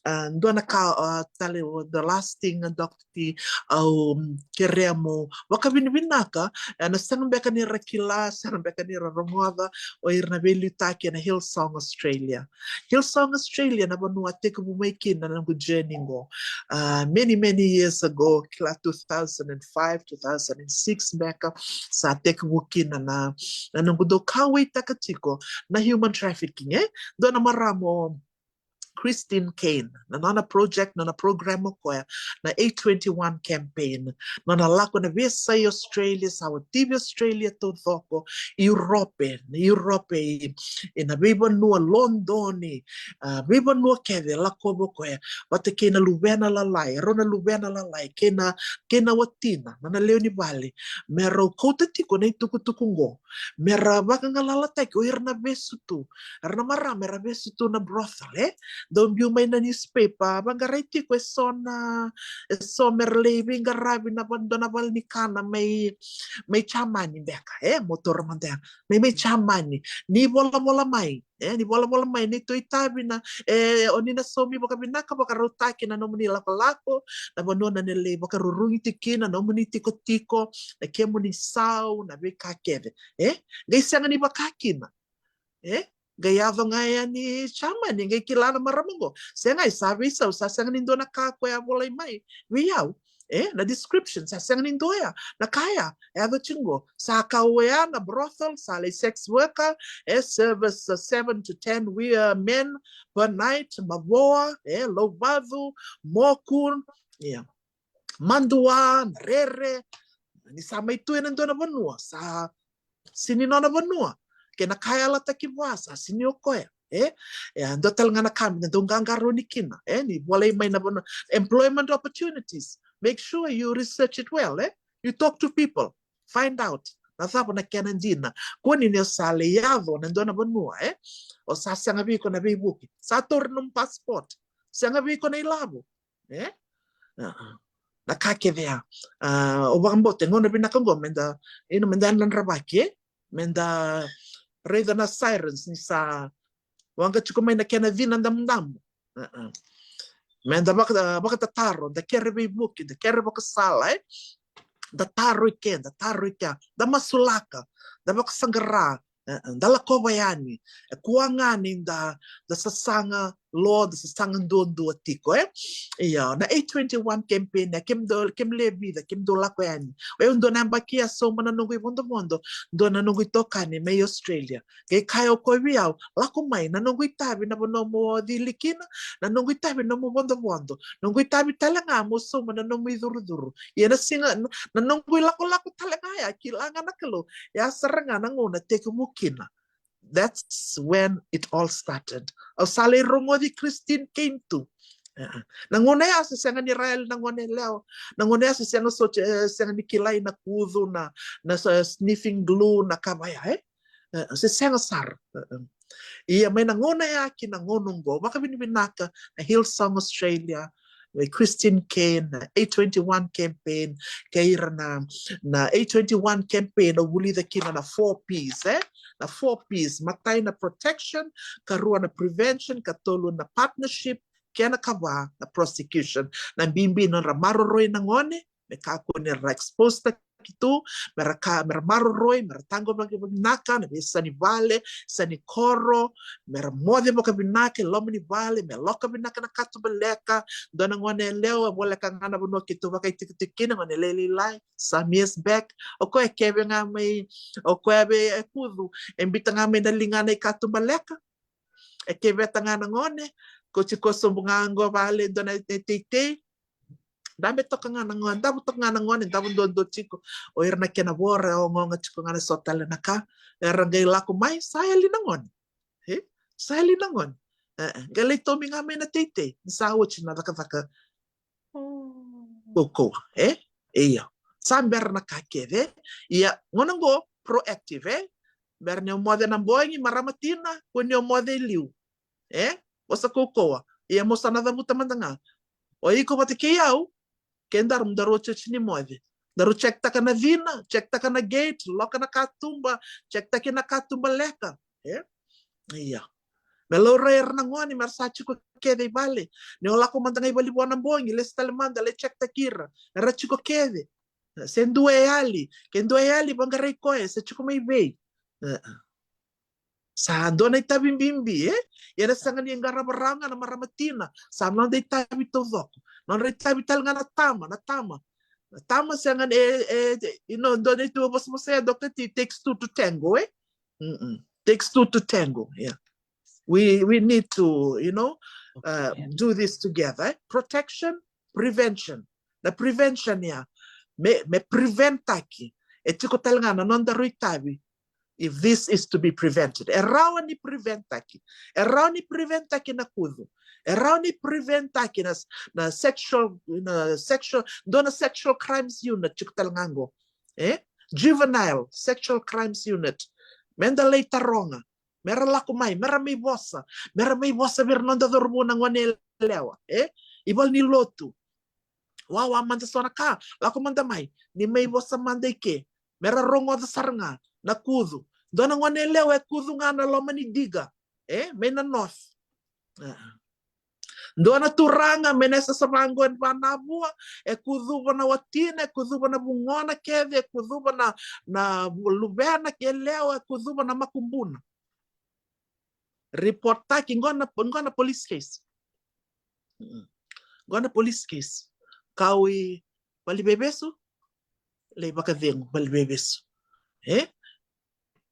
A, dua na ka, a, tale, the last thing, a, Doctor T, au, um, kerea mo vakavinavinaka, e, na sega beka ni ra kila, sega beka ni ra rogoca, o ira na veiliutaki ena Hillsong Australia. Hillsong Australia na vanua a tekivu mai kina na noqu journey qo. Uh, many, many years ago, kila two thousand and five, two thousand and six beka, sa tekivu kina na, na noqu dau kauwaitaka tiko na human trafficking, e? Dua na marama o Christine Caine, na nona project, nona program o koya, na eight twenty-one campaign. Nona lako na veiyasai Australia, sa wativi Australia taucoko, Europe, na Europe, i, i na veivanua, London, i, a, veivanua kece, lakova o koya, vata kei na luvena lalai, rau na luvena lalai, kei na, kei na watina, nona lewe ni vale, me rau kauta tiko na itukutuku qo, me ra vakagalalataki o ira na vesu tu, era na marama era vesu tu na brothel, e? Dau biu mai na newspaper, vaqarai tiko e so na, e so me ra lai veiqaravi na va-, dua na vale ni kana mai, mai Jamani beka, e? Mo taura mada ya. Mai, mai Jamani. Ni volavola mai, e? Ni volavola mai, ni tou itavi na, e, o ni na saumi vakavinaka, vakarautaki na nomuni lakolako, na vanua na ni lai vakarurugi tiko kina, na nomuni tikotiko, na kemuni sau, na veika kece, e? Qai sega ni vaka kina. E? Qai yaco ga yani Jamani, qai kila na marama qo. Sega, e sa veisau, sa sega ni dua na ka koya a volai mai vei au. E? Na description, sa sega ni dua ya. Na ka ya, e yaco tiko qo. Sa kau oya na brothel, sa lai sex worker, e, service, uh, seven to ten we, uh, men per night, mavoa, e, lauvacu, moku, ia, madua, na rere. Ni sa mai tu ena dua na vanua, sa sini nona vanua. Kei na ka e yalataki vua, sa sini o koya. E? E, dua tale ga na ka me da dau qaqarauni kina, e? Ni volai mai na vanua. Employment opportunities. Make sure you research it well, e? You talk to people. Find out na cava na kena dina. Kua ni ni o sa lai yaco ena dua na vanua, e? O sa sega vei iko na veivuke. Sa taura nomu passport. Sega vei iko na ilavo. E? A, a. Na ka kece ya. A, au vakabauta e gauna vinaka qo me da, you know, me da yadravaki, e? Me da raica na sirens ni sa waqa tiko mai na kena cina damudamu. A, a. Me da vaka, vakatataro, da kere veivuke, da kere vakasala, e? Da taro i ke, da taro i kea, da masulaka, da vakasaqara, e, e, da lakova yani. E kua ga ni da, da sasaga lo, da sasaga duadua tiko, e. Ia, na eight twenty-one campaign, e, kemudou, kemuni e vica, kemudou lako yani. O yau dua na yabaki ya, sauma na noqu ivodovodo, dua na noqu itokani mai Australia. Qai kaya o koya vei au, lako mai, na noqu itavi na vanua mo cili kina, na noqu itavi na nomu vodovodo, noqu itavi tale ga mo sauma na nomu icurucuru. Ia na siga, na, na noqu ilakolako tale ga ya, kila ga na Kalou, ya sara ga na gauna tekivu kina. That's when it all started. Au sa lai rogoci Christine Caine tu. E, e. Na gauna ya se sega ni ra yali na gone yalewa. Na gauna ya se sega soti, e, sega ni kilai na kucu, na, na sa sniffing glue, na ka va ya, e? E, e, se sega sara. E, e. Ia mai na gauna ya ki na gauna oqo, vakavinavinaka na Hillsong Australia, mai Christine Caine, na A twenty-one campaign, kei ira na, na A twenty-one campaign, au vulica kina na four Ps, e? Na four Ps, matai na protection, karua na prevention, katolu na partnership, kena kava na prosecution. Na bibi nodra maroroi na gone, me kakua ni ra expose taki tu, me ra ka, me ra maroroi, me ra taqomaki vakavinaka na veiyasa ni vale, sa ni koro, me ra moce vakavinaka e loma ni vale, me loka vinaka na katubaleka. Dua na gone yalewa, voleka ga na vanua keitou vakaitikotiko kina, gone lailai, some years back. O koya keve ga mai, o koya vei e kucu, e bita ga mai na ligana i katubaleka. E keveta ga na gone, ko tiko sobu ga qo vale, dua na teitei. Dabe toka ga na gone, davo toka ga na gone, davo duadua tiko. O ira na kena vo ra ogaoga tiko ga na so tale na ka. Era qai lako mai, sa yali na gone. E? Sa yali na gone. E, e. Qai lai tomi ga mai na teitei. Ni sa oti na cakacaka kaukauwa, e? Io. Sa bera na ka kece. Ia, gauna qo, proactive, e? Bera ni o moce na bogi, marama tina, kua ni o moce e liu. E? Vosa kaukauwa. Ia mo sa na cavuta mada ga. O iko vata kei au, kedaru mo daru otioti ni moce. Daru check taka na cina, check taka na gate, loka na katuba, check taki na katubaleka. E? Ia. Me laurai ira na gone, me ra sa tiko kece i vale. Ni o lako mada ga i vale vua na bogi, lesu tale mada, lai check taki ira. Era tiko kece. Se dua e yali, ke dua e yali, vaqarai koya, se tiko mai vei. E, e. Sa dua na itavi bibi, e? Ia na sega ni qarava rawa ga na marama tina. Sa noda itavi taucoko. Nodra itavi tale ga na tama, na tama. Na tama sega ni, e, e, you know, dua na itavi vosavosa ya, Doctor T, takes two to tango, e? Mm-mm. Takes two to tango, yeah. We, we need to, you know, uh, do this together, eh? Protection, prevention. Na prevention ya, me, me prevent taki. E tiko tale ga na noda rui tavi. If this is to be prevented. E rawa ni prevent taki. E rawa ni prevent taki na kucu. E rawa ni prevent taki na, na sexual, na sexual, dua na sexual crimes unit, tiko tale ga qo. E? Juvenile sexual crimes unit. Meda lai taroga. Me ra lako mai, me ra mai vosa. Me ra mai vosa vei ira noda cauravou na gone yalewa. E? I valenilotu. Wawa mada so na ka, lako mada mai, ni mai vosa mada i ke. Me ra rogoca sara ga na kucu. Dua na gone yalewa e kucu ga na loma ni diga. E? Mai na north. E. Dua na turaga, mai na yasayasa vaqo e Vanavua, e kucuva na watina, e kucuva na vugona kece, e kucuva na, na luvena yalewa, e kucuva na makubuna. Report taki, qo na, qo na police case. Mm. Qo na police case. Kau i valeveivesu, lai vakacegu valeveivesu. E?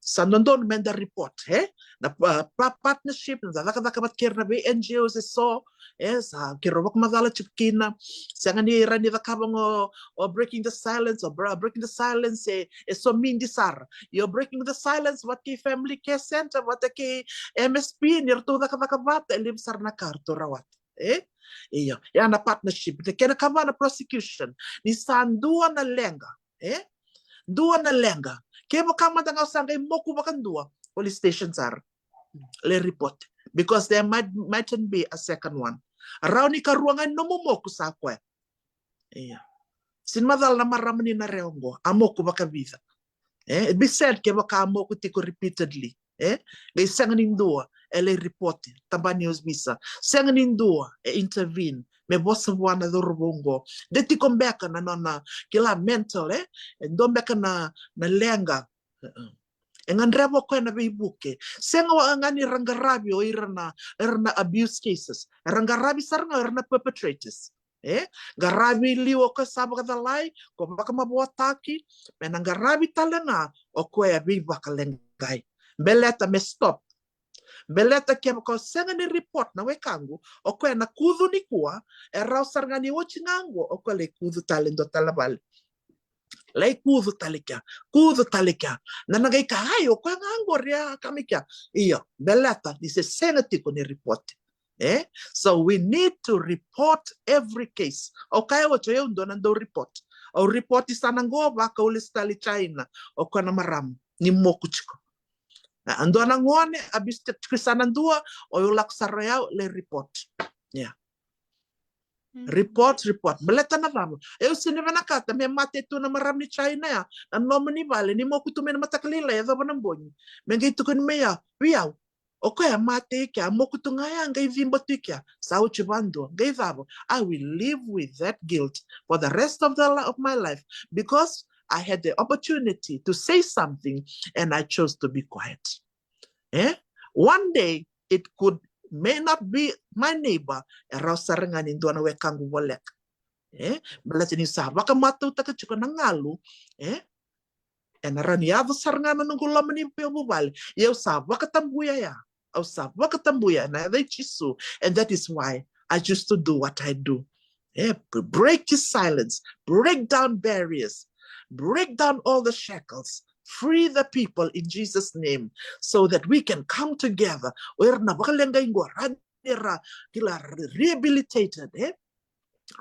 Sa dodonu meda report, e? Na, uh, pa-, partnership, na cakacaka vata kei ira na vei N G Os e so, e, sa keirau vakamacala tiko kina. Sega ni rawa ni cakava qo o Breaking the Silence, o Bra-, Breaking the Silence, e, e somidi sara. Io, Breaking the Silence vata kei Family Care Center, vata kei M S P, ni ratou cakacaka vata, e levu sara na ka ratou rawata. E? Io, ia na partnership, na kena kava na prosecution, ni sa dua na leqa, e? Dua na leqa. Kevaka mada ga o sa qai moku vakadua, police station sara. Lai report. Because there might, mightn't be a second one. Rawa ni karua ga ni nomu moku sa koya. Ia. Sega ni macala na marama ni Narewa qo, a moku vakavica. E, it'd be sad kevaka a moku tiko repeatedly. E, qai sega ni dua e lai report, tabani ovisa. Sega ni dua e intervene me vosa vua na cauravou qo. De tiko beka na nona, kila, mental, e? E dua beka na, na leqa. E gadreva o koya na veivuke. Sega ga ni ra qaravi o ira na, ira na abuse cases. Era qaravi sara ga o ira na perpetrators. E? Qaravi liu o koya sa vakacalai, ko vakamavoataki, me na qaravi tale ga o koya veivakaleqai. Baleta me stop. Baleta kevaka o sega ni report na wekaqu, o koya na kucu nikua, e rawa sara ga ni oti ga qo, o koya lai kucu tale dua tale vale. Lai kucu tale kea, kucu tale kea. Na na qai kaya, ai, o koya ga qori a ka mai kea. Io, baleta ni se sega tiko ni report. E? So we need to report every case. Au kaya oti, o yau dua na dau report. Au report i sana qo, vakau lesu tale i China, o koya na marama ni moku tiko. A, dua na gone, abuse tiko i sana dua, o yau lako sara o yau lai report. Ia. Report, report. Baleta na cava? Au sega ni vinakata me mate tu na marama ni China ya, na nomuni vale, ni moku tu mai na mataka lailai, yacova na bogi. Me qai tukuni mai ya, vei au. O koya mate i kea, moku tu ga ya, qai ciba tu i kea. Sa oti vadua, qai cava? I will live with that guilt for the rest of the li-, of my life, because I had the opportunity to say something and I chose to be quiet. Eh? One day, it could, may not be my neighbor, e rawa sara ga ni dua na wekaqu voleka. Eh? Baleta ni sa vakamatautaka tiko na galu, eh? Ena rawa ni yaco sara ga na noqu loma ni vuvale. Ia au sa vakatabuya ya. Au sa vakatabuya ena yaca i Jisu. And that is why I choose to do what I do. Eh, b-, break this silence, break down barriers, break down all the shackles, free the people in Jesus' name, so that we can come together. O ira na vakaleqai qo, ra ni ra kila re-, rehabilitated, eh?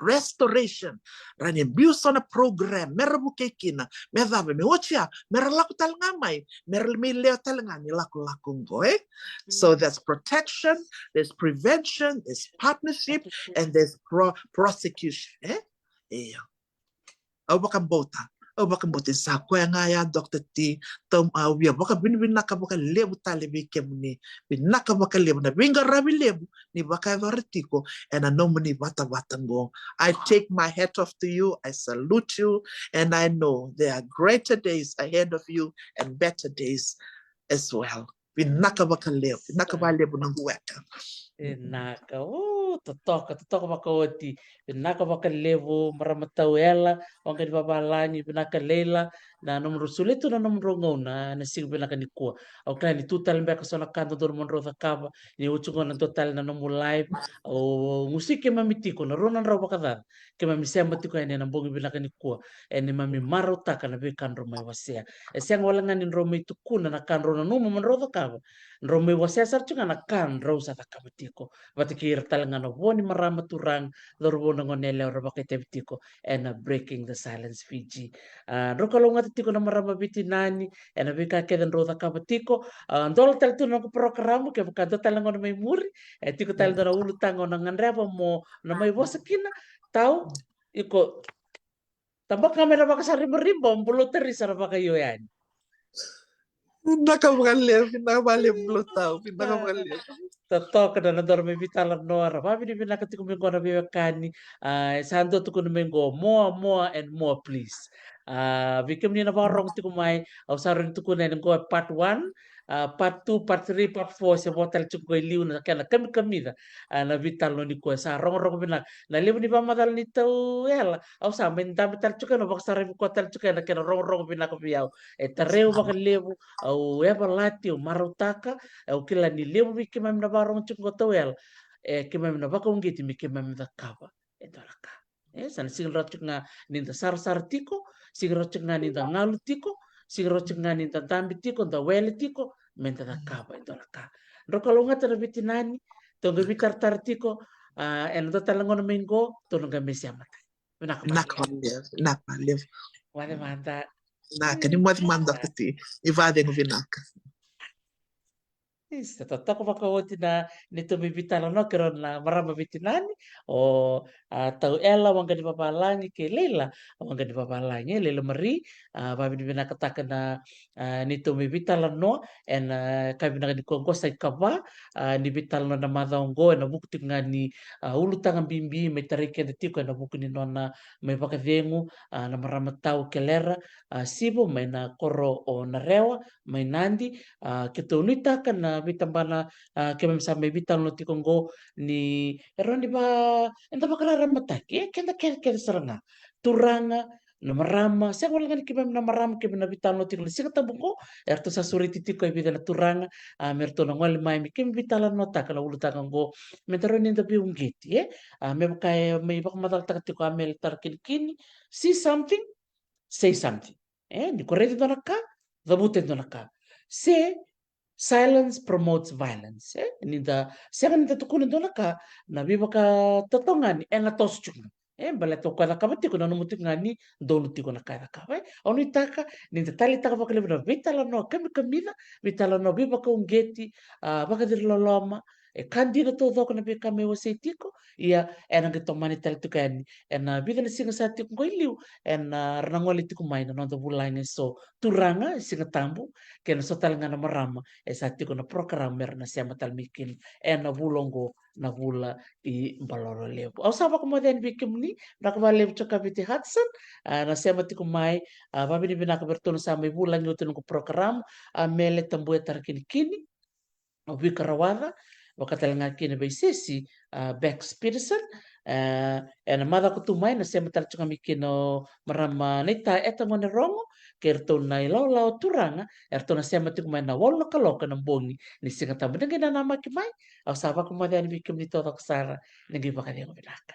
Restoration. Ra ni biu so na program me ra vukei kina, me cava, me oti ya, me ra lako tale ga mai, me ra mai lewa tale ga ni lakolako qo, eh? So there's protection, there's prevention, there's partnership, and there's pro-, prosecution, eh? Io. Au vakabauta, au vakabauta ni sa koya ga ya, Doctor T. Tau, au via vakavinavinaka vakalevu tale vei kemuni. Vinaka vakalevu na veiqaravi levu ni vakayacora tiko ena nomuni vatavata qo. I take my hat off to you, I salute you, and I know there are greater days ahead of you and better days as well. Vinaka vakalevu, vinaka vakalevu noqu weka. Vinaka, o, totoka, totoka vakaoti. Vinaka vakalevu, marama Tauela, waqa ni vavalagi, vinaka Leila, na nomudrau solia tu na nomudrau gauna, na siga vinaka nikua. Au kila ni tu tale beka so na ka dodonu mo drau cakava, ni oti qo na dua tale na nomu live, au gusuki keimami tiko, na rua na drau vakacaca, keimami sema tiko yani ena bogi vinaka nikua, e neimami marautaka na veika drau mai wasea. E sega wale ga ni drau mai tukuna na ka drau nanuma mo drau cakava. Drau mai wasea sara tiko ga na ka drau sa cakava tiko. Vata kei ira tale ga na vo ni marama, turaga, cauravou, na goneyalewa ra vakaitavi tiko ena Breaking the Silence Fiji. A, drau kalougata tiko na marama Viti Nani ena veika kece drau cakava tiko. A, dola tale tu na noqu parokaramu, kevaka dua tale na gauna mai muri, e tiko tale dua na ulutaga o na gadreva mo na mai vosa kina. Tau, iko tabaka ga me na vakasaribariba, o Bulou Tarisa na vakaio yani. Vinaka vakalevu, vinaka vakalevu Bulou Tau, vinaka vakalevu. Totoka na nodaru mai veitalanoa, ra vakavinavinaka tiko mai qo na veiwekani. A, e sa dua tukuna mai qo, more, more and more, please. A, vei kemuni na vakarogo tiko mai, au sa rawa ni tukuna yani qo e part one, a, part two, part three, part four, se vo tale tiko qo i liu na kena kamikamica, a, na veitalanoa nikua. Sa rogorogo vinaka. Na levu ni vakamacala nei Tauela, au sa mai dabe tale tiko ena, vakasaravi koya tale tiko ena kena rogorogo vinaka vei au. E tarai au vakalevu, au yavalati, au marautaka, au kila ni levu vei keimami na vakarogo tiko qo Tauela, e keimami na vakauqeti me keimami cakava e dua na ka. E, sa na sega ni rawa tiko ga ni da sarasara tiko, sega ni rawa tiko ga ni da galu tiko, sega ni rawa tiko ga ni da dabe tiko, da wele tiko, me da cakava e dua na ka. Drau kalougata na Viti Nani, tou qai veitaratara tiko, a, ena dua tale na gauna mai qo, tou na qai mai sema tale. Vinaka vakalevu. Vinaka vakalevu, vinaka vakalevu. Moce mada. Vinaka, ni moce mada Doctor T. Ni vakacegu vinaka. Isa, totoka vakaoti na neitou mai veitalanoa kei rau na marama Viti Nani, o, a, Tauela Waqanivavalagi kei Leila Waqanivavalagi, e, Leila Marie, a, vakavinavinakataka na, a, neitou mai veitalanoa ena, a, yakavi vinaka nikua qo, sa ikava, a, ni veitalanoa na macawa qo, ena vuku tiko ga ni, a, ulutaga bibi mai tarai keda tiko ena vuku ni nona mai vakacegu, a, na marama Tau Kelera, a, Sivo mai na koro o Narewa, mai Nadi, a, keitou nuitaka na veitabana, a, keimami sa mai veitalanoa tiko qo ni, e rawa ni va, eda vakararamataki, e, keda kece kece sara ga. Turaga, na marama, sega wale ga ni keimami na marama keimami na veitalanoa tiko na Siga Tabu qo, eratou sa sureti tiko e vica na turaga, a, me ratou na gole mai me keimami veitalanoataka na ulutaga qo, me da rawa ni da veiuqeti, e? A, me vaka e mai vakamacalataka tiko a Mele Tarakinikini, see something, say something. E, ni ko raica e dua na ka, cavuta e dua na ka. Se silence promotes violence. E, ni da sega ni da tukuna e dua na ka, na veivakatatogani ena toso tiko ga. E, baleta o koya cakava tiko, nanuma tiko ga ni donu tiko na ka e cakava. E, au nuitaka ni da taleitaka vakalevu na veitalanoa kamikamica, veitalanoa veivakauqeti, a, vakaciriloloma, E ka dina taucoko na veika me wasei tiko, ia ena qai tomani tale tiko yani ena vica na siga sa tiko qo i liu, ena ra na gole tiko mai na noda vulagi eso turaga e Sigatabu, kei na so tale ga na marama e sa tiko na program me ra na sema tale mai kina ena vula oqo, na vula i Balolo Levu. Au sa vakamoce yani vei kemuni, vinaka vakalevu Jokaviti Hudson, a, na sema tiko mai, a, vavinavinaka vei ratou na sa mai vulagi oti noqu program, a, Mele Tabua e Tarakinikini, o Vika Rawaca, vaka tale ga kina vei Sesi, a, Bex Peterson, a, ena macawa ka tu mai na sema tale tiko mai kina o marama Naita Eta Gone Rogo, kei ratou na ilawalawa turaga, eratou na sema tiko mai na walu na kaloko ena bogi ni Sigatabu. Ni qai nanamaki mai, au sa vakamoce yani vei kemuni taucoko sara, ni qai vakacegu vinaka.